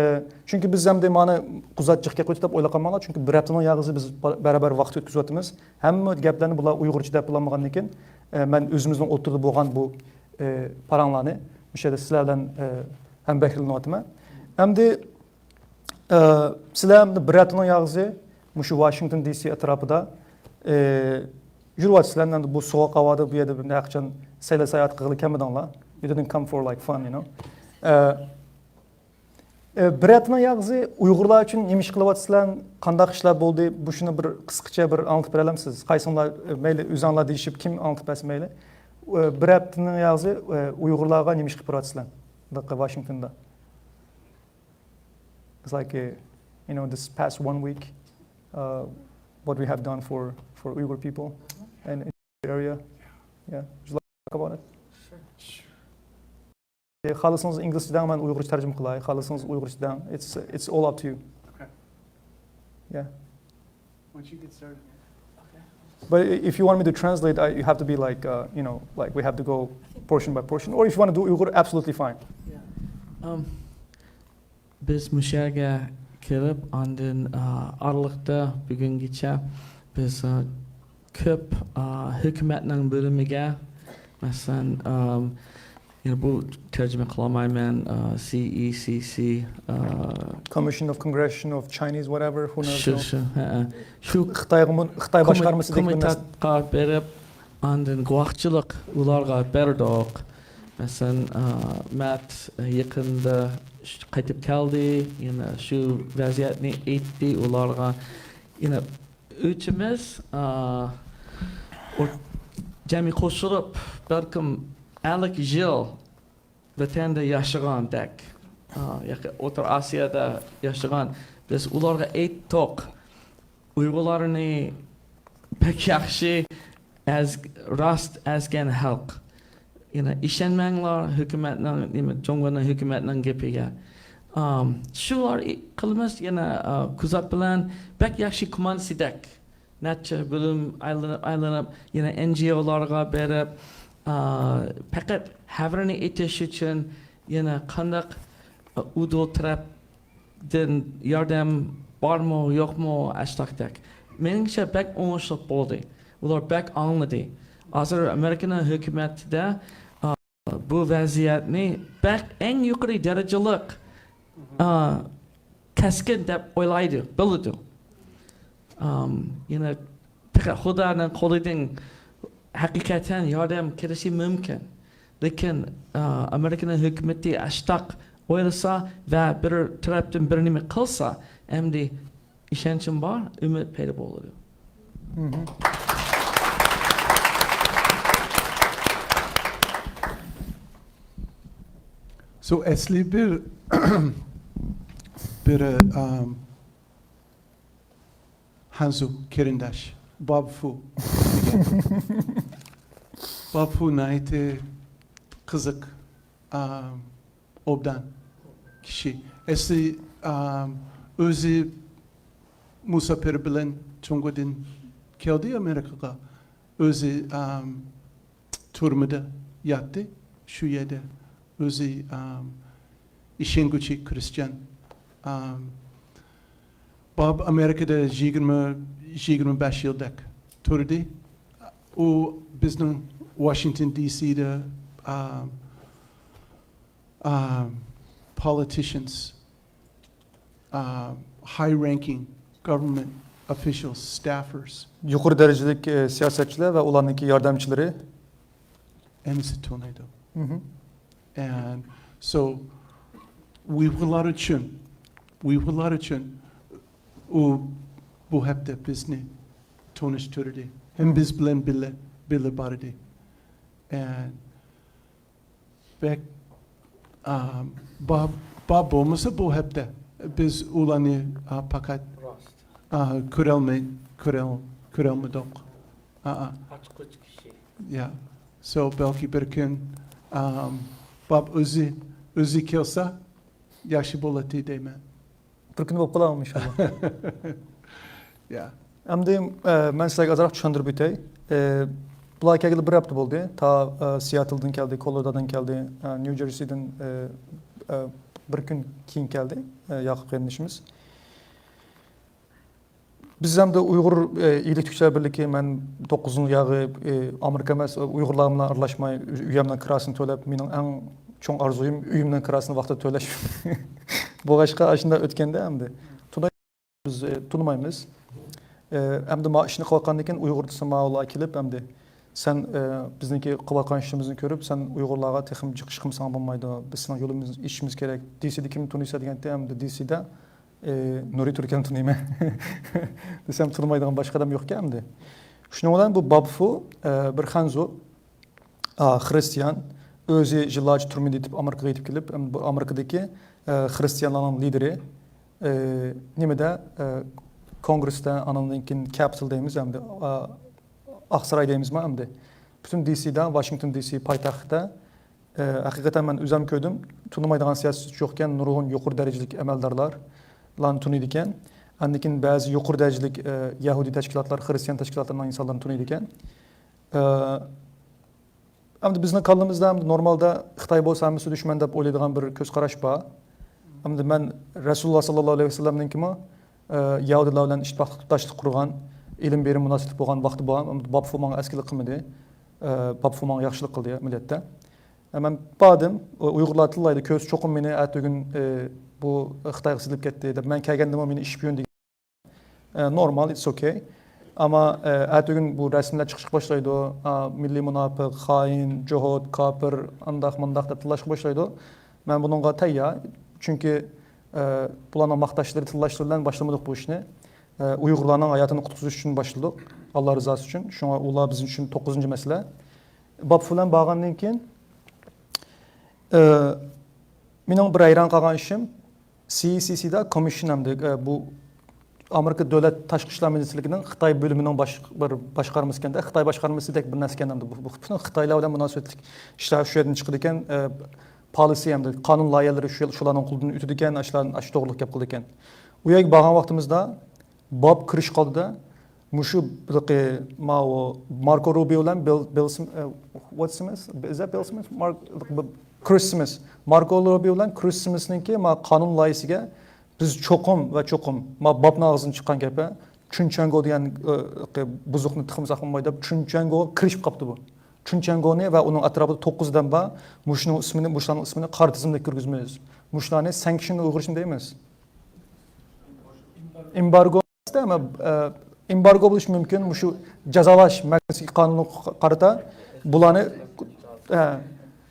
چۈنكى بىز ئەمدى مانا قۇزات جىق گەپ قىلىۋېتىپ دەپ ئويلاپ قالماڭلار، چۈنكى بىر ھەپتىنىڭ ياغىسى بىز با-، بارابەر ۋاقىت ئۆتكۈزۈۋاتىمىز. ھەممە گەپلەرنى بۇلار ئۇيغۇرچە دەپ بولالمىغاندىن كېيىن، ئە، مەن ئۆزىمىزنىڭ ئوتتۇرىدا بولغان بۇ، ئە، پاراڭلارنى مۇشۇ يەردە سىلەر بىلەن، ئە، ھەمبەھىرلىنىۋاتىمەن. ئەمدى ئە، سىلەر بىر ھەپتىنىڭ ياغىسى مۇشۇ ۋاشىنگتون دى سى ئەتراپىدا، ئە، يۈرۈۋاتىسىلەر. ئەمدى بۇ سوغۇق ھاۋادا بۇ يەردە بىر نەقىچان سەيلە ساياھەت قىلغىلى كەلمىدىڭلار. You didn't come for, like, fun, you know. ئە، ئە، بىر ھەپتىنىڭ ياغىسى ئۇيغۇرلار ئۈچۈن نېمە ئىش قىلىۋاتىسىلەر؟ قانداق ئىشلار بولدى؟ بۇ شۇنى بىر قىسقىچە بىر ئاڭلىتىپ بېرەلمىسىز؟ قايسىڭلار، ئە، مەيلى ئۆزۈڭلار دېيىشىپ، كىم ئاڭلىتىپ بەرسە مەيلى. ئە، بىر ھەپتىنىڭ ياغىسى، ئە، ئۇيغۇرلارغا نېمە ئىش قىلىپ بېرىۋاتىسىلەر؟ بۇنداق ۋاشىنگتوندا. It's like, uh, you know, this past one week, uh, what we have done for, for Uyghur people and in the area. Yeah, would you like to talk about it? Sure. خالىسىڭىز ئىنگلىزچە دەڭ، مەن ئۇيغۇرچە تەرجىمە قىلاي. خالىسىڭىز ئۇيغۇرچە دەڭ. It's, it's all up to you. Okay. Yeah. Once you get started. Okay. But if you want me to translate, I, you have to be like, uh, you know, like, we have to go portion by portion. Or if you want to do Uyghur, absolutely fine. Yeah. Um, بىز مۇشۇ يەرگە كېلىپ، ئاندىن، ئا، ئارىلىقتا بۈگۈنگىچە بىز، ئا، كۆپ، ئا، ھۆكۈمەتنىڭ بۆلۈمىگە، مەسىلەن، ئام، يەنە بۇ تەرجىمە قىلالمايمەن، ئا، سى ئى سى سى، ئا، Commission of Congression of Chinese whatever, who knows, شۇ، no? شۇ، ھەئە. شۇ خىتايغىمۇ، خىتاي كومىت-، باشقارمىسىدىكى بىر نەرسە. كومىتېتقا بېرىپ، ئاندىن گۇۋاھچىلىق ئۇلارغا بەردۇق. مەسىلەن، ئا، مەت يېقىندا ش-، قايتىپ كەلدى، يەنە شۇ ۋەزىيەتنى ئېيتتى ئۇلارغا. يەنە ئۈچىمىز، ئا، ئور-، جەمئىي قوشۇلۇپ، بەلكىم ئەللىك يىل ۋەتەندە ياشىغاندەك، ئا، ياكى ئوتتۇرا ئاسىيادا ياشىغان، بىز ئۇلارغا ئېيتتۇق. ئۇيغۇرلارنى بەك ياخشى ئەز-، راست ئەزگەن خەلق. يەنە ئىشەنمەڭلار ھۆكۈمەتنىڭ، نېمە، جۇڭگونىڭ ھۆكۈمەتنىڭ گېپىگە. ئام، شۇلار ئى-، قىلىمىز، يەنە، ئا، كۇزات بىلەن بەك ياخشى كوماندىسىدەك. نەچچە بۆلۈم ئايلىنىپ، ئايلىنىپ، يەنە ئېن جى ئولارغا بېرىپ، ئا، پەقەت خەۋىرىنى ئېيتىش ئۈچۈن يەنە قانداق، ئا، ئۇدۇل تەرەپ دىن ياردەم بارمۇ، يوقمۇ، ئاشتاقتەك. مېنىڭچە بەك ئوڭۇشلۇق بولدى. ئۇلار بەك ئاڭلىدى. ھازىر ئامېرىكىنىڭ ھۆكۈمىتىدە، ئا، بۇ ۋەزىيەتنى بەك ئەڭ يۇقىرى دەرىجىلىك، ئا، كەسكىن دەپ ئويلايدۇ، بىلىدۇ. ئام، يەنە پەقەت خۇدانىڭ قولىدىن ھەقىقەتەن ياردەم كېلىشى مۇمكىن. لېكىن، ئا، ئامېرىكىنىڭ ھۆكۈمىتى ئاشتاق ئويلىسا ۋە بىر تەرەپتىن بىر نېمە قىلسا، ئەمدى ئىشەنچىم بار، ئۈمىد پەيدا بولىدۇ. مهم. So، ئەسلى بىر، بىر، ئام، خەنزۇ قېرىنداش، باب فۇ. باب فۇ ناھايىتى قىزىق، ئا، ئوبدان كىشى. ئەسلى، ئا، ئۆزى مۇساپىر بىلەن جۇڭگودىن كەلدى ئامېرىكىغا. ئۆزى، ئا، تۈرمىدە ياتتى، شۇ يەردە. ئۆزى، ئام، ئىشەنگۈچى كرىستىيان. ئام، باب ئامېرىكىدا يىگىرمە، يىگىرمە بەش يىلدەك تۇردى. ئۇ بىزنىڭ ۋاشىنگتون دى سىدا، ئا، ئا، politicians، ئا، high ranking government officials, staffers. يۇقىرى دەرىجىلىك، ئە، سىياسەتچىلەر ۋە ئۇلارنىڭكى ياردەمچىلىرى. ھەممىسى تونۇيدۇ. مهم. And so ئۇيغۇرلار ئۈچۈن، ئۇيغۇرلار ئۈچۈن ئۇ بۇ ھەپتە بىزنى تونۇشتۇردى. ھەم بىز بىلەن بىللە، بىللە باردى. And بەك، ئا، با-، با بولمىسا بۇ ھەپتە بىز ئۇلارنى، ئا، پەقەت، راست. ئا، كۆرەلمەي، كۆرەل-، كۆرەلمىدۇق. ئا، ئا. ئاچقۇچ كىشى. يا. So بەلكى بىر كۈن، ئا، باب ئۆزى، ئۆزى كەلسە ياخشى بولاتتى دەيمەن. بىر كۈنى بولۇپ قالارمۇ ئىنشاللا. يا. ئەمدى، ئە، مەن سىلەرگە ئازراق چۈشەندۈرۈپ ئۆتەي. ئە، بۇلار كەلگىلى بىر ھەپتە بولدى. تا، ئە، سىياتلدىن كەلدى، كولورادودىن كەلدى، ئە، نيۇ جېرسىدىن، ئە، ئە، بىر كۈن كېيىن كەلدى، ئە، ياقۇپ قېرىندىشىمىز. بىز ئەمدى ئۇيغۇر، ئە، ئىگىلىك تىكلىگۈچىلەر بىرلىكى، مەن توققۇزىنچى ياغى، ئە، ئامېرىكا ئەمەس، ئۇيغۇرلار بىلەن ئارىلاشماي، ئۆيۈمنىڭ كىراسىنى تۆلەپ، مېنىڭ ئەڭ چوڭ ئارزۇيۇم ئۆيۈمنىڭ كىراسىنى ۋاقتىدا تۆلەش بولغاچقا، ئاشۇنداق ئۆتكەندە ئەمدى. بىز، ئە، تونۇمايمىز. ئە، ئەمدى ما ئىشنى قىلىۋاتقاندىن كېيىن ئۇيغۇر دېسە ماۋۇلار كېلىپ ئەمدى سەن، ئە، بىزنىڭكى قىلىۋاتقان ئىشىمىزنى كۆرۈپ سەن ئۇيغۇرلارغا تېخىمۇ جىق ئىش قىلمىساڭ بولمايدۇ. بىز سېنىڭ يولىمىزنى ئېچىشىمىز كېرەك. دى سىدە كىمنى تونۇيسەن دېگەنتى ئەمدى دى سىدە، ئە، نۇرى تۈركەلنى تونۇيمەن دېسەم تونۇمايدىغان باشقا ئادەم يوقكەن ئەمدى. شۇنىڭ بىلەن بۇ بابفۇ، ئە، بىر خەنزۇ. ئا، خرىستىيان، ئۆزى يىللارچە تۈرمىدە يېتىپ، ئامېرىكىغا يېتىپ كېلىپ، ئەم، بۇ ئامېرىكىدىكى، ئە، خرىستىيانلارنىڭ لىدېرى، ئە، نېمىدە، ئە، كونگرېستا، ئانىڭدىن كېيىن كەپىتال دەيمىز، ئەمدى، ئا، ئاقساراي دەيمىزما ئەمدى. پۈتۈن دى سىدا، ۋاشىنگتون دى سى پايتەختتە، ئە، ھەقىقەتەن مەن ئۆزەم كۆردۈم، تونۇمايدىغان سىياسەتچى يوقكەن، نۇرغۇن يۇقىرى دەرىجىلىك ئەمەلدارلارلارنى تونۇيدىكەن. ئاندىن كېيىن بەزى يۇقىرى دەرىجىلىك، ئە، يەھۇدىي تەشكىلاتلار، خرىستىيان تەشكىلاتلىرىنىڭ ئىنسانلىرىنى تونۇيدىكەن. ئە، ئەمدى بىزنىڭ كاللىمىزدا ئەمدى نورمالدا خىتاي بولسا ھەممىسى دۈشمەن دەپ ئويلايدىغان بىر كۆز قاراش بار. ئەمدى مەن رەسۇلۇللا ساللاللاھۇ ئەلەيھى ۋەسەللەمنىڭكىمۇ، ئە، يەھۇدىيلار بىلەن ئىتتىپاقلىق، تورداشلىق قۇرغان، ئىلىم بېرىم مۇناسىۋىتى بولغان ۋاقتى بار. ئەمدى بابفۇ ماڭا ئەسكىلىك قىلمىدى. ئە، بابفۇ ماڭا ياخشىلىق قىلدى مىللەتتە. ئە، مەن باردىم، ئۇ-، ئۇيغۇرلار تىللايدۇ، كۆرسە چوقۇم مېنى ئەتىگۈن، ئە، بۇ خىتايغا سېلىپ كەتتى دەپ. مەن كەلگەندىمۇ مېنى ئىش پىيون دېگەن. ئە، نورمال، it's okay. ئەمما، ئە، ئەتىگۈن بۇ رەسىملەر چىقىشقا باشلايدۇ. ئا، مىللىي مۇناپىق، خائىن، جوھۇت، كاپىر، ئانداق مۇنداق دەپ تىللاشقا باشلايدۇ. مەن بۇنىڭغا تەييار. چۈنكى، ئە، بۇلارنىڭ ماختاشلىرى، تىللاشلىرى بىلەن باشلىمىدۇق بۇ ئىشنى. ئە، ئۇيغۇرلارنىڭ ھاياتىنى قۇتقۇزۇش ئۈچۈن باشلىدۇق. ئاللا رىزاسى ئۈچۈن. شۇڭا ئۇلار بىزنىڭ ئۈچۈن توققۇزىنچى مەسىلە. بابفۇ بىلەن بارغاندىن كېيىن، ئە، مېنىڭ بىر ھەيران قالغان ئىشىم، سى ئى سى سىدا كومىششن ئەمدى، ئە، بۇ ئامېرىكا دۆلەت تاشقى ئىشلار مىنىستىرلىكىنىڭ خىتاي بۆلۈمىنىڭ باش-، بىر باشقارمىسىكەندە، خىتاي باشقارمىسىدەك بىر نەرسىكەن ئەمدى. بۇ، بۇ پۈتۈن خىتايلار بىلەن مۇناسىۋەتلىك ئىشلار شۇ يەردىن چىقىدىكەن، ئە، پالىسى ئەمدى قانۇن لايىھەلىرى شۇ، شۇلارنىڭ قولىدىن ئۆتىدىكەن، ئاشۇلار، ئاشۇ توغرىلىق گەپ قىلىدىكەن. ئۇ يەرگە بارغان ۋاقتىمىزدا باب كىرىش قالدىدا مۇشۇ بىلقى ماۋۇ ماركو روبىيو بىلەن بىل، بىل سم-، ئە، what Smith? Is that Bill Smith? مارك-، بۇ، كرىس سمىس. ماركو روبىيو بىلەن كرىس سمىسنىڭكى ما قانۇن لايىھىسىگە بىز چوقۇم ۋە چوقۇم ما بابنىڭ ئاغزىدىن چىققان گەپ، چۈن چۈەنگو دېگەن، ئە، بۇزۇقنى تېخىمۇ ساقلىماي دەپ چۈن چۈەنگوغا كىرىشىپ قاپتۇ بۇ. چۈن چۈەنگونى ۋە ئۇنىڭ ئەتراپىدا توققۇز ئادەم بار. مۇشۇنىڭ ئىسمىنى، مۇشۇلارنىڭ ئىسمىنى قارا تىزىملىك كىرگۈزىمىز. مۇشۇلارنى سانكشن ئۇيغۇرچە دەيمىز. ئېمبارگو، ئەمما، ئە، ئېمبارگو بولۇشى مۇمكىن، مۇشۇ جازالاش مەھكىمىسىگە قانۇنغا قارىتا بۇلارنى، ئە،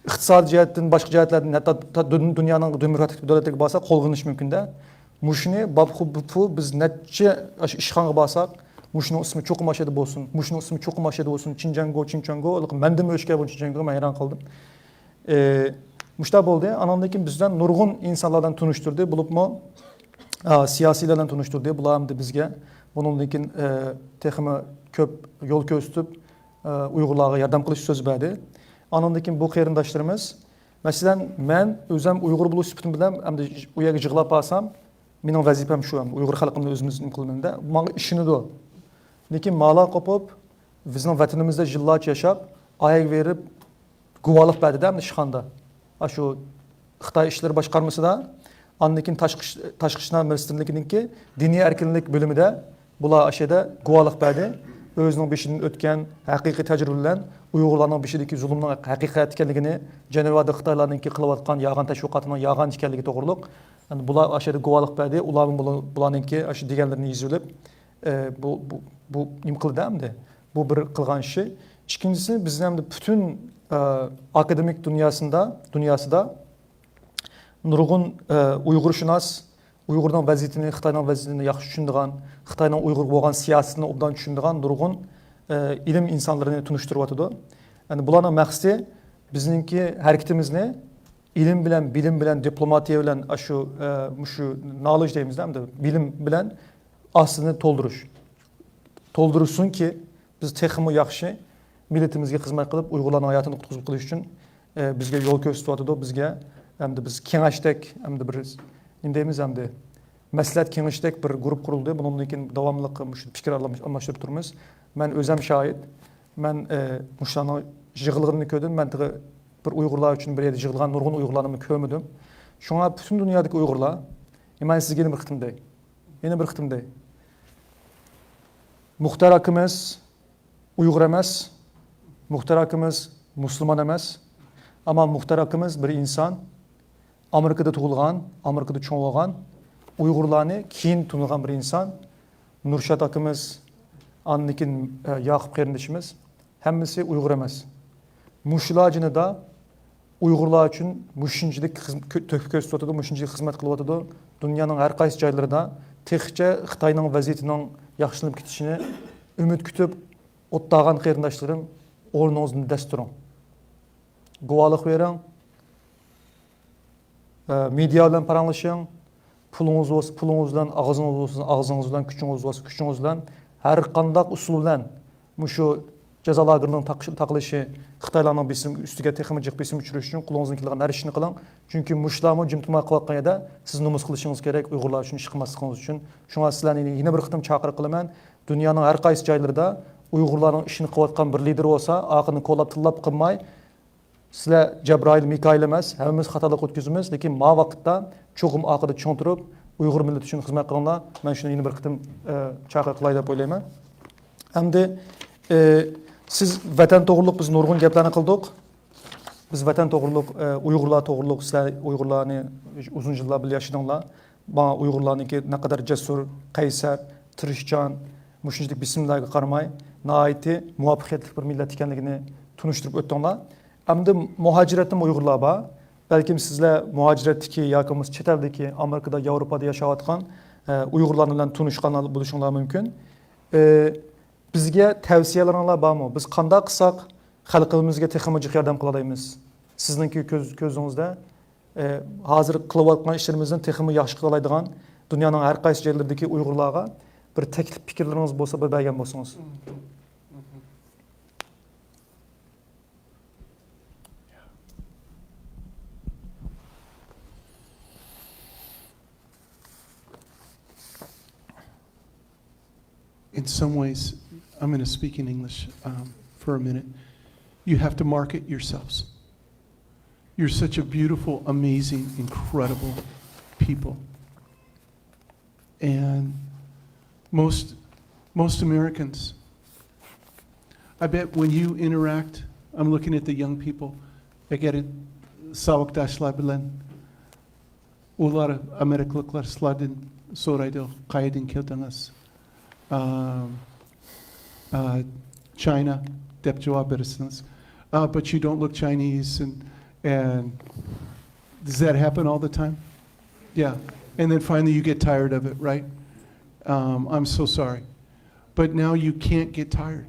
ئىقتىسادىي جەھەتتىن، باشقا جەھەتلەردىن، ھەتتا تا-، دۇن-، دۇنيانىڭ دېموكراتىك دۆلەتلىرىگە بارسا قولغا ئېلىنىشى مۇمكىن-دە. مۇشۇنى بابفۇ، بابفۇ بىز نەچچە ئاشۇ ئىشخانىغا بارساق، مۇشۇنىڭ ئىسمى چوقۇم ئاشۇ يەردە بولسۇن، مۇشۇنىڭ ئىسمى چوقۇم ئاشۇ يەردە بولسۇن، چىنجاڭگو، چىنچاڭگو، مەندىنمۇ ئۆچكە بۇ چىنجاڭگو، مەن ھەيران قالدىم. ئى، مۇشۇنداق بولدى. ئانىڭدىن كېيىن بىز بىلەن نۇرغۇن ئىنسانلار بىلەن تونۇشتۇردى، بولۇپمۇ، ئا، سىياسىيلار بىلەن تونۇشتۇردى. بۇلار ئەمدى بىزگە بۇنىڭدىن كېيىن، ئى، تېخىمۇ كۆپ يول كۆرسىتىپ، ئى، ئۇيغۇرلارغا ياردەم قىلىش سۆز بەردى. ئانىڭدىن كېيىن بۇ قېرىنداشلىرىمىز، مەسىلەن، مەن ئۆزۈم ئۇيغۇر بولۇش سۈپىتىم بىلەن ئەمدى ئۇ يەرگە يىغلاپ بارسام، مېنىڭ ۋەزىپەم شۇ، ئەمدى ئۇيغۇر خەلقىمنى ئۆزىمىز نېمە قىلىمەن دە، ماڭا ئىشىنىدۇ. لېكىن مالا قوپۇپ، بىزنىڭ ۋەتىنىمىزدە يىللارچە ياشاپ، ئايەگە بېرىپ گۇۋاھلىق بەردى-دە، ئەمدى ئىشخانىدا. ئاشۇ خىتاي ئىشلىرى باشقارمىسىدا، ئاندىن كېيىن تاشقى ئىش-، تاشقى ئىشلار مىنىستىرلىكىنىڭكى دىنىي ئەركىنلىك بۆلۈمىدە بۇلار ئاشۇ يەردە گۇۋاھلىق بەردى. ئۆزىنىڭ بېشىدىن ئۆتكەن ھەقىقىي تەجرىبە بىلەن ئۇيغۇرلارنىڭ بېشىدىكى زۇلۇمنىڭ ھەقىقەت ئىكەنلىكىنى، جەنۇبىدا خىتايلارنىڭكى قىلىۋاتقان يالغان تەشۋىقاتىنىڭ يالغان ئىكەنلىكى توغرۇلۇق، يەنى بۇلار ئاشۇ يەردە گۇۋاھلىق بەردى. ئۇلارمۇ بۇلار، بۇلارنىڭكى ئاشۇ دېگەنلىرىنى يېزىۋېلىپ، ئە، بۇ، بۇ، بۇ نېمە قىلدى ئەمدى؟ بۇ بىر قىلغان ئىشى. ئىككىنچىسى، بىزنىڭ ئەمدى پۈتۈن، ئە، ئاكادېمىك دۇنياسىندا، دۇنياسىدا نۇرغۇن، ئە، ئۇيغۇرشۇناس، ئۇيغۇرنىڭ ۋەزىيىتىنى، خىتاينىڭ ۋەزىيىتىنى ياخشى چۈشىنىدىغان، خىتاينىڭ ئۇيغۇرغا بولغان سىياسىتىنى ئوبدان چۈشىنىدىغان نۇرغۇن، ئە، ئىلىم ئىنسانلىرىنى تونۇشتۇرۇۋاتىدۇ. يەنى بۇلارنىڭ مەقسىتى بىزنىڭكى ھەرىكىتىمىزنى ئىلىم بىلەن، بىلىم بىلەن، دىپلوماتىيە بىلەن، ئاشۇ، ئە، مۇشۇ نالېج دەيمىز ئەمدى، بىلىم بىلەن ئاستىنى تولدۇرۇش. تولدۇرسۇنكى، بىز تېخىمۇ ياخشى مىللىتىمىزگە خىزمەت قىلىپ، ئۇيغۇرلارنىڭ ھاياتىنى قۇتقۇزۇپ قېلىش ئۈچۈن، ئە، بىزگە يول كۆرسىتىۋاتىدۇ، بىزگە ئەمدى بىز كېڭەشتەك، ئەمدى بىر، نېمە دەيمىز ئەمدى، مەسلىھەت كېڭىشىدەك بىر گۇرۇپ قۇرۇلدى. بۇنىڭدىن كېيىن داۋاملىق مۇشۇ پىكىر ئالماش-، ئالماشتۇرۇپ تۇرىمىز. مەن ئۆزۈم شاھىت. مەن، ئە، مۇشۇلارنىڭ يىغىلغىنىنى كۆردۈم. مەن تېخى بىر ئۇيغۇرلار ئۈچۈن بىر يەردە يىغىلغان نۇرغۇن ئۇيغۇرلارنى كۆرمىدىم. شۇڭا پۈتۈن دۇنيادىكى ئۇيغۇرلار، ئە، مەن سىزگە يەنە بىر قېتىم دەي. يەنە بىر قېتىم دەي. مۇختار ئاكىمىز ئۇيغۇر ئەمەس، مۇختار ئاكىمىز مۇسۇلمان ئەمەس، ئەمما مۇختار ئاكىمىز بىر ئىنسان، ئامېرىكىدا تۇغۇلغان، ئامېرىكىدا چوڭ بولغان، ئۇيغۇرلارنى كېيىن تونۇغان بىر ئىنسان. نۇرشات ئاكىمىز، ئاندىن كېيىن، ئە، ياقۇپ قېرىندىشىمىز، ھەممىسى ئۇيغۇر ئەمەس. مۇشۇلار جېنىدا ئۇيغۇرلار ئۈچۈن مۇشۇنچىلىك خىز-، كۆ-، تۆھپە كۆرسىتىۋاتىدۇ، مۇشۇنچىلىك خىزمەت قىلىۋاتىدۇ. دۇنيانىڭ ھەر قايسى جايلىرىدا تېخىچە خىتاينىڭ ۋەزىيىتىنىڭ ياخشىلىنىپ كېتىشىنى ئۈمىد كۈتۈپ ئولتۇرغان قېرىنداشلىرىم، ئورنىڭىزدىن دەس تۇرۇڭ. گۇۋاھلىق بېرىڭ. ئە، مېدىيا بىلەن پاراڭلىشىڭ. پۇلىڭىز بولسا پۇلىڭىز بىلەن، ئاغزىڭىز بولسا ئاغزىڭىز بىلەن، كۈچىڭىز بولسا كۈچىڭىز بىلەن، ھەر قانداق ئۇسۇل بىلەن مۇشۇ جازا لاگېرىنىڭ تاق-، تاقىلىشى، خىتايلارنىڭ بېسىم ئۈستىگە تېخىمۇ جىق بېسىم چۈشۈرۈش ئۈچۈن قولىڭىزدىن كېلىدىغان ھەر ئىشنى قىلىڭ. چۈنكى مۇشۇلارمۇ جىم تۇرماي قىلىۋاتقان يەردە سىز نومۇس قىلىشىڭىز كېرەك، ئۇيغۇرلار ئۈچۈن ئىش قىلماسلىقىڭىز ئۈچۈن. شۇڭا سىلەرنى يەنە بىر قېتىم چاقىرىق قىلىمەن. دۇنيانىڭ ھەر قايسى جايلىرىدا ئۇيغۇرلارنىڭ ئىشىنى قىلىۋاتقان بىر لىدېر بولسا، ئارقىدىن كولاپ تىللاپ قىلماي، سىلەر جەبرائىل، مىكائىل ئەمەس، ھەممىمىز خاتالىق ئۆتكۈزىمىز، لېكىن ما ۋاقىتتا چوقۇم ئارقىدا چىڭ تۇرۇپ، ئۇيغۇر مىللىتى ئۈچۈن خىزمەت قىلىڭلار. مەن شۇنى يەنە بىر قېتىم، ئە، چاقىرىق قىلاي دەپ ئويلايمەن. ئەمدى، ئە، سىز ۋەتەن توغرۇلۇق بىز نۇرغۇن گەپلەرنى قىلدۇق. بىز ۋەتەن توغرۇلۇق، ئە، ئۇيغۇرلار توغرۇلۇق، سىلەر ئۇيغۇرلارنى ئۇزۇن يىللار بىللە ياشىدىڭلار. ماڭا ئۇيغۇرلارنىڭكى نەقەدەر جەسۇر، قەيسەر، تىرىشچان، مۇشۇنچىلىك بېسىملارغا قارىماي، ناھايىتى مۇۋەپپەقىيەتلىك بىر مىللەت ئىكەنلىكىنى تونۇشتۇرۇپ ئۆتتۈڭلار. ئەمدى مۇھاجىرەتتىمۇ ئۇيغۇرلار بار. بەلكىم سىزلەر مۇھاجىرەتتىكى ياكى بولمىسا چەت ئەلدىكى، ئامېرىكىدا، ياۋروپادا ياشاۋاتقان، ئە، ئۇيغۇرلار بىلەن تونۇشقان بولۇشۇڭلار مۇمكىن. ئە، بىزگە تەۋسىيەلىرىڭلار بارمۇ؟ بىز قانداق قىلساق خەلقىمىزگە تېخىمۇ جىق ياردەم قىلالايمىز؟ سىزنىڭكى كۆز-، كۆزىڭىزدە، ئە، ھازىر قىلىۋاتقان ئىشلىرىمىزنى تېخىمۇ ياخشى قىلالايدىغان دۇنيانىڭ ھەر قايسى جايلىرىدىكى ئۇيغۇرلارغا بىر تەكلىپ پىكىرلىرىڭىز بولسا بىر بەرگەن بولسىڭىز. In some ways, I'm going to speak in English um, for a minute. You have to market yourselves. You're such a beautiful, amazing, incredible people. And most, most Americans, I bet when you interact, I'm looking at the young people, ئەگەر ساۋاقداشلار بىلەن ئۇلار ئامېرىكىلىقلار سىلاردىن سورايدۇ، قايەردىن كەلدىڭىز؟ Um, uh, China دەپ جاۋاب بېرىسىز. Uh, but you don't look Chinese and, and does that happen all the time? Yeah. And then finally you get tired of it, right? Um, I'm so sorry. But now you can't get tired.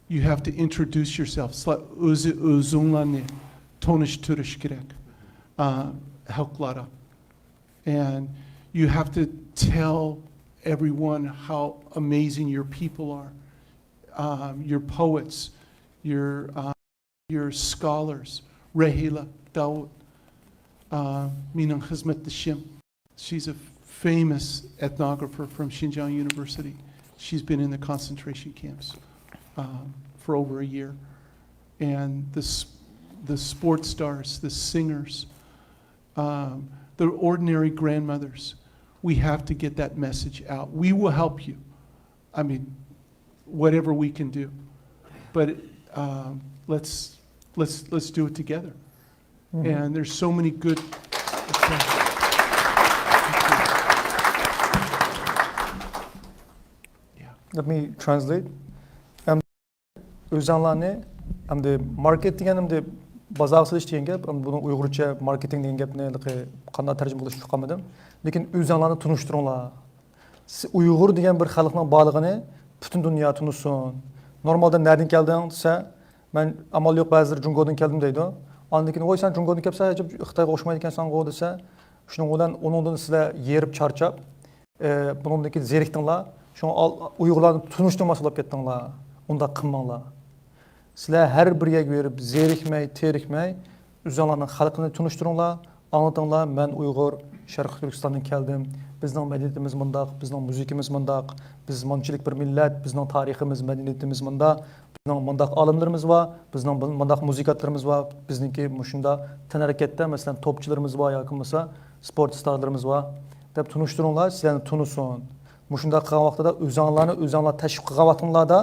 You have to introduce yourself. سىلەر ئۆزى ئۆزۈڭلارنى تونۇشتۇرۇش كېرەك. Uh, خەلقلەرگە. And you have to tell everyone how amazing your people are, um, your poets, your, uh, your scholars. Rahila Dawood, uh, مېنىڭ خىزمەتدىشىم. She's a famous ethnographer from Xinjiang University. She's been in the concentration camps um, for over a year. And the, the sports stars, the singers, um, the ordinary grandmothers, we have to get that message out. We will help you. I mean, whatever we can do. But um, let's, let's, let's do it together. And there's so many good examples. Yeah. Let me translate. ئەمدى ئۆزەڭلارنى، ئەمدى ماركېت دېگەن ئەمدى بازارغا سېلىش دېگەن گەپ، ئەمدى بۇنىڭ ئۇيغۇرچە ماركېتىڭ دېگەن گەپنى ھېلىقى قانداق تەرجىمە قىلىشنى بىلىپ قالمىدىم. لېكىن ئۆزەڭلارنى تونۇشتۇرۇڭلار. ئۇيغۇر دېگەن بىر خەلقنىڭ بارلىقىنى پۈتۈن دۇنيا تونۇسۇن. نورمالدا نەدىن كەلدىڭ دېسە، مەن ئامال يوق بەزىلىرى جۇڭگودىن كەلدىم دەيدۇ. ئاندىن كېيىن، ۋاي سەن جۇڭگودىن كەپسەن، ئەجەب خىتايغا ئوخشىمايدىكەنسەنغۇ دېسە، شۇنىڭ بىلەن ئۇنىڭدىن سىلەر ھېرىپ چارچاپ، ئە، بۇنىڭدىن كېيىن زېرىكتىڭلار. شۇڭا ئۇيغۇرلارنى تونۇشتۇرماس بولۇپ كەتتىڭلار. ئۇنداق قىلماڭلار. سىلەر ھەر بىر يەرگە بېرىپ زېرىكمەي، تېرىكمەي، ئۆزۈڭلارنىڭ خەلقىنى تونۇشتۇرۇڭلار، ئاڭلىتىڭلار، مەن ئۇيغۇر، شەرقىي تۈركىستاندىن كەلدىم، بىزنىڭ مەدەنىيىتىمىز مۇنداق، بىزنىڭ مۇزىكىمىز مۇنداق، بىز مۇنچىلىك بىر مىللەت، بىزنىڭ تارىخىمىز، مەدەنىيىتىمىز مۇنداق، بىزنىڭ مۇنداق ئالىملىرىمىز بار، بىزنىڭ بۇ-، مۇنداق مۇزىكانتلىرىمىز بار، بىزنىڭكى مۇشۇنداق تەنھەرىكەتتە، مەسىلەن، توپچىلىرىمىز بار ياكى بولمىسا سپورت ستارلىرىمىز بار، دەپ تونۇشتۇرۇڭلار، سىلەرنى تونۇسۇن. مۇشۇنداق قىلغان ۋاقتىدا ئۆزۈڭلارنى ئۆزۈڭلار تەشۋىق قىلغان ۋاقتىڭلاردا،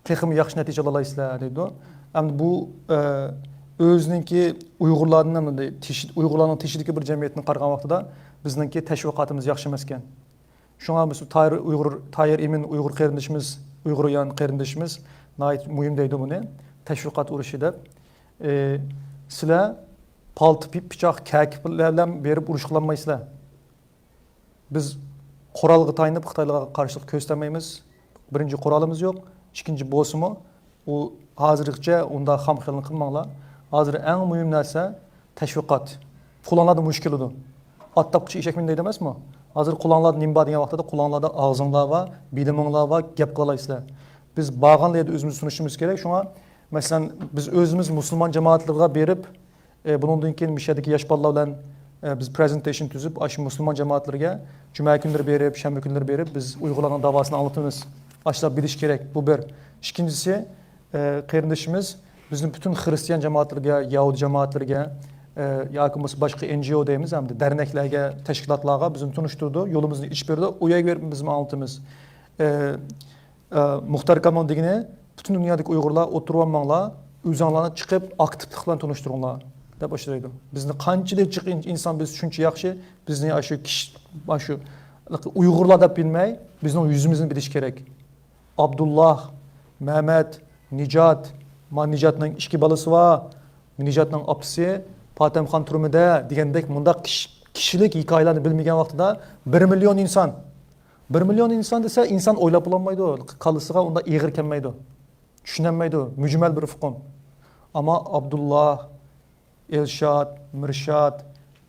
تېخىمۇ ياخشى نەتىجە ئالالايسىلەر دەيدۇ. ئەمدى بۇ، ئە، ئۆزىنىڭكى ئۇيغۇرلارنىڭ ئەمدى تېشى-، ئۇيغۇرلارنىڭ تېشىدىكى بىر جەمئىيەتنى قارىغان ۋاقتىدا بىزنىڭكى تەشۋىقاتىمىز ياخشى ئەمەسكەن. شۇڭا بىز تاھىر ئۇيغۇر، تاھىر ئىمىن ئۇيغۇر قېرىندىشىمىز، ئۇيغۇر يان قېرىندىشىمىز ناھايىتى مۇھىم دەيدۇ بۇنى، تەشۋىقات ئۇرۇشى دەپ. ئە، سىلەر پالتا، پى-، پىچاق، كەكە بىلەن بېرىپ ئۇرۇش قىلالمايسىلەر. بىز قورالغا تايىنىپ خىتايلارغا قارشىلىق كۆرسىتەلمەيمىز. بىرىنچى، قورالىمىز يوق. ئىككىنچى، بولسىمۇ ئۇ ھازىرغىچە ئۇنداق خام خىيالنى قىلماڭلار. ھازىر ئەڭ مۇھىم نەرسە تەشۋىقات. قۇلاڭلاردا مۇشۇ كېلىدۇ. ئات تاپقۇچى ئېشەك مىنىدۇ دەيدۇ ئەمەسمۇ؟ ھازىر قۇلاڭلاردا نېمە بار دېگەن ۋاقتىدا قۇلاڭلاردا ئاغزىڭلار بار، بىلىمىڭلار بار، گەپ قىلالايسىلەر. بىز بارغان يەردە ئۆزىمىزنى تونۇشىمىز كېرەك. شۇڭا، مەسىلەن، بىز ئۆزىمىز مۇسۇلمان جامائەتلىرىگە بېرىپ، ئە، بۇنىڭدىن كېيىن مۇشۇ يەردىكى ياش بالىلار بىلەن، ئە، بىز پرېزېنتېيشن تۈزۈپ، ئاشۇ مۇسۇلمان جامائەتلىرىگە جۈمە كۈنلىرى بېرىپ، شەنبە كۈنلىرى بېرىپ، بىز ئۇيغۇرلارنىڭ داۋاسىنى ئاڭلىتىمىز. ئاشۇلار بىلىشى كېرەك. بۇ بىر. ئىككىنچىسى، ئە، قېرىندىشىمىز بىزنىڭ پۈتۈن خىرىستىيان جامائەتلىرىگە، يەھۇدىي جامائەتلىرىگە، ئە، ياكى بولمىسا باشقا ئېن جى ئو دەيمىز، ھەمدە دەرنەكلەرگە، تەشكىلاتلارغا بىزنى تونۇشتۇرىدۇ، يولىمىزنى ئېچىپ بېرىدۇ، ئۇ يەرگە بېرىپ بىزمۇ ئاڭلىتىمىز. ئە، ئە، مۇختەر كامال دېگىنى، پۈتۈن دۇنيادىكى ئۇيغۇرلار ئولتۇرۇۋالماڭلار، ئۆزۈڭلارنى چىقىپ، ئاكتىپلىق بىلەن تونۇشتۇرۇڭلار، دەپ ئاشۇنداق دەيدۇ. بىزنى قانچىلىك جىق ئىن-، ئىنسان بىلسە شۇنچە ياخشى، بىزنى ئاشۇ كىشى، ئاشۇ ئۇيغۇرلار دەپ بىلمەي، بىزنىڭ يۈزىمىزنى بىلىشى كېرەك. ئابدۇللا، مەمەت، نىجات، ما نىجاتنىڭ ئىككى بالىسى بار، نىجاتنىڭ ئاپىسى، پاتەمخان تۈرمىدە دېگەندەك مۇنداق كىش-، كىشىلىك ھېكايىلەرنى بىلمىگەن ۋاقتىدا بىر مىليون ئىنسان، بىر مىليون ئىنسان دېسە، ئىنسان ئويلاپ بولالمايدۇ. كاللىسىغا ئۇنداق ئېغىر كەلمەيدۇ. چۈشىنەلمەيدۇ. مۈجمەل بىر ئۇقۇم. ئەمما ئابدۇللا، ئېلشاد، مىرشاد،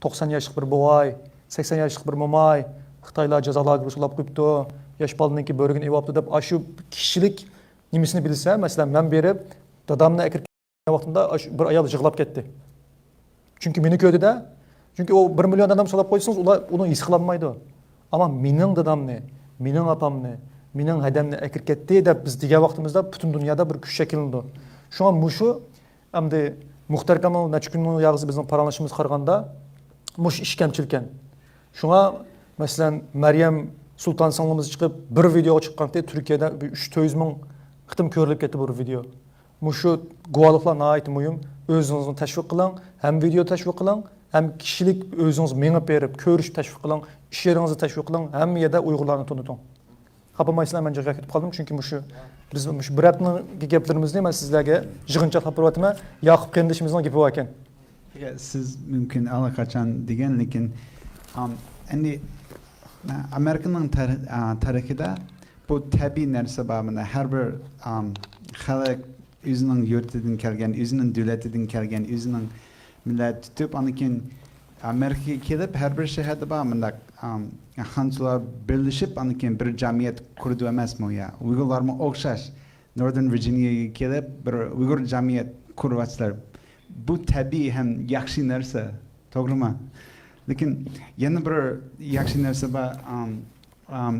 توقسان ياشلىق بىر بوۋاي، سەكسەن ياشلىق بىر موماي، خىتايلار جازا لاگېرىغا سولاپ قويۇپتۇ، ياش بالىنىڭكى بۆرىكىنى ئېۋاپتۇ دەپ، ئاشۇ كىشىلىك نېمىسىنى بىلسە، مەسىلەن، مەن بېرىپ، دادامنى ئەكىرىپ ۋاقتىمدا ئاش-، بىر ئايال يىغلاپ كەتتى. چۈنكى مېنى كۆردى-دە. چۈنكى ئۇ بىر مىليون ئادەم سولاپ قويسىڭىز، ئۇلار ئۇنى ھېس قىلالمايدۇ. ئەمما مېنىڭ دادامنى، مېنىڭ ئاپامنى، مېنىڭ ھەدەمنى ئەكىرىپ كەتتى دەپ بىز دېگەن ۋاقتىمىزدا پۈتۈن دۇنيادا بىر كۈچ شەكىللىنىدۇ. شۇڭا مۇشۇ ئەمدى مۇختەر كامال نەچچە كۈننىڭ ياغىسى بىزنىڭ پاراڭلىشىمىزغا قارىغاندا مۇشۇ ئىش كەمچىلكەن. شۇڭا، مەسىلەن، مەريەم سۇلتان سىڭلىمىز چىقىپ، بىر ۋىدېئوغا چىققانتى، تۈركىيەدە بىر ئۈچ تۆت يۈز مىڭ قېتىم كۆرۈلۈپ كەتتى بۇ ۋىدېئو. مۇشۇ گۇۋاھلىقلار ناھايىتى مۇھىم. ئۆزىڭىزنى تەشۋىق قىلىڭ، ھەم ۋىدېئو تەشۋىق قىلىڭ، ھەم كىشىلىك ئۆزىڭىز مېڭىپ بېرىپ كۆرۈشۈپ تەشۋىق قىلىڭ، ئىش يېرىڭىزنى تەشۋىق قىلىڭ، ھەممە يەردە ئۇيغۇرلارنى تونۇتۇڭ. خاپا بولمايسىلەر، مەن جىققا كېتىپ قالدىم، چۈنكى مۇشۇ بىز مۇشۇ بىر ھەپتىنىڭ گەپلىرىمىزنى مەن سىزلەرگە يىغىنچاقلاپ بېرىۋاتىمەن. ياقۇپ قېرىندىشىمىزنىڭ گېپى بار ئىكەن. يا، سىز مۇمكىن ئاللىقاچان دېگەن، لېكىن، ئام، ئەمدى، ئامېرىكىنىڭ تار-، ئا، تارىخىدا بۇ تەبىئىي نەرسە بار، مانا، ھەر بىر، ئام، خەلق ئۆزىنىڭ يۇرتىدىن كەلگەن، ئۆزىنىڭ دۆلىتىدىن كەلگەن، ئۆزىنىڭ مىللەت تۇتۇپ، ئاندىن كېيىن ئامېرىكىغا كېلىپ، ھەر بىر شەھەردە بار مۇنداق، ئام، خانچىلار بىرلىشىپ، ئاندىن كېيىن بىر جەمئىيەت قۇرىدۇ ئەمەسمۇ يا؟ ئۇيغۇرلارمۇ ئوخشاش. نوردېرن ۋىرجىنىيەگە كېلىپ، بىر ئۇيغۇر جەمئىيەت قۇرۇۋاتىسىلەر. بۇ تەبىئىي ھەم ياخشى نەرسە، توغرىمۇ؟ لېكىن يەنە بىر ياخشى نەرسە بار. ئام، ئام،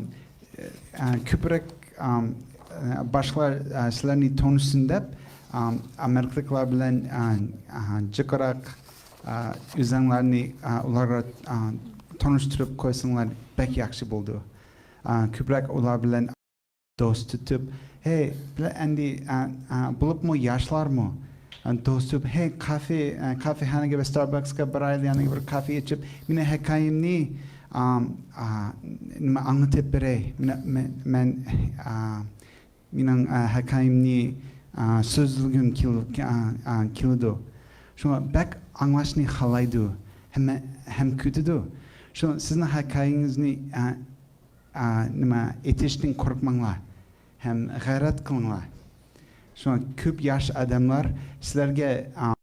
ئە، كۆپرەك، ئام، ئە، باشقىلار، ئە، سىلەرنى تونۇشسۇن دەپ، ئام، ئامېرىكىلىقلار بىلەن، ئە، ئە، جىقراق، ئە، ئۆزەڭلارنى، ئە، ئۇلارغا، ئە، تونۇشتۇرۇپ قويساڭلار بەك ياخشى بولىدۇ. ئە، كۆپرەك ئۇلار بىلەن دوست تۇتۇپ، ھەي، بىلە ئەندى، ئە، ئە، بولۇپمۇ ياشلارمۇ، ئە، توسۇپ، ھەي، كافې، ئە، كافېخانىگە ۋە ستارباكسقا بارايلى، يەنە بىر كافې ئېچىپ، مېنىڭ ھېكايەمنى، ئام، ئا، نېمە، ئاڭلىتىپ بېرەي. مېنى، مەن، مەن، ئا، مېنىڭ، ئا، ھېكايەمنى، ئا، سۆزلىگۈم كېل-، ئا، ئا، كېلىدۇ. شۇڭا بەك ئاڭلاشنى خالايدۇ، ھەممە، ھەم كۈتىدۇ. شۇ سىزنىڭ ھېكايىڭىزنى، ئا، ئا، نېمە، ئېيتىشتىن قورقماڭلار ھەم غەيرەت قىلىڭلار. شۇڭا كۆپ ياش ئادەملەر سىلەرگە، ئا،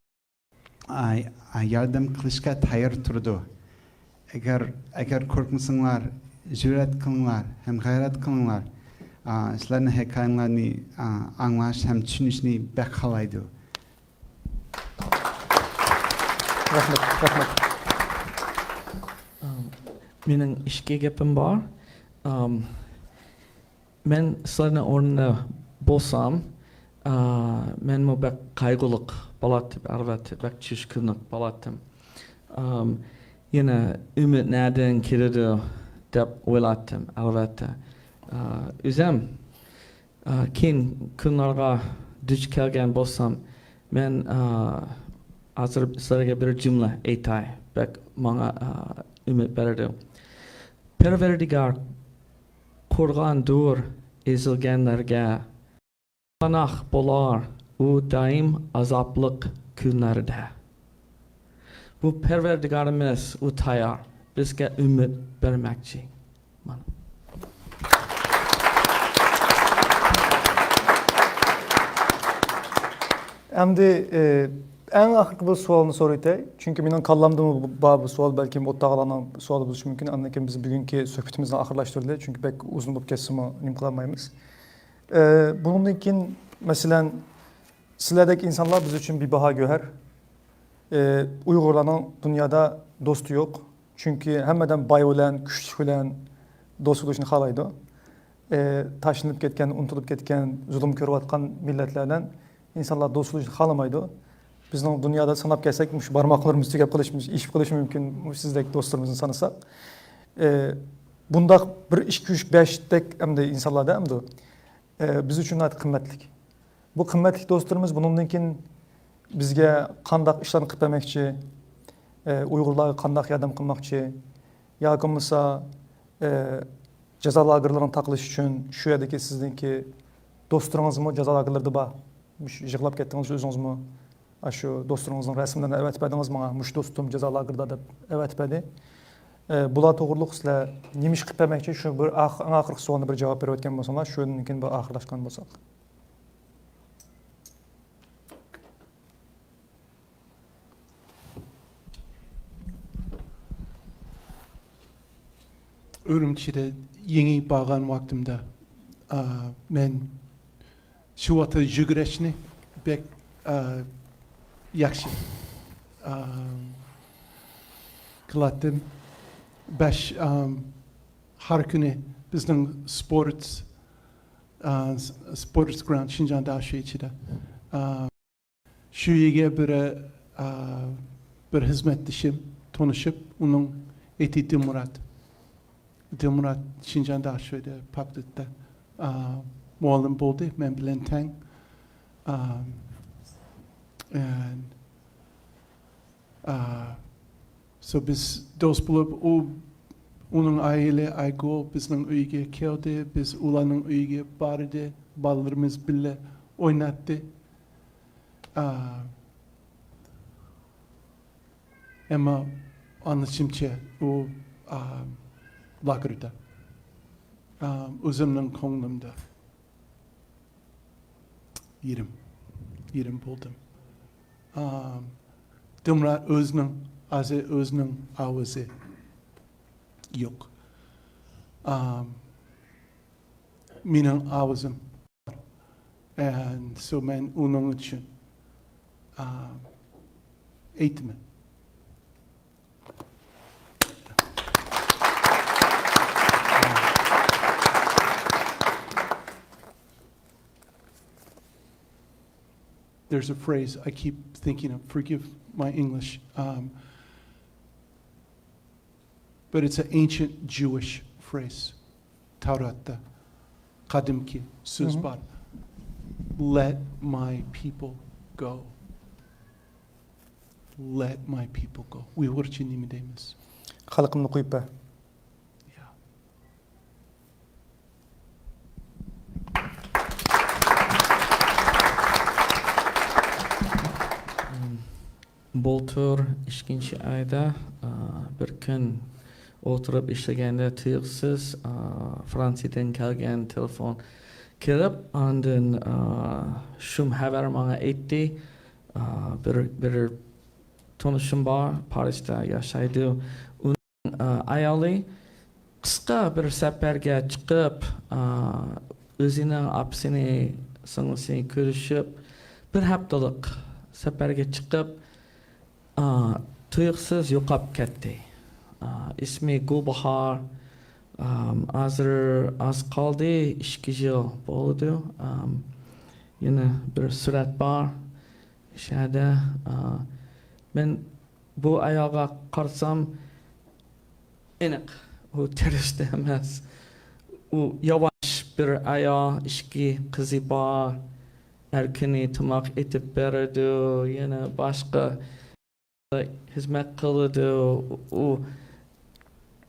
ئا، ئا، ياردەم قىلىشقا تەييار تۇرىدۇ. ئەگەر، ئەگەر قورقمىساڭلار، جۈرئەت قىلىڭلار ھەم غەيرەت قىلىڭلار. ئا، سىلەرنىڭ ھېكايەڭلارنى، ئا، ئاڭلاش ھەم چۈشىنىشنى بەك خالايدۇ. رەھمەت، رەھمەت. ئام، مېنىڭ ئىككى گېپىم بار. ئام، مەن سىلەرنىڭ ئورنىدا بولسام، ئا، مەنمۇ بەك قايغۇلۇق بولاتتىم، ئەلۋەتتە، بەك چۈشكۈنلۈك بولاتتىم. ئام، يەنە ئۈمىد نەدىن كېلىدۇ دەپ ئويلاتتىم، ئەلۋەتتە. ئا، ئۆزەم ئا، كېيىن كۈنلەرگە دۇچ كەلگەن بولسام، مەن، ئا، ھازىر سىلەرگە بىر جۈملە ئېيتاي. بەك ماڭا، ئا، ئۈمىد بەردى. پەرۋەردىگار قۇرغاندۇر ئېزىلگەنلەرگە، پاناھ بولار ئۇ دائىم ئازابلىق كۈنلەردە. بۇ پەرۋەردىگارىمىز، ئۇ تەييار بىزگە ئۈمىد بەرمەكچى. مانا. ئەمدى، ئە، ئەڭ ئاخىرقى بىر سوئالنى سورايتەي. چۈنكى مېنىڭ كاللامدىمۇ بار بۇ سوئال، بەلكىم ئوتتاقلارنىڭ سوئالى بولۇشى مۇمكىن. ئاندىن كېيىن بىز بۈگۈنكى سۆھبىتىمىزنى ئاخىرلاشتۇرىلى. چۈنكى بەك ئۇزۇن بولۇپ كەتسىمۇ نېمە قىلالمايمىز. ئە، بۇنىڭدىن كېيىن، مەسىلەن، سىلەردەك ئىنسانلار بىز ئۈچۈن بىباھا گۆھەر. ئە، ئۇيغۇرلارنىڭ دۇنيادا دوستى يوق. چۈنكى ھەممە ئادەم باي بىلەن، كۈچلۈك بىلەن دوست بولۇشنى خالايدۇ. ئى، تاشلىنىپ كەتكەن، ئۇنتۇلۇپ كەتكەن، زۇلۇم كۆرۈۋاتقان مىللەتلەردىن ئىنسانلار دوست بولۇشنى خالىمايدۇ. بىزنىڭ دۇنيادا ساناپ كەلسەك، مۇشۇ بارماقلىرىمىز تۈگەپ قېلىشى، ئېشىپ قېلىشى مۇمكىن، مۇشۇ سىزدەك دوستلىرىمىزنى سانىساق. ئى، بۇنداق بىر، ئىككى، ئۈچ، بەشتەك ئەمدى ئىنسانلاردا ئەمدى، ئى، بىز ئۈچۈن ناھايىتى قىممەتلىك. بۇ قىممەتلىك دوستلىرىمىز بۇنىڭدىن كېيىن بىزگە قانداق ئىشلارنى قىلىپ بەرمەكچى، ئى، ئۇيغۇرلارغا قانداق ياردەم قىلماقچى، ياكى بولمىسا، ئى، جازا لاگېرلىرىنى تاقىلىش ئۈچۈن شۇ يەردىكى سىزنىڭكى دوستلىرىڭىزمۇ جازا لاگېرلىرىدا بار. مۇشۇ يىغلاپ كەتتىڭىز ئۆزىڭىزمۇ. ئاشۇ دوستلىرىڭىزنىڭ رەسىملىرىنى ئەۋەتىپ بەردىڭىز ماڭا. مۇشۇ دوستۇم جازا لاگېرىدا دەپ ئەۋەتىپ بەردى. ئى، بۇلار توغرىلىق سىلەر نېمە ئىش قىلىپ بەرمەكچى؟ شۇ بىر ئاخ-، ئەڭ ئاخىرقى سوئالنى بىر جاۋاب بېرىۋەتكەن بولساڭلار، شۇندىن كېيىن بىر ئاخىرلاشقان بولساق. ئۈرۈمچىدە يېڭى بارغان ۋاقتىمدا، ئا، مەن شۇ ۋاقىتتا يۈگۈرۈشنى بەك، ئا، ياخشى، ئا، قىلاتتىم. بەش، ئا، ھەر كۈنى بىزنىڭ سپورتس، ئا، سپورتس گراوند شىنجاڭدا شۇ ئىچىدە. ئا، شۇ يەرگە بىر، ئا، بىر خىزمەتدىشىم تونۇشۇپ، ئۇنىڭ ئېتى دىلمۇرات. دىلمۇرات شىنجاڭدا شۇ يەردە پاكتىتتا، ئا، مۇئەللىم بولدى، مەن بىلەن تەڭ. ئا، and، ئا، so بىز دوست بولۇپ، ئۇ، ئۇنىڭ ئائىلە ئايگۈل بىزنىڭ ئۆيگە كەلدى، بىز ئۇلارنىڭ ئۆيىگە باردى، بالىلىرىمىز بىللە ئويناتتى. ئا، ئەمما ئاڭلىشىمچە، ئۇ، ئا، لاگېردا. ئا، ئۆزۈمنىڭ كۆڭلۈمدە يېرىم، يېرىم بولدۇم. ئا، دىلمۇرات ئۆزىنىڭ، ھازىر ئۆزىنىڭ ئاۋازى يوق. ئا، مېنىڭ ئاۋازىم. And so مەن ئۇنىڭ ئۈچۈن، ئا، ئېيتىمەن. There's a phrase I keep thinking of, forgive my English, um, but it's an ancient Jewish phrase. تەۋراتتا قەدىمكى سۆز بار. Let my people go. Let my people go. ئۇيغۇرچە نېمە دەيمىز؟ خەلقىمنى قويۇپ بەر. Yeah. بۇلتۇر ئىككىنچى ئايدا، ئا، بىر كۈن ئولتۇرۇپ ئىشلىگەندە تۇيۇقسىز، ئا، فرانسىيەدىن كەلگەن تېلېفون كىرىپ، ئاندىن، ئا، شۇم خەۋەر ماڭا ئېيتتى. ئا، بىر، بىر تونۇشۇم بار، پارىژدا ياشايدۇ. ئۇنىڭ، ئا، ئايالى قىسقا بىر سەپەرگە چىقىپ، ئا، ئۆزىنىڭ ئاپىسىنى، سىڭلىسىنى كۆرۈشۈپ، بىر ھەپتىلىك سەپەرگە چىقىپ، ئا، تۇيۇقسىز يوقاپ كەتتى. ئا، ئىسمى گۈلباھار. ئام، ھازىر ئاز قالدى، ئىككى يىل بولىدۇ. ئام، يەنە بىر سۈرەت بار. شەدە، ئا، مەن بۇ ئايالغا قارىسام، ئېنىق، ئۇ تېررورىست ئەمەس. ئۇ ياۋاش بىر ئايال، ئىككى قىزى بار. ھەر كۈنى تاماق ئېتىپ بېرىدۇ، يەنە باشقا خىزمەت قىلىدۇ. ئۇ،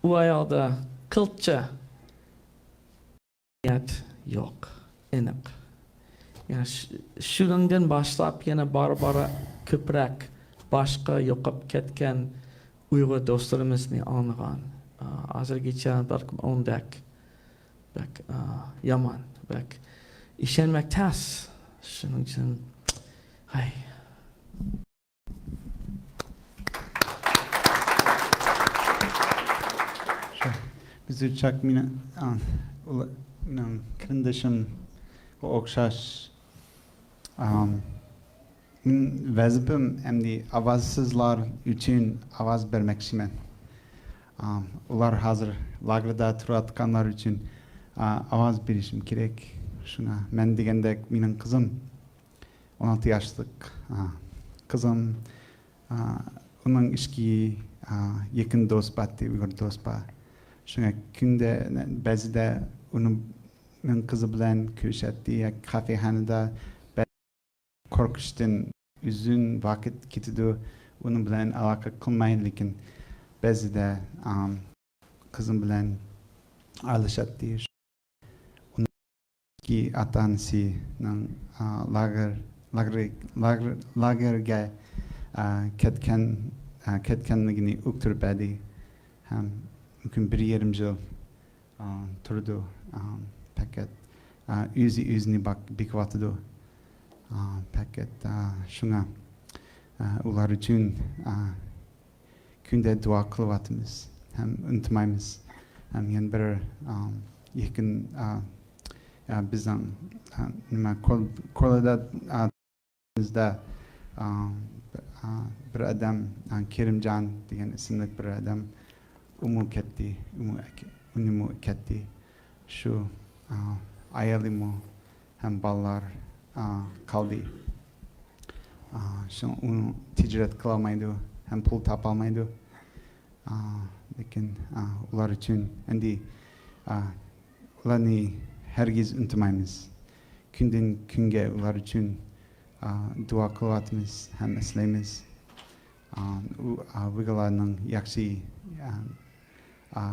ئۇ ئايالدا قىلچە نىيەت يوق، ئېنىق. يەنى شۇ-، شۇنىڭدىن باشلاپ يەنە بارا-بارا كۆپرەك باشقا يوقاپ كەتكەن ئۇيغۇر دوستلىرىمىزنى ئاڭلىغان. ئا، ھازىرغىچە بەلكىم ئوندەك. بەك، ئا، يامان، بەك ئىشەنمەك تەس. شۇنىڭ ئۈچۈن، ھاي. شۇ، بىز ئۈچ چاك مېنىڭ، ئا، ئۇلا-، مېنىڭ قېرىندىشىمغا ئوخشاش، ئام، مېنىڭ ۋەزىپەم ئەمدى ئاۋازسىزلار ئۈچۈن ئاۋاز بەرمەكچىمەن. ئام، ئۇلار ھازىر لاگېردا تۇرۇۋاتقانلار ئۈچۈن، ئا، ئاۋاز بېرىشىم كېرەك. شۇڭا مەن دېگەندەك مېنىڭ قىزىم، ئون ئالتە ياشلىق، ئا، قىزىم، ئا، ئۇنىڭ ئىككى، ئا، يېقىن دوست بارتى، ئۇيغۇر دوست بار. شۇڭا كۈندە بەزىدە ئۇنىڭ قىزى بىلەن كۆرۈشەتتى ياكى كافېخانىدا، بە-، قورقۇشتىن ئۇزۇن ۋاقىت كېتىدۇ، ئۇنىڭ بىلەن ئالاقە قىلماي، لېكىن بەزىدە، ئام، قىزىم بىلەن ئارىلىشاتتى. ئۇنىڭ ئاتا-ئانىسىنىڭ، ئا، لاگېر، لاگېر، لاگېر، لاگېرگە، ئا، كەتكەن، ئا، كەتكەنلىكىنى ئۇقتۇرۇپ بەردى. ھەم مۇمكىن بىر يېرىم يىل، ئا، تۇرىدۇ. ئا، پەقەت، ئا، ئۆزى ئۆزىنى باق-، بېقىۋاتىدۇ. ئا، پەقەت، ئا، شۇڭا، ئا، ئۇلار ئۈچۈن، ئا، كۈندە دۇئا قىلىۋاتىمىز ھەم ئۇنتۇمايمىز. ھەم يەنە بىر، ئا، يېقىن، ئا، ئا، بىزنىڭ، ئا، نېمە، كول-، كوللېدا، ئا، بىزدە، ئا، بىر، ئا، بىر ئادەم، ئا، كېرىمجان دېگەن ئىسىملىك بىر ئادەم، ئۇمۇ كەتتى، ئۇمۇ ئەك-، ئۇنىمۇ كەتتى. شۇ، ئا، ئايالىمۇ ھەم بالىلار، ئا، قالدى. ئا، شۇڭا ئۇ تىجارەت قىلالمايدۇ ھەم پۇل تاپالمايدۇ. ئا، لېكىن، ئا، ئۇلار ئۈچۈن ئەمدى، ئا، ئۇلارنى ھەرگىز ئۇنتۇمايمىز. كۈندىن كۈنگە ئۇلار ئۈچۈن، ئا، دۇئا قىلىۋاتىمىز ھەم ئەسلەيمىز. ئا، ئۇ، ئا، ۋىگالارنىڭ ياخشى، ئا، ئا،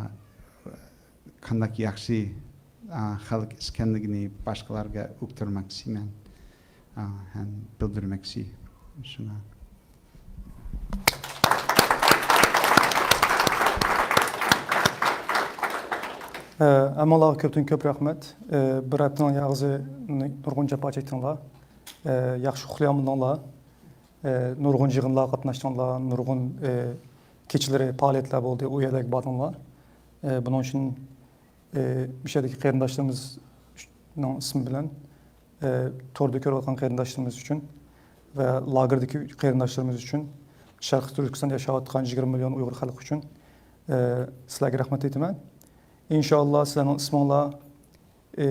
قانداق ياخشى، ئا، خەلق ئىكەنلىكىنى باشقىلارغا ئۇقتۇرماقچىمەن، ئا، ھەم بىلدۈرمەكچى. شۇڭا. ئە، ھەممىڭلارغا كۆپتىن كۆپ رەھمەت. ئە، بىر ھەپتىنىڭ ياغىسى نۇرغۇن جاپا چەكتىڭلار. ئە، ياخشى ئۇخلىيالمىدىڭلار. ئە، نۇرغۇن يىغىنلارغا قاتناشتىڭلار، نۇرغۇن، ئە، كېچىلىرى پائالىيەتلەر بولدى، ئۇ يەرلەرگە باردىڭلار. ئە، بۇنىڭ ئۈچۈن، ئە، مۇشۇ يەردىكى قېرىنداشلىرىمىزنىڭ ئىسمى بىلەن، ئە، توردا كۆرۈۋاتقان قېرىنداشلىرىمىز ئۈچۈن ۋە لاگېردىكى قېرىنداشلىرىمىز ئۈچۈن، شەرقىي تۈركىستاندا ياشاۋاتقان يىگىرمە مىليون ئۇيغۇر خەلقى ئۈچۈن، ئە، سىلەرگە رەھمەت ئېيتىمەن. ئىنشائاللا، سىلەرنىڭ ئىسمىڭلار ئى،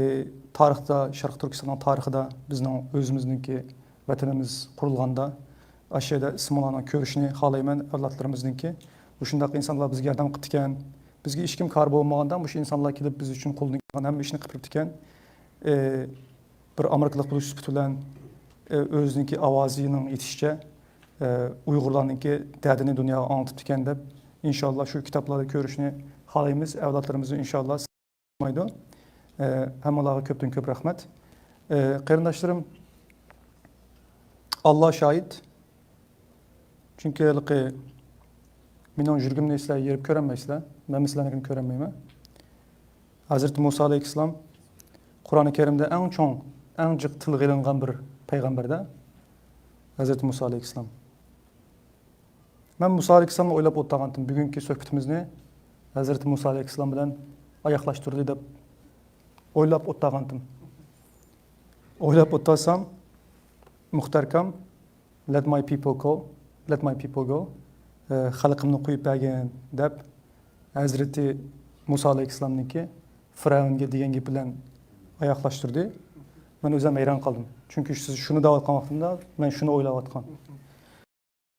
تارىختا، شەرقىي تۈركىستاننىڭ تارىخىدا بىزنىڭ ئۆزىمىزنىڭكى ۋەتىنىمىز قۇرۇلغاندا، ئاشۇ يەردە ئىسمىڭلارنىڭ كۆرۈشىنى خالايمەن، ئەۋلادلىرىمىزنىڭكى. مۇشۇنداق ئىنسانلار بىزگە ياردەم قىپتىكەن. بىزگە ھېچكىم كار بولمىغاندا، مۇشۇ ئىنسانلار كېلىپ بىز ئۈچۈن قولىدىن كەلگەن ھەممە ئىشنى قىپتىكەن. ئى، بىر ئامېرىكىلىق بولۇش سۈپىتى بىلەن، ئۆزىنىڭكى ئاۋازىنىڭ يېتىشىچە، ئۇيغۇرلارنىڭكى دەردىنى دۇنياغا ئاڭلىتىپتىكەن دەپ، ئىنشاللا شۇ كىتابلاردا كۆرۈشنى خالايمىز. ئەۋلادلىرىمىزنى ئىنشاللا قالمايدۇ. ھەممىڭلارغا كۆپتىن كۆپ رەھمەت. قېرىنداشلىرىم، ئاللا شاھىت، چۈنكى ھېلىقى مېنىڭ يۈرىكىمنى سىلەر يېرىپ كۆرەلمەيسىلەر، مەنمۇ سىلەرنىڭكىنى كۆرەلمەيمەن. ھەزرىتى مۇسا ئەلەيھىسسالام قۇرئانى كەرىمدە ئەڭ چوڭ، ئەڭ جىق تىلغا ئېلىنغان بىر پەيغەمبەردە، ھەزرىتى مۇسا ئەلەيھىسسالام. مەن مۇسا ئەلەيھىسسالامنى ئويلاپ ئولتۇرغانتىم، بۈگۈنكى سۆھبىتىمىزنى ھەزرىتى مۇسا ئەلەيھىسسالام بىلەن ئاياغلاشتۇردى دەپ ئويلاپ ئولتۇرغانتىم. ئويلاپ ئولتۇرسام، مۇختەركام، let my people go, let my people go، ئە، خەلقىمنى قويۇپ بەرگىن دەپ، ھەزرىتى مۇسا ئەلەيھىسسالامنىڭكى فىرئەۋنگە دېگەن گېپى بىلەن ئاياغلاشتۇردى. مەن ئۆزۈم ھەيران قالدىم. چۈنكى سىز شۇنى دەۋاتقان ۋاقتىمدا، مەن شۇنى ئويلاۋاتقان.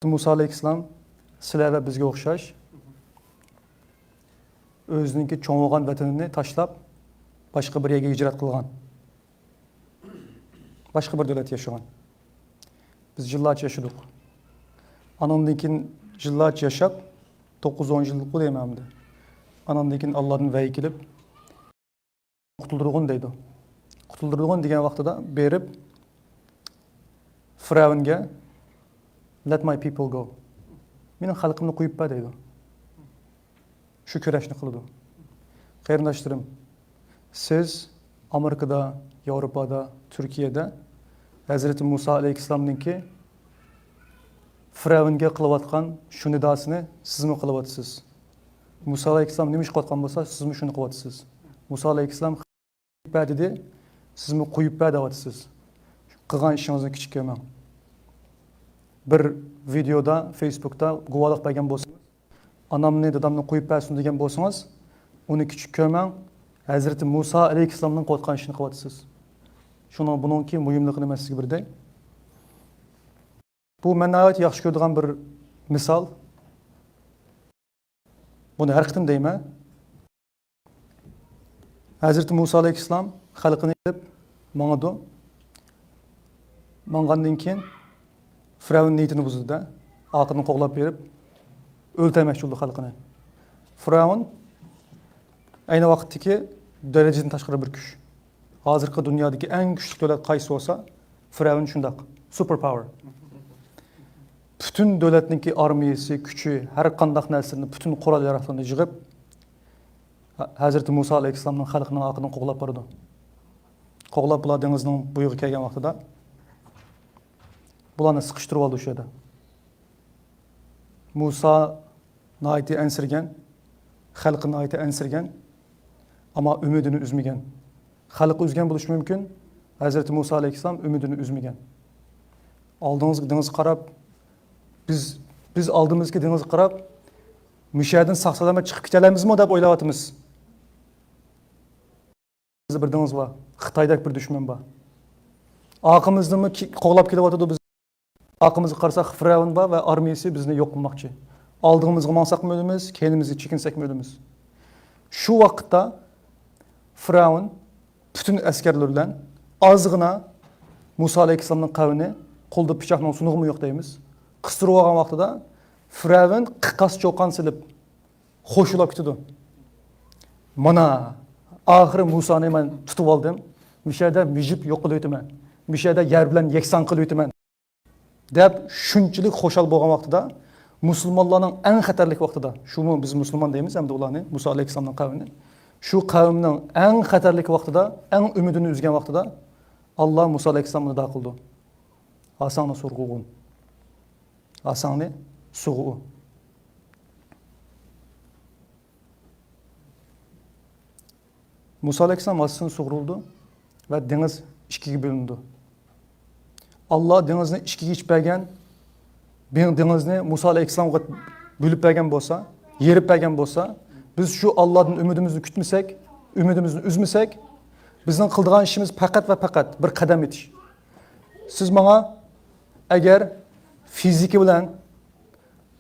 مۇسا ئەلەيھىسسالام سىلەر ۋە بىزگە ئوخشاش ئۆزىنىڭكى چوڭ بولغان ۋەتىنىنى تاشلاپ، باشقا بىر يەرگە ھىجرەت قىلغان. باشقا بىر دۆلەتتە ياشىغان. بىز يىللارچە ياشىدۇق. ئاناندىن كېيىن يىللارچە ياشاپ، توققۇز ئون يىللىق بولدى ئەمدى. ئاناندىن كېيىن ئاللادىن ۋەھىي كېلىپ، قۇتۇلدۇرغىن دەيدۇ. قۇتۇلدۇرغىن دېگەن ۋاقتىدا بېرىپ، فىرئەۋنگە، let my people go، مېنىڭ خەلقىمنى قويۇپ بەر دەيدۇ. شۇ كۈرەشنى قىلىدۇ. قېرىنداشلىرىم، سىز ئامېرىكىدا، ياۋروپادا، تۈركىيەدە ھەزرىتى مۇسا ئەلەيھىسسالامنىڭكى فىرئەۋنگە قىلىۋاتقان شۇ نىداسىنى سىزمۇ قىلىۋاتىسىز. مۇسا ئەلەيھىسسالام نېمە ئىش قىلىۋاتقان بولسا، سىزمۇ شۇنى قىلىۋاتىسىز. مۇسا ئەلەيھىسسالام بەر دېدى، سىزمۇ قويۇپ بەر دەۋاتىسىز. قىلغان ئىشىڭىزنى كىچىك كۆرمەڭ. بىر ۋىدېودا، فېيسبۇكتا گۇۋاھلىق بەرگەن بولسىڭىز، ئانامنى، دادامنى قويۇپ بەرسۇن دېگەن بولسىڭىز، ئۇنى كىچىك كۆرمەڭ. ھەزرىتى مۇسا ئەلەيھىسسالامنىڭ قىلىۋاتقان ئىشىنى قىلىۋاتىسىز. شۇنىڭ، بۇنىڭكى مۇھىملىقىنى مەن سىزگە بېرەي. بۇ مەن ناھايىتى ياخشى كۆرىدىغان بىر مىسال. بۇنى ھەر قېتىم دەيمەن. ھەزرىتى مۇسا ئەلەيھىسسالام خەلقىنى ئېلىپ ماڭىدۇ. ماڭغاندىن كېيىن، فىرئەۋن نىيىتىنى بۇزىدۇ-دە، ئارقىدىن قوغلاپ بېرىپ، ئۆلتۈرمەكچى بولىدۇ خەلقىنى. فىرئەۋن ئەينى ۋاقىتتىكى دەرىجىدىن تاشقىرى بىر كۈچ. ھازىرقى دۇنيادىكى ئەڭ كۈچلۈك دۆلەت قايسى بولسا، فىرئەۋن شۇنداق. سۇپېر پاۋېر. پۈتۈن دۆلەتنىڭكى ئارمىيىسى، كۈچى، ھەر قانداق نەرسىلىرىنى، پۈتۈن قورال-ياراغلىرىنى يىغىپ، ھە-، ھەزرىتى مۇسا ئەلەيھىسسالامنىڭ خەلقىنىڭ ئارقىدىن قوغلاپ بارىدۇ. قوغلاپ، بۇلار دېڭىزنىڭ بويىغا كەلگەن ۋاقتىدا، بۇلارنى سىقىشتۇرۇۋالدى شۇ يەردە. مۇسا ناھايىتى ئەنسىرىگەن، خەلقى ناھايىتى ئەنسىرىگەن، ئەمما ئۈمىدىنى ئۈزمىگەن. خەلقى ئۈزگەن بولۇشى مۇمكىن، ھەزرىتى مۇسا ئەلەيھىسسالام ئۈمىدىنى ئۈزمىگەن. ئالدىڭىزغا دېڭىزغا قاراپ، بىز، بىز ئالدىمىزدىكى دېڭىزغا قاراپ، مۇشۇ يەردىن ساق-سالامەت چىقىپ كېتەلەيمىزمۇ دەپ ئويلاۋاتىمىز. بىر دېڭىز بار، خىتايدەك بىر دۈشمەن بار. ئارقىمىزدىنمۇ كى-، قوغلاپ كېلىۋاتىدۇ بىز. ئارقىمىزغا قارىساق، فىرئەۋن بار ۋە ئارمىيىسى بىزنى يوق قىلماقچى. ئالدىمىزغا ماڭساقمۇ ئۆلىمىز، كەينىمىزگە چېكىنسەكمۇ ئۆلىمىز. شۇ ۋاقىتتا فىرئەۋن پۈتۈن ئەسكەرلىرى بىلەن ئازغىنا مۇسا ئەلەيھىسسالامنىڭ قەۋمىنى، قولىدا پىچاقنىڭ سۇنۇقىمۇ يوق دەيمىز، قىستۇرۇۋالغان ۋاقتىدا، فىرئەۋن قىقاس چۇقان سېلىپ، خوشلاپ كېتىدۇ. مانا، ئاخىرى مۇسانى مەن تۇتۇۋالدىم. مۇشۇ يەردە مىجىپ يوق قىلىۋېتىمەن. مۇشۇ يەردە يەر بىلەن يەكسان قىلىۋېتىمەن، دەپ شۇنچىلىك خۇشال بولغان ۋاقتىدا، مۇسۇلمانلارنىڭ ئەڭ خەتەرلىك ۋاقتىدا، شۇمۇ بىز مۇسۇلمان دەيمىز ئەمدى ئۇلارنى، مۇسا ئەلەيھىسسالامنىڭ قەۋمىنى، شۇ قەۋمنىڭ ئەڭ خەتەرلىك ۋاقتىدا، ئەڭ ئۈمىدىنى ئۈزگەن ۋاقتىدا، ئاللا مۇسا ئەلەيھىسسالامغا نىدا قىلىدۇ. ئاساڭنى سۇغۇرغىن. ئاساڭنى سۇغۇ. مۇسا ئەلەيھىسسالام ھاسىسىنى سۇغۇرۇلدى ۋە دېڭىز ئىككىگە بۆلۈندى. ئاللا دېڭىزنى ئىككىگە ئېچىپ بەرگەن، بىڭ-، دېڭىزنى مۇسا ئەلەيھىسسالامغا بۆلۈپ بەرگەن بولسا، يېرىپ بەرگەن بولسا، بىز شۇ ئاللادىن ئۈمىدىمىزنى كۈتمىسەك، ئۈمىدىمىزنى ئۈزمىسەك، بىزنىڭ قىلىدىغان ئىشىمىز پەقەت ۋە پەقەت بىر قەدەم ئېتىش. سىز ماڭا ئەگەر فىزىكا بىلەن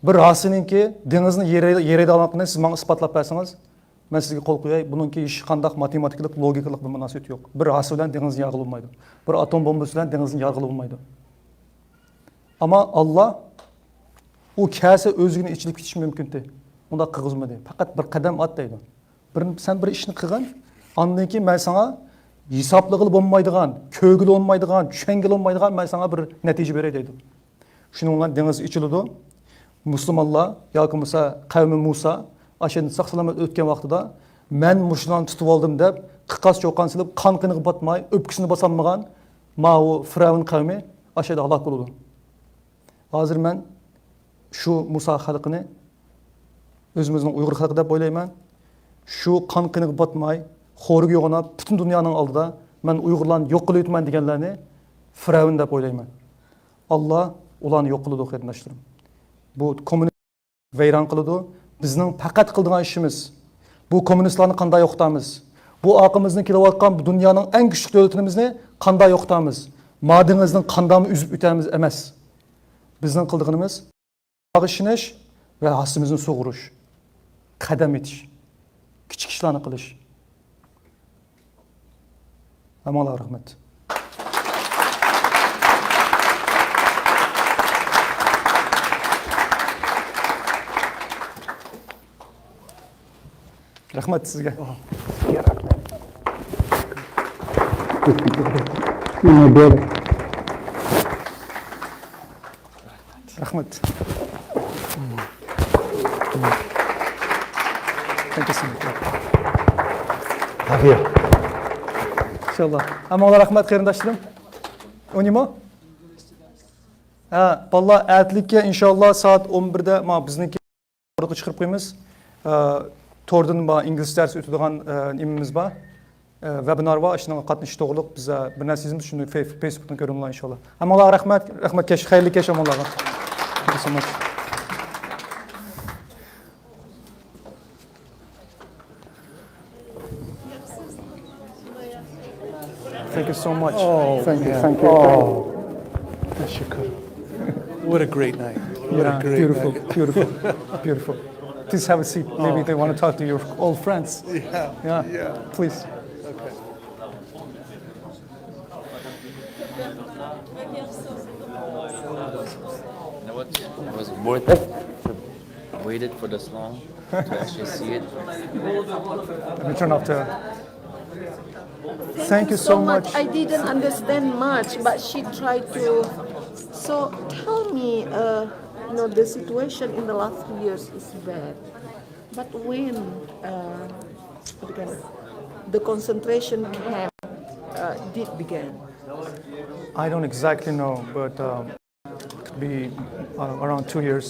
بىر ھاسىنىڭكى دېڭىزنى يېرەي-، يېرەيدىغانلىقىنى سىز ماڭا ئىسپاتلاپ بەرسىڭىز، مەن سىزگە قول قوياي، بۇنىڭكى ھېچقانداق ماتېماتىكىلىق، لوگىكىلىق بىر مۇناسىۋىتى يوق. بىر ھاسا بىلەن دېڭىزنى يارغىلى بولمايدۇ. بىر ئاتوم بومبىسى بىلەن دېڭىزنى يارغىلى بولمايدۇ. ئەمما ئاللا ئۇ كەلسە ئۆزىگىنى ئېچىلىپ كېتىشى مۇمكىنتى. ئۇنداق قىلغۇزمىدى. پەقەت بىر قەدەم ئات دەيدۇ. بىر، سەن بىر ئىشنى قىلغىن، ئاندىن كېيىن مەن ساڭا ھېسابلىغىلى بولمايدىغان، كۆرگىلى بولمايدىغان، چۈشەنگىلى بولمايدىغان مەن ساڭا بىر نەتىجە بېرەي دەيدۇ. شۇنىڭ بىلەن دېڭىز ئېچىلىدۇ. مۇسۇلمانلار ياكى بولمىسا قەۋمى مۇسا ئاشۇ يەردىن ساق-سالامەت ئۆتكەن ۋاقتىدا، مەن مۇشۇلارنى تۇتۇۋالدىم دەپ، قىقاس چۇقان سېلىپ، قان قېنىغا پاتماي، ئۆپكىسىنى باسالمىغان ماۋۇ فىرئەۋن قەۋمى ئاشۇ يەردە ھالاك بولىدۇ. ھازىر مەن شۇ مۇسا خەلقىنى ئۆزىمىزنىڭ ئۇيغۇر خەلقى دەپ ئويلايمەن. شۇ قان قېنىغا پاتماي، خورىگە يوغىناپ، پۈتۈن دۇنيانىڭ ئالدىدا مەن ئۇيغۇرلارنى يوق قىلىۋېتىمەن دېگەنلەرنى فىرئەۋن دەپ ئويلايمەن. ئاللا ئۇلارنى يوق قىلىدۇ، قېرىنداشلىرىم. بۇ كوممۇنىست ۋەيران قىلىدۇ. بىزنىڭ پەقەت قىلىدىغان ئىشىمىز، بۇ كوممۇنىستلارنى قانداق يوقىتامىز؟ بۇ ئارقىمىزدىن كېلىۋاتقان بۇ دۇنيانىڭ ئەڭ كۈچلۈك دۆلىتىمىزنى قانداق يوقىتامىز؟ ما دېڭىزنىڭ قانداقمۇ ئۈزۈپ ئۆتەمىز ئەمەس. بىزنىڭ قىلىدىغىنىمىز، تاغ ئىشىنىش ۋە ھاسىمىزنى سۇغۇرۇش، قەدەم ئېتىش، كىچىك ئىشلارنى قىلىش. ھەممىڭلارغا رەھمەت. رەھمەت سىزگە. رەھمەت. Thank you so much. Thank you. ئىنشاللا. ھەممىڭلارغا رەھمەت، قېرىنداشلىرىم. ئۇنىمۇ؟ ھە، بالىلار، ئەتىلىككە ئىنشاللا سائەت ئون بىردە ما بىزنىڭكى تورغا چىقىرىپ قويىمىز. ئە، توردىن بار ئىنگلىز دەرسى ئۆتىدىغان، ئە، نېمىمىز بار. ئە، ۋېبىنار بار، شۇنىڭغا قاتنىشىش توغرۇلۇق بىز، ئە، بىر نەرسە يېزىمىز، شۇنى فەي-، فېيسبۇكتىن كۆرۈڭلار ئىنشاللا. ھەممىڭلارغا رەھمەت، رەھمەت كەچ، خەيرلىك كەچ ھەممىڭلارغا. Thank you so much. Thank you so much. Oh, thank you, yeah. Thank you. Oh. Tashakkur. What a great night. What a, yeah, great beautiful, night. Beautiful, beautiful. Please have a seat. Maybe, oh, they want to talk to your old friends. Yeah. Yeah. Yeah. Please. Okay. You know what? It was worth it. Waited for this long to actually see it. Let me turn off the. Thank you so much. I didn't understand much, but she tried to. So tell me, uh, you know, the situation in the last three years is bad. But when, uh, what do you call it? The concentration camp, uh, did begin? I don't exactly know, but, um, be, uh, around two years.